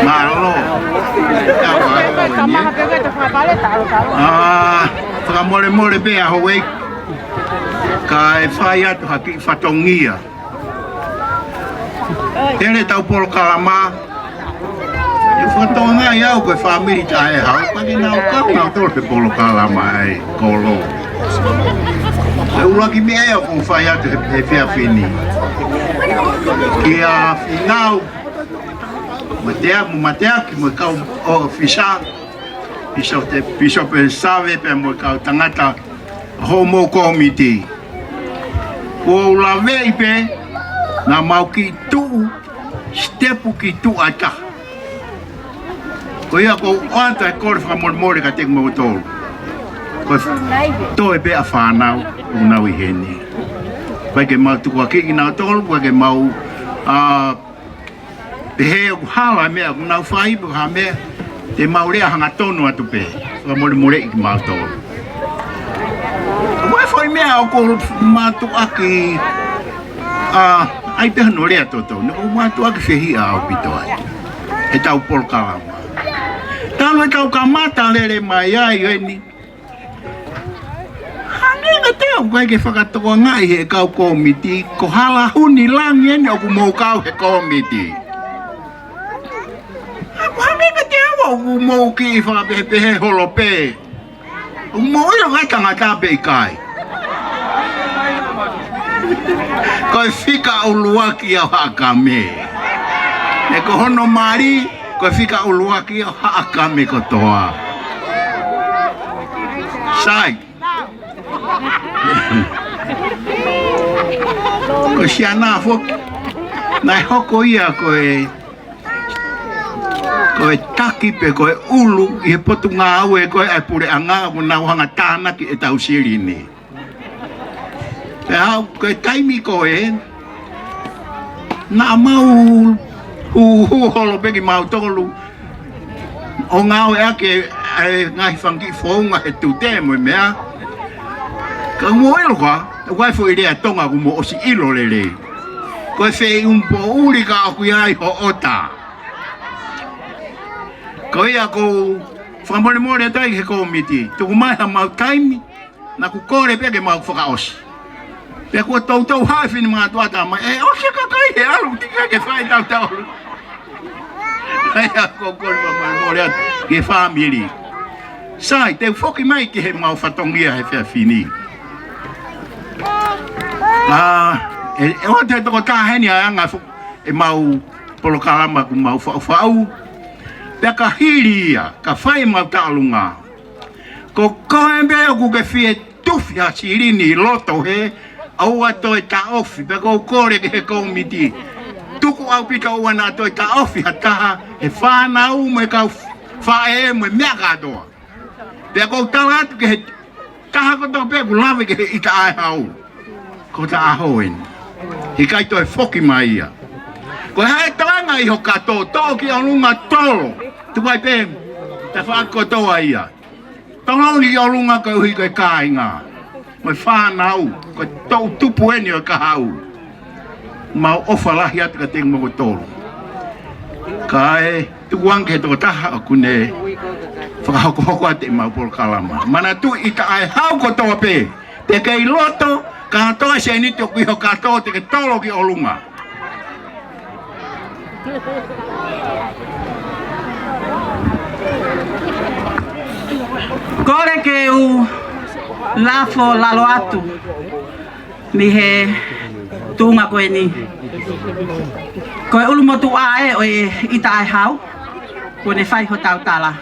Mālō. Mālō. ʻA, fakamolemole pē ʻa Houʻeiki. Kae fai atu ha kiʻi fatongia. Tele ʻetau polokalama. ʻE fakatokangaʻi au ko e fāmili Taʻehau, pea ke nau kau nautolu he polokalama ʻa e kolo. ʻE ʻuluaki meʻa ia ʻoku ou fai atu he, he efiafi ni. Kia Finau, Mateaki, mo Mateaki, mo e kau ʻōfisa, Pīsope, Pīsope Save, pea mo e kau tangata hoʻomou kōmiti. ʻOku ou laveʻi pē, naʻa mau kiʻi tuʻu, sitepu ki tuʻa ʻe taha. Ko ia ʻoku ou ʻoatu ʻa e kole fakamolemole kiate kimoutolu. Ko e toe pē ʻa e fānau ʻoku nau ʻi heni. ʻOku ʻikai ke mau tukuakiʻi kinautolu, ʻoku ʻikai ke mau, ʻa, pehē ʻoku hala e meʻa ʻoku nau fai, pe ko ha meʻa, te mau lea hangatonu atu pē. Fakamolemoleʻi kimautolu. Ko e foʻi meʻa ʻoku ou mātuʻaki, ʻa, ʻai pē hano lea totonu, ʻoku ou mātuʻaki fehiʻa ʻaupito ai. Heʻetau polokalama. Talu ʻetau kamata lele mai ai ʻo eni. Hangē kiate au ʻoku ʻikai ke fakatokangaʻi he kau kōmiti, ko Halahuni Langi eni ʻoku mou kau he kōmiti. ʻOku hangē kiate au ʻoku mou kiʻi fakapehēpehē holo pē. ʻOku mou ʻilo ko e tangata pe ʻikai. Ko e fika ʻuluaki ʻa Haʻakame. ʻE ko hono mali, Ko e fika ʻuluaki ʻo Haʻakame kotoa. Sai. Ko Siana foki. Naʻe hoko ia ko e, ko e taki pe ko e ʻulu ʻi he potungāue ko ē ʻa e puleʻanga ʻoku nau hanga tānaki ʻetau silini. Pea aʻu ko e taimi ko ē, naʻa mau hūhū holo pē kimautolu ʻo ngāueʻaki e ngaahi fanga kiʻi founga he tute mo e meʻa. Ka mou ʻilo koā, ʻoku ʻi ai foʻi lea Tonga ʻoku mou ʻosi ʻilo lelei. Ko e feʻumpoʻuli ka ʻoku ʻi ai hoʻo ʻota. Ko ia ʻoku ou fakamolemole atu ai he kōmiti. Tuku mai haʻamau taimi, naʻa ku kole pē ke mau fakaʻosi. Pea kuo toutou haʻu e finemātuʻa ʻo tala mai, ʻe ʻosi e kakai he ʻalu, teʻeki ke fai tautau. ʻA ia ʻoku ou kole fakamolemole atu ki he fāmili. Sai, te u foki mai ki heʻemau fatongia he efiafi ni. ʻA, ʻe, ʻe ʻoatu ʻe he tokotaha heni ʻa e anga fo-, ʻemau polokalama ʻoku mau faʻufaʻu. Pea ka hili ia, ka fai ʻemau tauʻolunga. Ko koe pē ʻoku ke fie tufi ha silini ʻi loto hē, ʻoua toe taʻofi, pea ʻoku ou kole ki he kōmiti. Tuku ʻaupito ʻoua naʻa toe taʻofi ha taha, he fānau mo e kau faʻē mo e meʻa kātoa. Pea ʻoku ou tala atu ki he taha kotoa pē ʻoku lave ki he ʻita ʻa e hau. Ko e ʻaho eni. ʻIkai toe foki mai ia. Ko e hā e tokanga ʻi ho kato, toʻo ki ʻolunga tolo. Tuku ai pē, tafaʻaki kotoa ia. Tolo ki ʻolunga koeʻuhi ko e kāinga. Mo e fānau, ko e toʻu tupu eni ʻo e kahaʻu. Mau ʻofa lahi atu kiate kimoutolu. Kae tuku ange ki he tokotaha ʻoku ne fakahokohoko atu ʻemau polokalama. Manatuʻi ʻita ʻa e hau kotoa pē. Te ke ʻi loto, kātoa e sēniti ʻoku ʻi ho kato te ke tolo ki ʻolunga. Kole ke u lafo lalo atu mei he tuʻunga ko eni. Ko e ʻulumotuʻa ē ʻo e ʻita ʻa e hau, kuo ne fai hotau tala.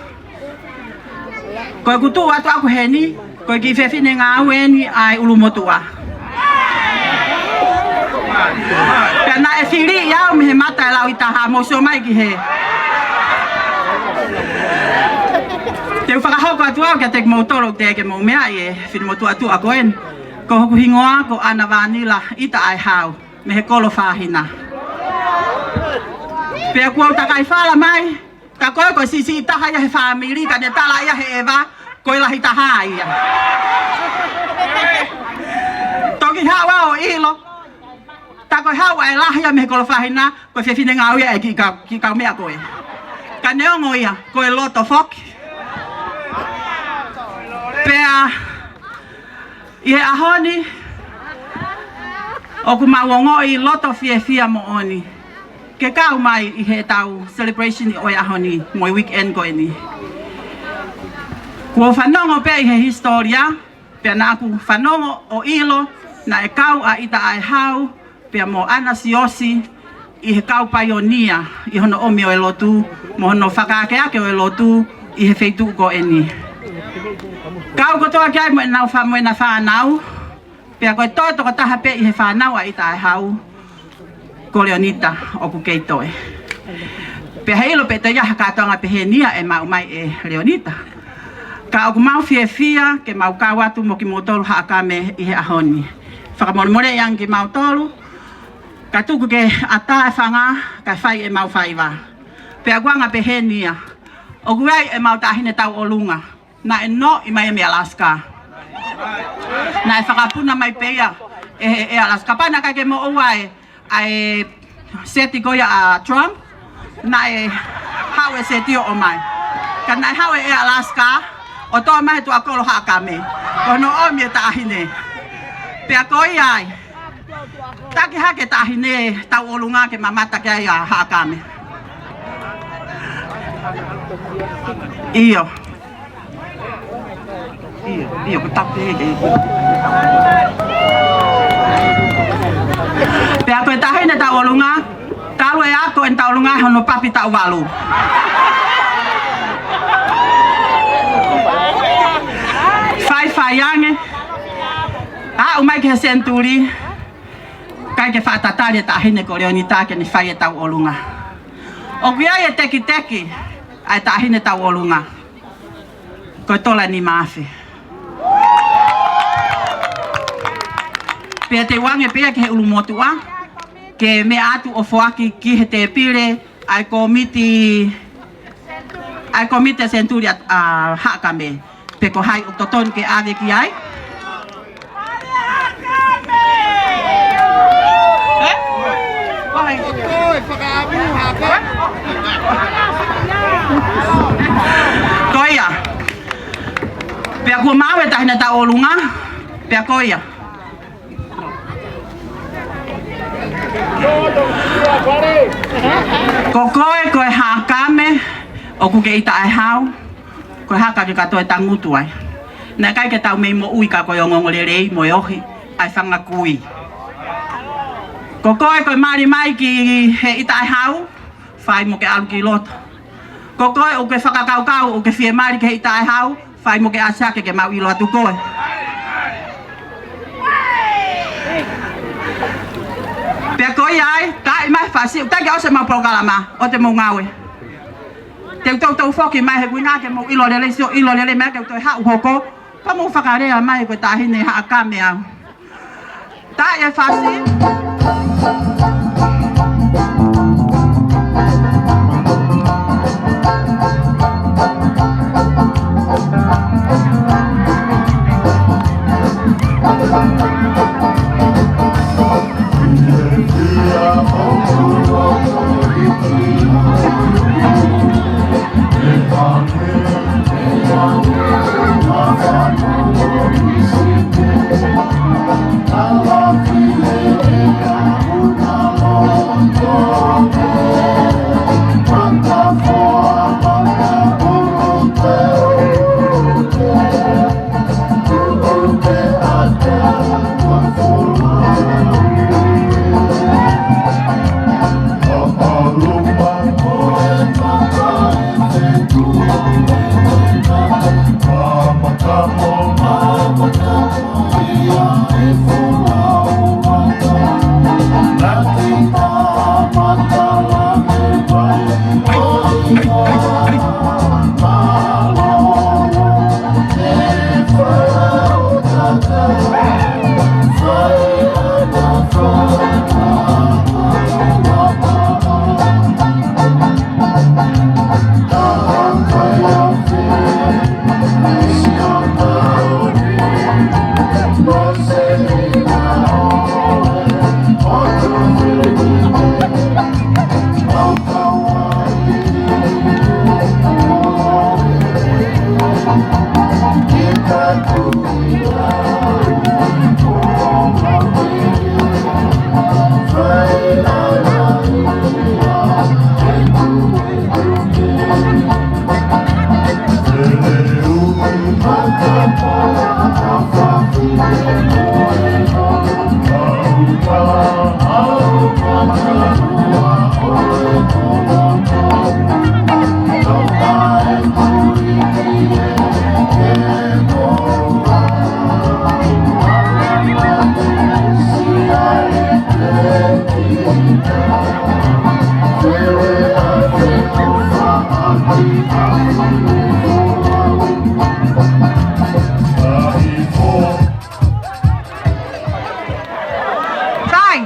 Ko ʻeku tuʻu atu ʻaku heni, ko e kiʻi fefine ngāue eni ʻa e ʻulumotuʻa. Pea naʻe fili au mei he mata ʻe lauʻi taha, mou sio mai ki hē. Te u fakahoko atu au kiate kimoutolu teʻeki ke mou meaʻi e finemotuʻa tuʻa ko eni. Ko hoku hingoa ko ʻAna Vānila ʻIta ʻa e Hau, mei he Kolo Fāhina. Pea kuo u takai fala mai, ka ko e, ko e siʻisiʻi taha ia he fāmili, ka ne tala ia he ʻeva, ko e lahi taha ia. Toki haʻu au ʻo ʻilo, tā ko e haʻu ʻa e lahi ia mei he Kolo Fāhina, ko e fefine ngāue ia ʻa e kiʻi kau, kiʻi kaumeʻa ko ē. Ka neongo ia, ko e loto foki. Pea ʻi he ʻaho ni, ʻoku mau ongoʻi loto fiefia moʻoni ke kau mai ʻi heʻetau celebration ʻo e ʻaho ni, mo e weekend ko eni. Kuo u fanongo pē ʻi he hisitōlia, pea naʻa ku fanongo ʻo ʻilo naʻe kau ʻa ʻIta ʻa e Hau, pea mo ʻAna Siaosi ʻi he kau paionia ʻi hono ʻomi ʻo e lotu, mo hono fakaakeake ʻo e lotu ʻi he feituʻu ko eni. Kau kotoa ki ai mo ʻenau fa-, mo ʻena fānau, pea ko e toe tokotaha pē ʻi he fānau ʻa ʻIta ʻa e Hau, ko Leonita ʻoku kei toe. Pea heiʻilo pē ʻe toe ʻi ai ha kātoanga pehē ni ia ʻe maʻu mai ʻe Leonita. Ka ʻoku mau fiefia ke mau kau atu mo kimoutolu Haʻakame ʻi he ʻaho ni. Fakamolemoleʻi ange kimautolu, ka tuku ke ʻatā e fanga, kae fai ʻemau faiva. Pea ʻoku anga pehē ni ia. ʻOku ʻi ai ʻemau taʻahine tauʻolunga. Naʻe noʻi mai mei Alaska. Naʻe fakapuna mai pē ia ʻe, ʻe Alaska. Pea naʻe ʻikai ke moʻua e, ʻa e seti ko ia ʻa Trump. Naʻe haʻu e seti ʻo ʻomai. Ka naʻe haʻu ʻe Alaska, ʻo toʻo mai he tuʻa kolo Haʻakame. Ko hono ʻomi e taʻahine. Pea ko ia ai. Taki hake taʻahine tauʻolunga ke mamata ki ai ʻa Haʻakame. ʻIo. ʻIo, ʻio, ko tape ke. Pea ko e taʻahine tauʻolunga, kalu Ako ʻene tauʻolunga hono papi taʻu valu. Faifai ange. Aʻu mai ki he senituli, ʻikai ke faʻa tatali e Taʻahine ko Leonita ke ne fai e tauʻolunga. ʻOku ʻi ai e tekiteki ʻa e Taʻahine tauʻolunga, ko e tola nima afe. Pea te u ʻoange pē ia ki he ʻulumotuʻa ke meʻa atu ʻo foaki ki he tēpile ʻa e kōmiti, ʻa e kōmiti ʻa e senituli ʻa, ʻa Haʻakame. Pe ko hai ʻoku totonu ke ʻave ki ai? Ē? Ko ia. Pea kuo maʻu e Taʻahine tauʻolunga. Pea ko ia. Ko koe, ko e Haʻakame ʻoku ke ʻi Taʻehau, ko e hā ka ke ka toe tangutu ai? Naʻe ʻikai ke tau mei moʻui ka ko e ongoongolelei mo e ohi ʻa e fanga kui. Ko koe, ko e mali mai ki he ʻi Taʻehau, fai mo ke ʻalu ki loto. Ko koe ʻoku ke fakakaukau ʻoku ke fie mali ki he ʻi Taʻehau, fai mo ke ʻasi hake ke mau ʻilo atu koe. Pea ko ia ai, taʻi mai Fasi, ʻoku teʻeki ke ʻosi ʻemau polokalama, ʻoua te mou ngāue. Te u toutou foki mai he ʻuhinga ke mou ʻilo lelei, sio ʻilo lelei mai ke u toe haʻu hoko, pea mou fakalea mai ko e Taʻahine Haʻakame au. Taʻi e Fasi. Sai,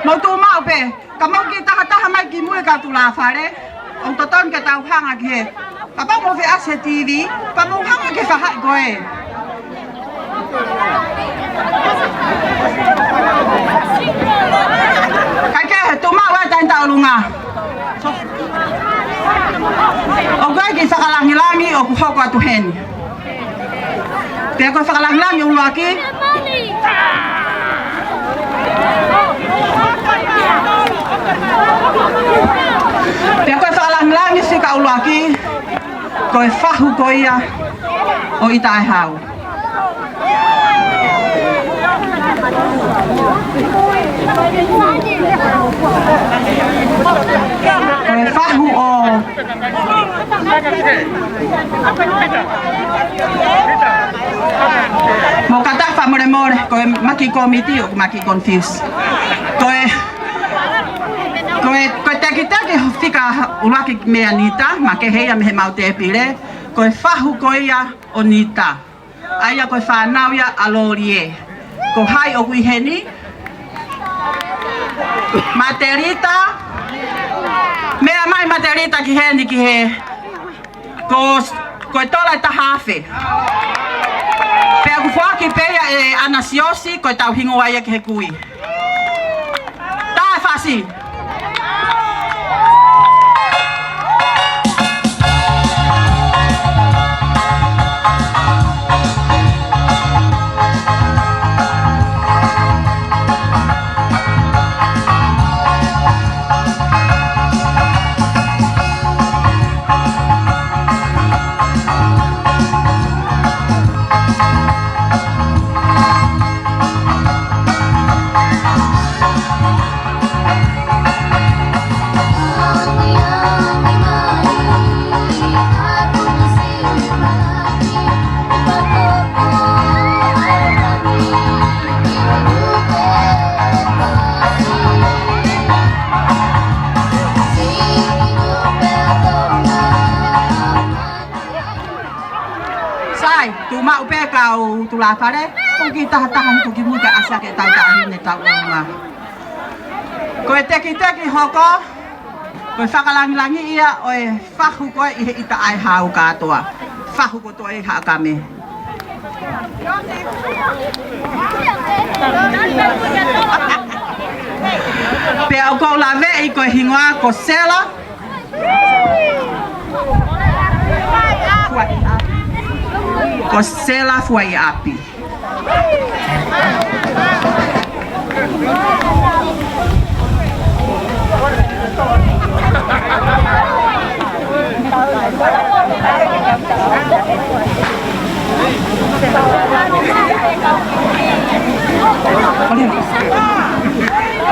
mou tuʻu maʻu pē, ka mou kiʻi tahataha mai ki mui ka tulafale, ʻoku totonu ke tau hanga ki he. Kapau mou fie ʻasi he TV, ka mou hanga ki he faʻahi ko ē. Kae kehe, tuʻu maʻu e Taʻahine tauʻolunga. ʻOku ʻi ai e kiʻi fakalangilangi ʻoku hoko atu heni. Pea ko e fakalangilangi ʻuluaki. Pea ko e fakalangilangi fika ʻuluaki, ko e fahu ko ia ʻo ʻi Taʻehau. Ko e fahu ʻo, mou kātaki fakamolemole, ko e maki komiti ʻoku maki confuse. Ko e, ko e, ko e tekiteki fika ʻuluaki meia Nita, makehe ia mei heʻemau tēpile, ko e fahu ko ia ʻo Nita. ʻA ia ko e fānau ia ʻa Lolie. Ko hai ʻoku ʻi heni? Matelita. Meʻa mai Matelita ki heni ki he. Ko, ko e tola ʻe taha afe. Pea ʻoku foaki pē ia ʻe ʻAnasiosi, ko e tauhingoa ia ki he kui. Taʻefasi. Sai, tuʻu maʻu pē kau tulāfale, ʻoku kiʻi tahataha hiko ki mui ka ʻasi ake ʻetau taʻahine tauʻolunga. Ko e tekiteki hoko, ko e fakalangilangi ia ʻo e fahu ko ē ʻi he ʻita ʻa e hau kātoa. Fahu kotoa ʻi Haʻakame. Pea ʻoku ou laveʻi ko e hingoa ko Sela. Ko Sela Fuaiʻapi.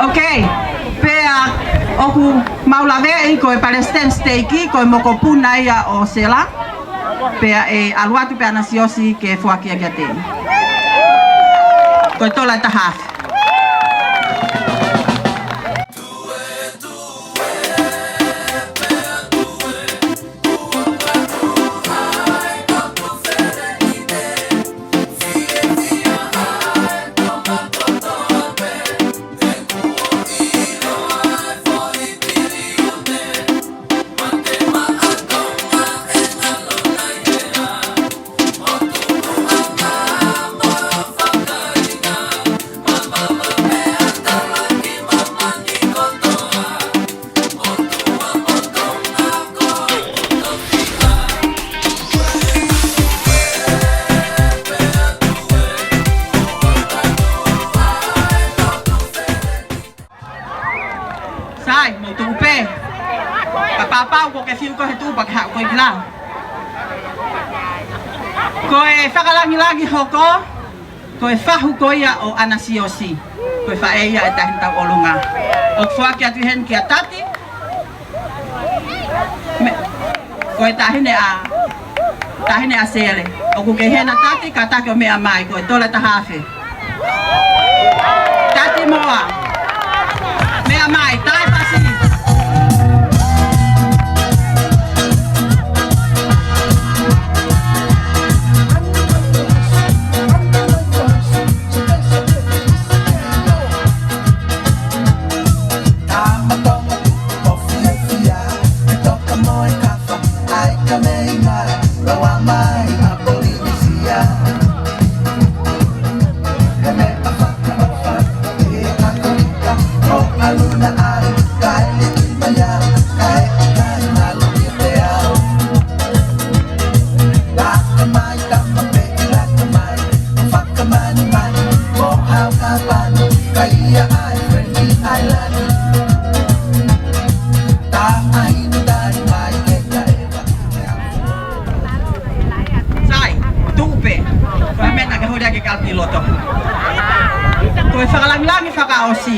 Ok, pea ʻoku mau laveʻi ko e palesiteni siteiki, ko e mokopuna ia ʻo Sela. Pea ʻe ʻalu atu pē ʻAnasiosi ke foaki ia kiate ia. Ko e tola ʻe taha afe. Sai, mou tuʻu pē. Kapau ʻoku ke fiu koe he tuʻu pea ke haʻu koe ki lalo. Ko e fakalangilangi hoko, ko e fahu ko ia ʻo ʻAnasiosi. Ko e faʻē ia ʻe tahi tauʻolunga. ʻOku foaki atu heni kia Tati. Meʻa, ko e taʻahine ʻa, taʻahine ʻa Sele. ʻOku ke ʻi hena Tati, kātaki ʻo meʻa mai, ko e tola ʻe taha afe. Tati Moa. Meʻa mai, Taʻefasi. Sai, tuʻu pē. Ko e meʻa naʻa ke holi ake kapi loto. Ko e fakalangilangi fakaʻosi.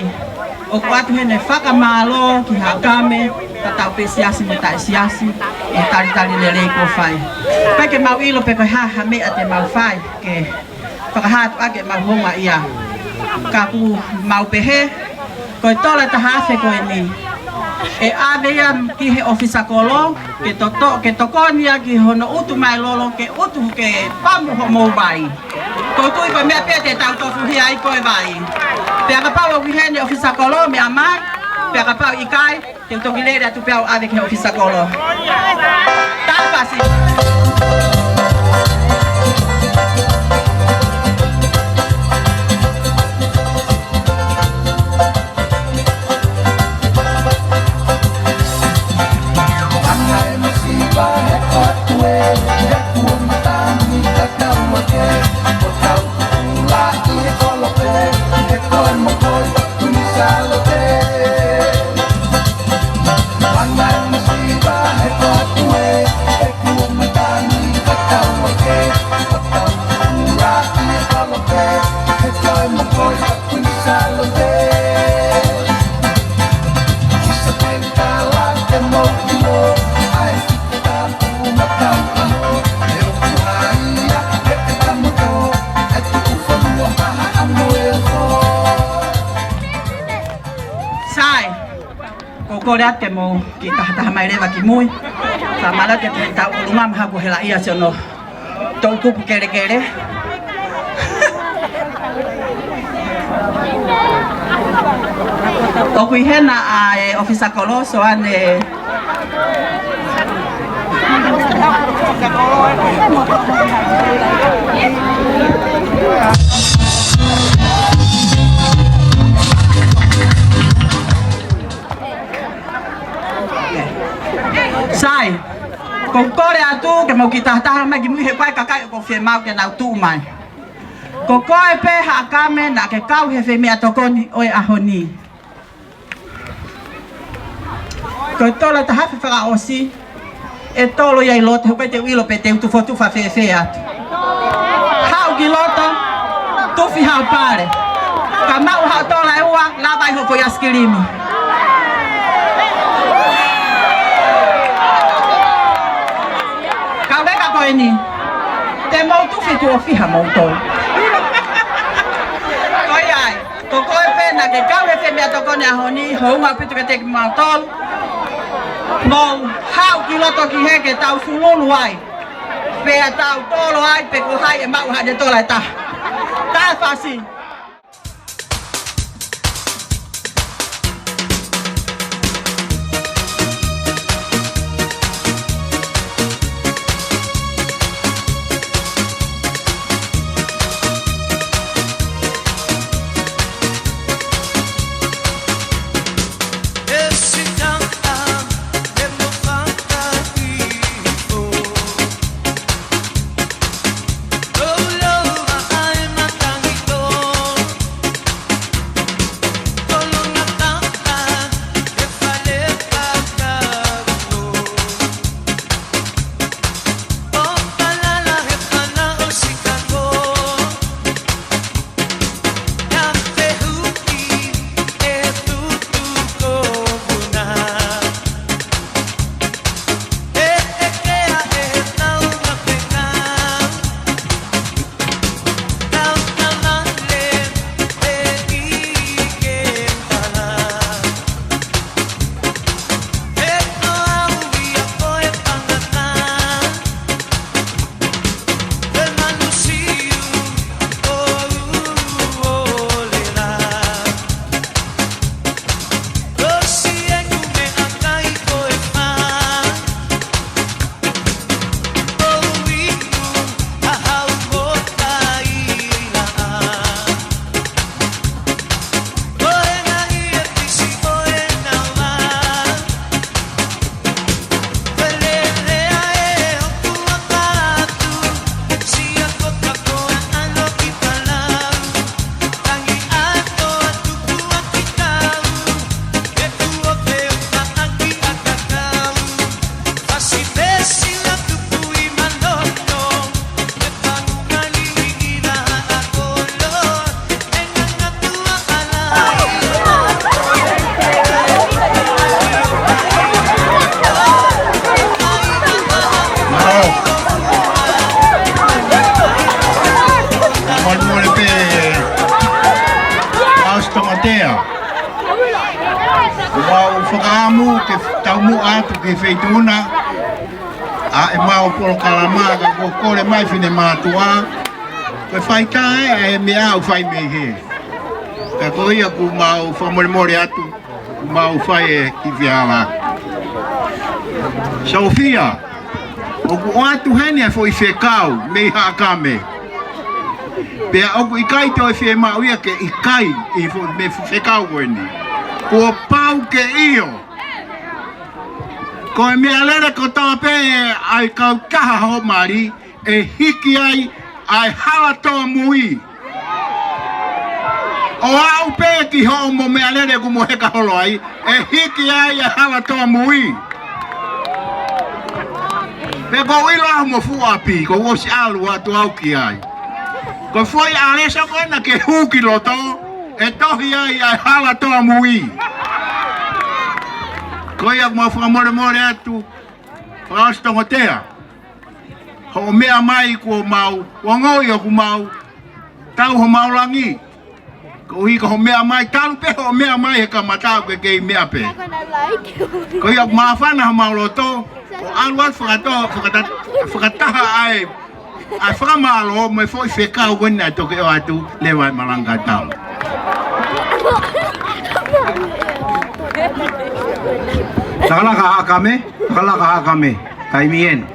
ʻOku ʻoatu heni e fakamālō ki Haʻakame, tatau pē siasi mo taʻe siasi, ʻi he talitali lelei kuo fai. ʻIkai ke mau ʻilo pe ko e hā ha meʻa te mau fai ke fakahā atu ʻaki ʻemau houngaʻia. Ka ʻoku mau pehē, ko e tola taha afe ko eni, ʻe ʻave ia ki he ʻōfisa kolo, ke toto, ke tokoni ia ki hono utu mai lolo, ke utu ke pamu homou vai. ʻOku ou tui ko e meʻa pē te tau tofuhia ai ko e vai. Pea kapau ʻoku ʻi heni e ʻōfisa kolo, meʻa mai, pea kapau ʻikai, te u toki lele atu pea u ʻave ki he ʻōfisa kolo. Tāfasi. Sai, ʻoku ou kole atu ke mou kiʻi tahataha mai leva ki mui. Sa mala ke te tau ʻolunga maha ko hela ia sio no. Toʻukupu kelekele. ʻOku ʻi hena ʻa e ʻōfisa kolo, Soane. Sai, ʻoku ou kole atu ke mou kiʻi tahataha mai ki mui he ʻoku ʻi ai e kakai ʻoku fiemaʻu ke nau tuʻu mai. Ko koe pē Haʻakame naʻa ke kau he femeʻatokoni ʻo e ʻaho ni. Ko e tola taha afe fakaʻosi, ʻe tolo ia ʻi loto, he ʻoku ʻikai te u ʻilo pe te u tufotufa fēfē atu. Haʻu ki loto, tufi haʻo pale. Ka maʻu haʻo tola ʻe ua, lava ai hoʻo foʻi ʻaisikilimi. Ka ʻoku ʻikai ko eni, te mou tufi tuʻo fiha moutolu. Ko ia ai. Ko koe pē naʻa ke kau he femeʻatokoni ʻaho ni, hounga ʻaupito kiate kimautolu. Mou haʻu ki loto ki hē ke tau fululu ai. Pea tau tolo ai, pe ko hai ʻe maʻu haʻane tola ʻe taha. Tāfasi. Mau muʻa atu ki he feituʻu na ʻa ʻemau polokalama, ka ʻoku kole mai finemātuʻa, ko e faitā ē ʻa e meʻa ʻoku fai mei hē. Ka ko ia ʻoku mau fakamolemole atu, ʻoku mau fai e kiʻi fehālaaki. Sofia, ʻoku ʻoatu heni ʻa e foʻi fekau mei Haʻakame. Pea ʻoku ʻikai toe fiemaʻu ia ke ʻikai ʻi he foʻi meʻa fekau ko eni. Kuo pau ke ʻio. Ko e meʻalele kotoa pē ʻa e kautaha hoʻo mali, ʻe hiki ai ʻa e hala tōmui. ʻO aʻu pē ki hoʻomo meʻalele ʻoku mo heka holo ai, ʻe hiki ai ʻa e hala tōmui. Pea ʻoku ou ʻilo ʻa hoʻomo fuʻu ʻapi, ʻoku ou ʻosi ʻalu atu au ki ai. Ko e foʻi ʻalesa ko ena ke hū ki loto, ʻe tohi ai ʻa e hala tōmui. Ko ia ʻoku mau fakamolemole atu, Fakaʻosi Tongotea. Hoʻo meʻa mai kuo mau, ʻoku ou ongoʻi ʻoku mau tau homau langi. Koeʻuhi ko hoʻo meʻa mai, talu pē hoʻo meʻa mai he kamata ʻoku ke kei meʻa pē. Ko ia ʻoku māfana homau loto, ʻo ʻalu atu fakato-, fakata-, fakataha ʻa e, ʻa e fakamālō mo e foʻi fekau ko eni naʻe toki ʻoatu, leva e malanga tau. Takalaka Haʻakame, takalaka Haʻakame, taimi eni.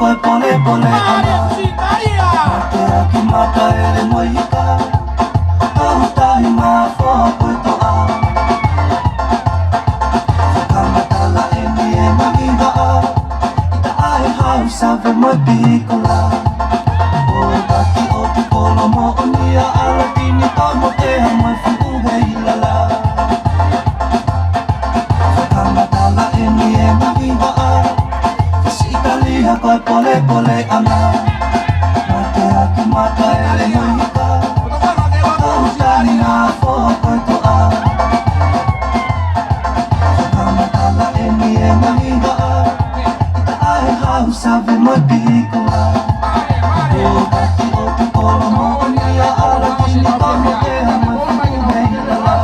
Ko e polepole ʻana. Mate ʻaki mata ele mo e ika. Tau tahi mā foa ko e toʻa. Fakamatala eni e ngaahi vaʻa. ʻIta ʻa e hau save mo e pikola. ʻO taki ʻo Tupolo Moʻonia, ʻAlatini Taumoʻea mo e fuʻu heilala. Fakamatala eni e ngaahi vaʻa. Fasi ʻItalia ko e polepole ʻana. Mate ʻaki mata ele mo e ika. Tau tahi mā foa ko e toʻa. Fakamatala eni e ngaahi vaʻa. ʻIta ʻa e hau save mo e pikola. ʻO taki ʻo Tupolo Moʻonia, ʻAlatini Taumoʻea mo e fuʻu heilala.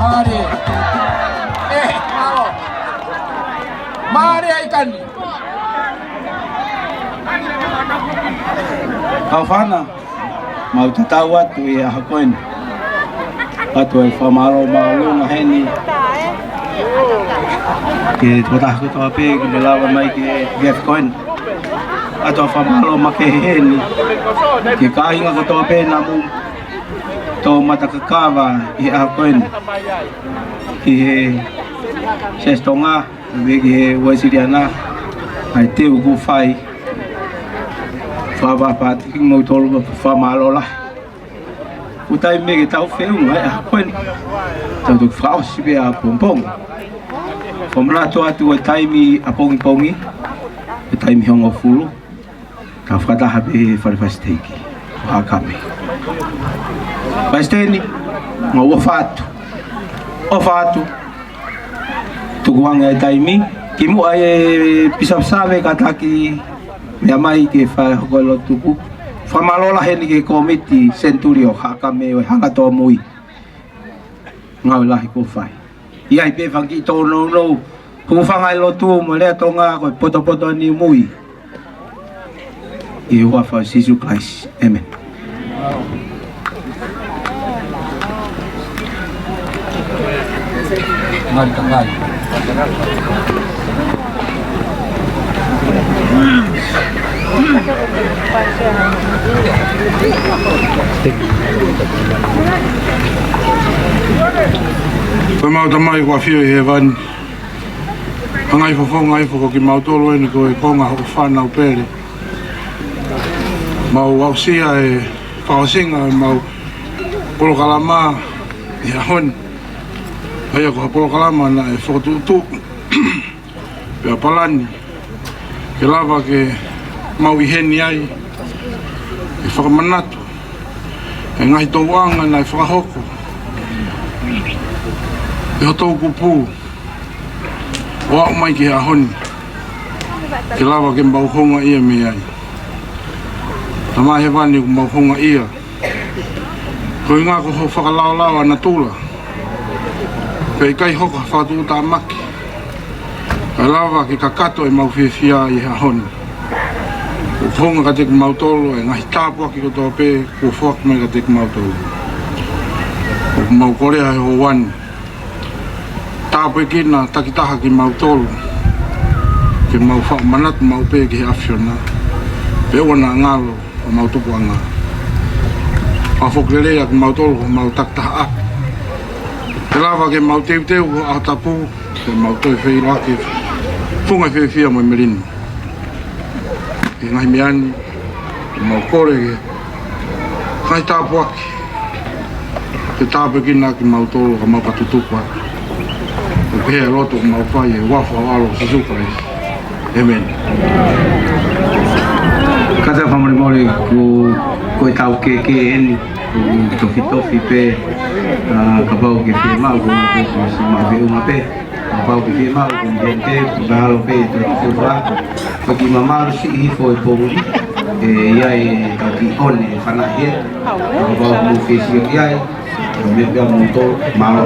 Mālie. ʻE, mālō. Mālie ʻa e kani. Kau fānau, mau tatau atu ʻi he ʻaho ko eni. ʻOatu e fakamālō māʻolunga heni ki he tokotaha kotoa pē kuo ne lava mai ki he efiafi ko eni. ʻOatu e fakamālō makehe heni ki he kāinga kotoa pē naʻa mou toʻo matakakava ʻi he ʻaho ko eni ki he Siasi Tonga, pea ki he Uēsiliana, ʻa e teu kuo fai. Fakapapālangi kimoutolu, fakamālō lahi. Ko e taimi ke tau feʻunga ai ʻaho ko eni. Tau toki fakaʻosi pē ʻapongipongi. Fakamanatu atu ko e taimi ʻapongipongi, ko e taimi hongofulu. Tau fakataha pē he fale fakasiteiki ʻo Haʻakame. Palesiteni, mau ʻofa atu. ʻOfa atu. Tukuange ʻa e taimi. Kimuʻa ʻe Pīsope Save, kātaki meʻa mai ke fai hoko e lotu tuku. Fakamālō lahi heni ki he kōmiti Senituli ʻo Haʻakame ʻo e hanga tōmui. Ngāue lahi kuo fai. ʻI ai pē fanga kiʻi tōnounou. Hūfanga he lotu mo e lea Tonga ko e potopoto ni mui. ʻI he huafa ʻo Sīsū Kalaisi. ʻĒmeni. Ngāue kakai. Ko ʻemau Tamai kuo ʻafio ʻi hēvani. Hanga ʻo fofonga ʻo foki kimautolu eni ko e konga hoʻo fānau pele. Mau aʻusia e fakaʻosinga ʻemau polokalama ʻi he ʻaho ni. ʻA ia ko ha polokalama naʻe fokotuʻutuʻu pea palani ke lava ke mau ʻi heni ai, ke fakamanatu e ngaahi tōʻonga naʻe fakahoko ʻe ho toʻukupu ʻo aʻu mai ki he ʻaho ni, ke lava ke mau houngaʻia mei ai. Tamai Hēvani, ʻoku mau houngaʻia. Ko e ʻuhinga ko hoʻo fakalaolao ʻa natula. Pea ʻikai hoko ha fakatuʻutāmaki kae lava ke kakato ʻemau fiefia ʻi he ʻaho ni. ʻOku hoko atu kiate kimautolu e ngaahi tāpuaki kotoa pē kuo foaki mai kiate kimautolu. ʻOku mau kole he houa ni, tāpuekina takitaha kimautolu, ke mau faʻa manatu maʻu pē ki he ʻAfiona, pea ʻoua naʻa ngalo homau tupuʻanga. Fakafoki lelei ʻa kimautolu ko homau takitaha ʻapi, ke lava ke mau teuteu ki he ʻaho tapu, ke mau toe feʻiloaki, funga fiefia mo e melino. He ngaahi meʻa ni, mau kole ke ngaahi tāpuaki, ke tāpuekina kimautolu ka mau ka tutupu atu. Ko e pehē ʻa e lotu ʻoku mau fai ʻi he huafa ho ʻAlo ko Sīsū Kalaisi. ʻĒmeni. Kātaki fakamolemole ko, ko e taukeke eni, ko e tofitofi pē, ʻa, kapau ʻoku ke fiemaʻu, ko e, ko e, ko e, ko e, kapau ʻoku ke fiemaʻu, ko e, ko e, ko e, mahalo pē, ko e, ko e, ko e, ko e kiʻi mamalu siʻi hifo he poʻuli, ʻe ʻi ai e tau kiʻi ʻone, fanahe, kapau ʻoku mou fiefia ki ai, Meʻa pea mo tō mālō.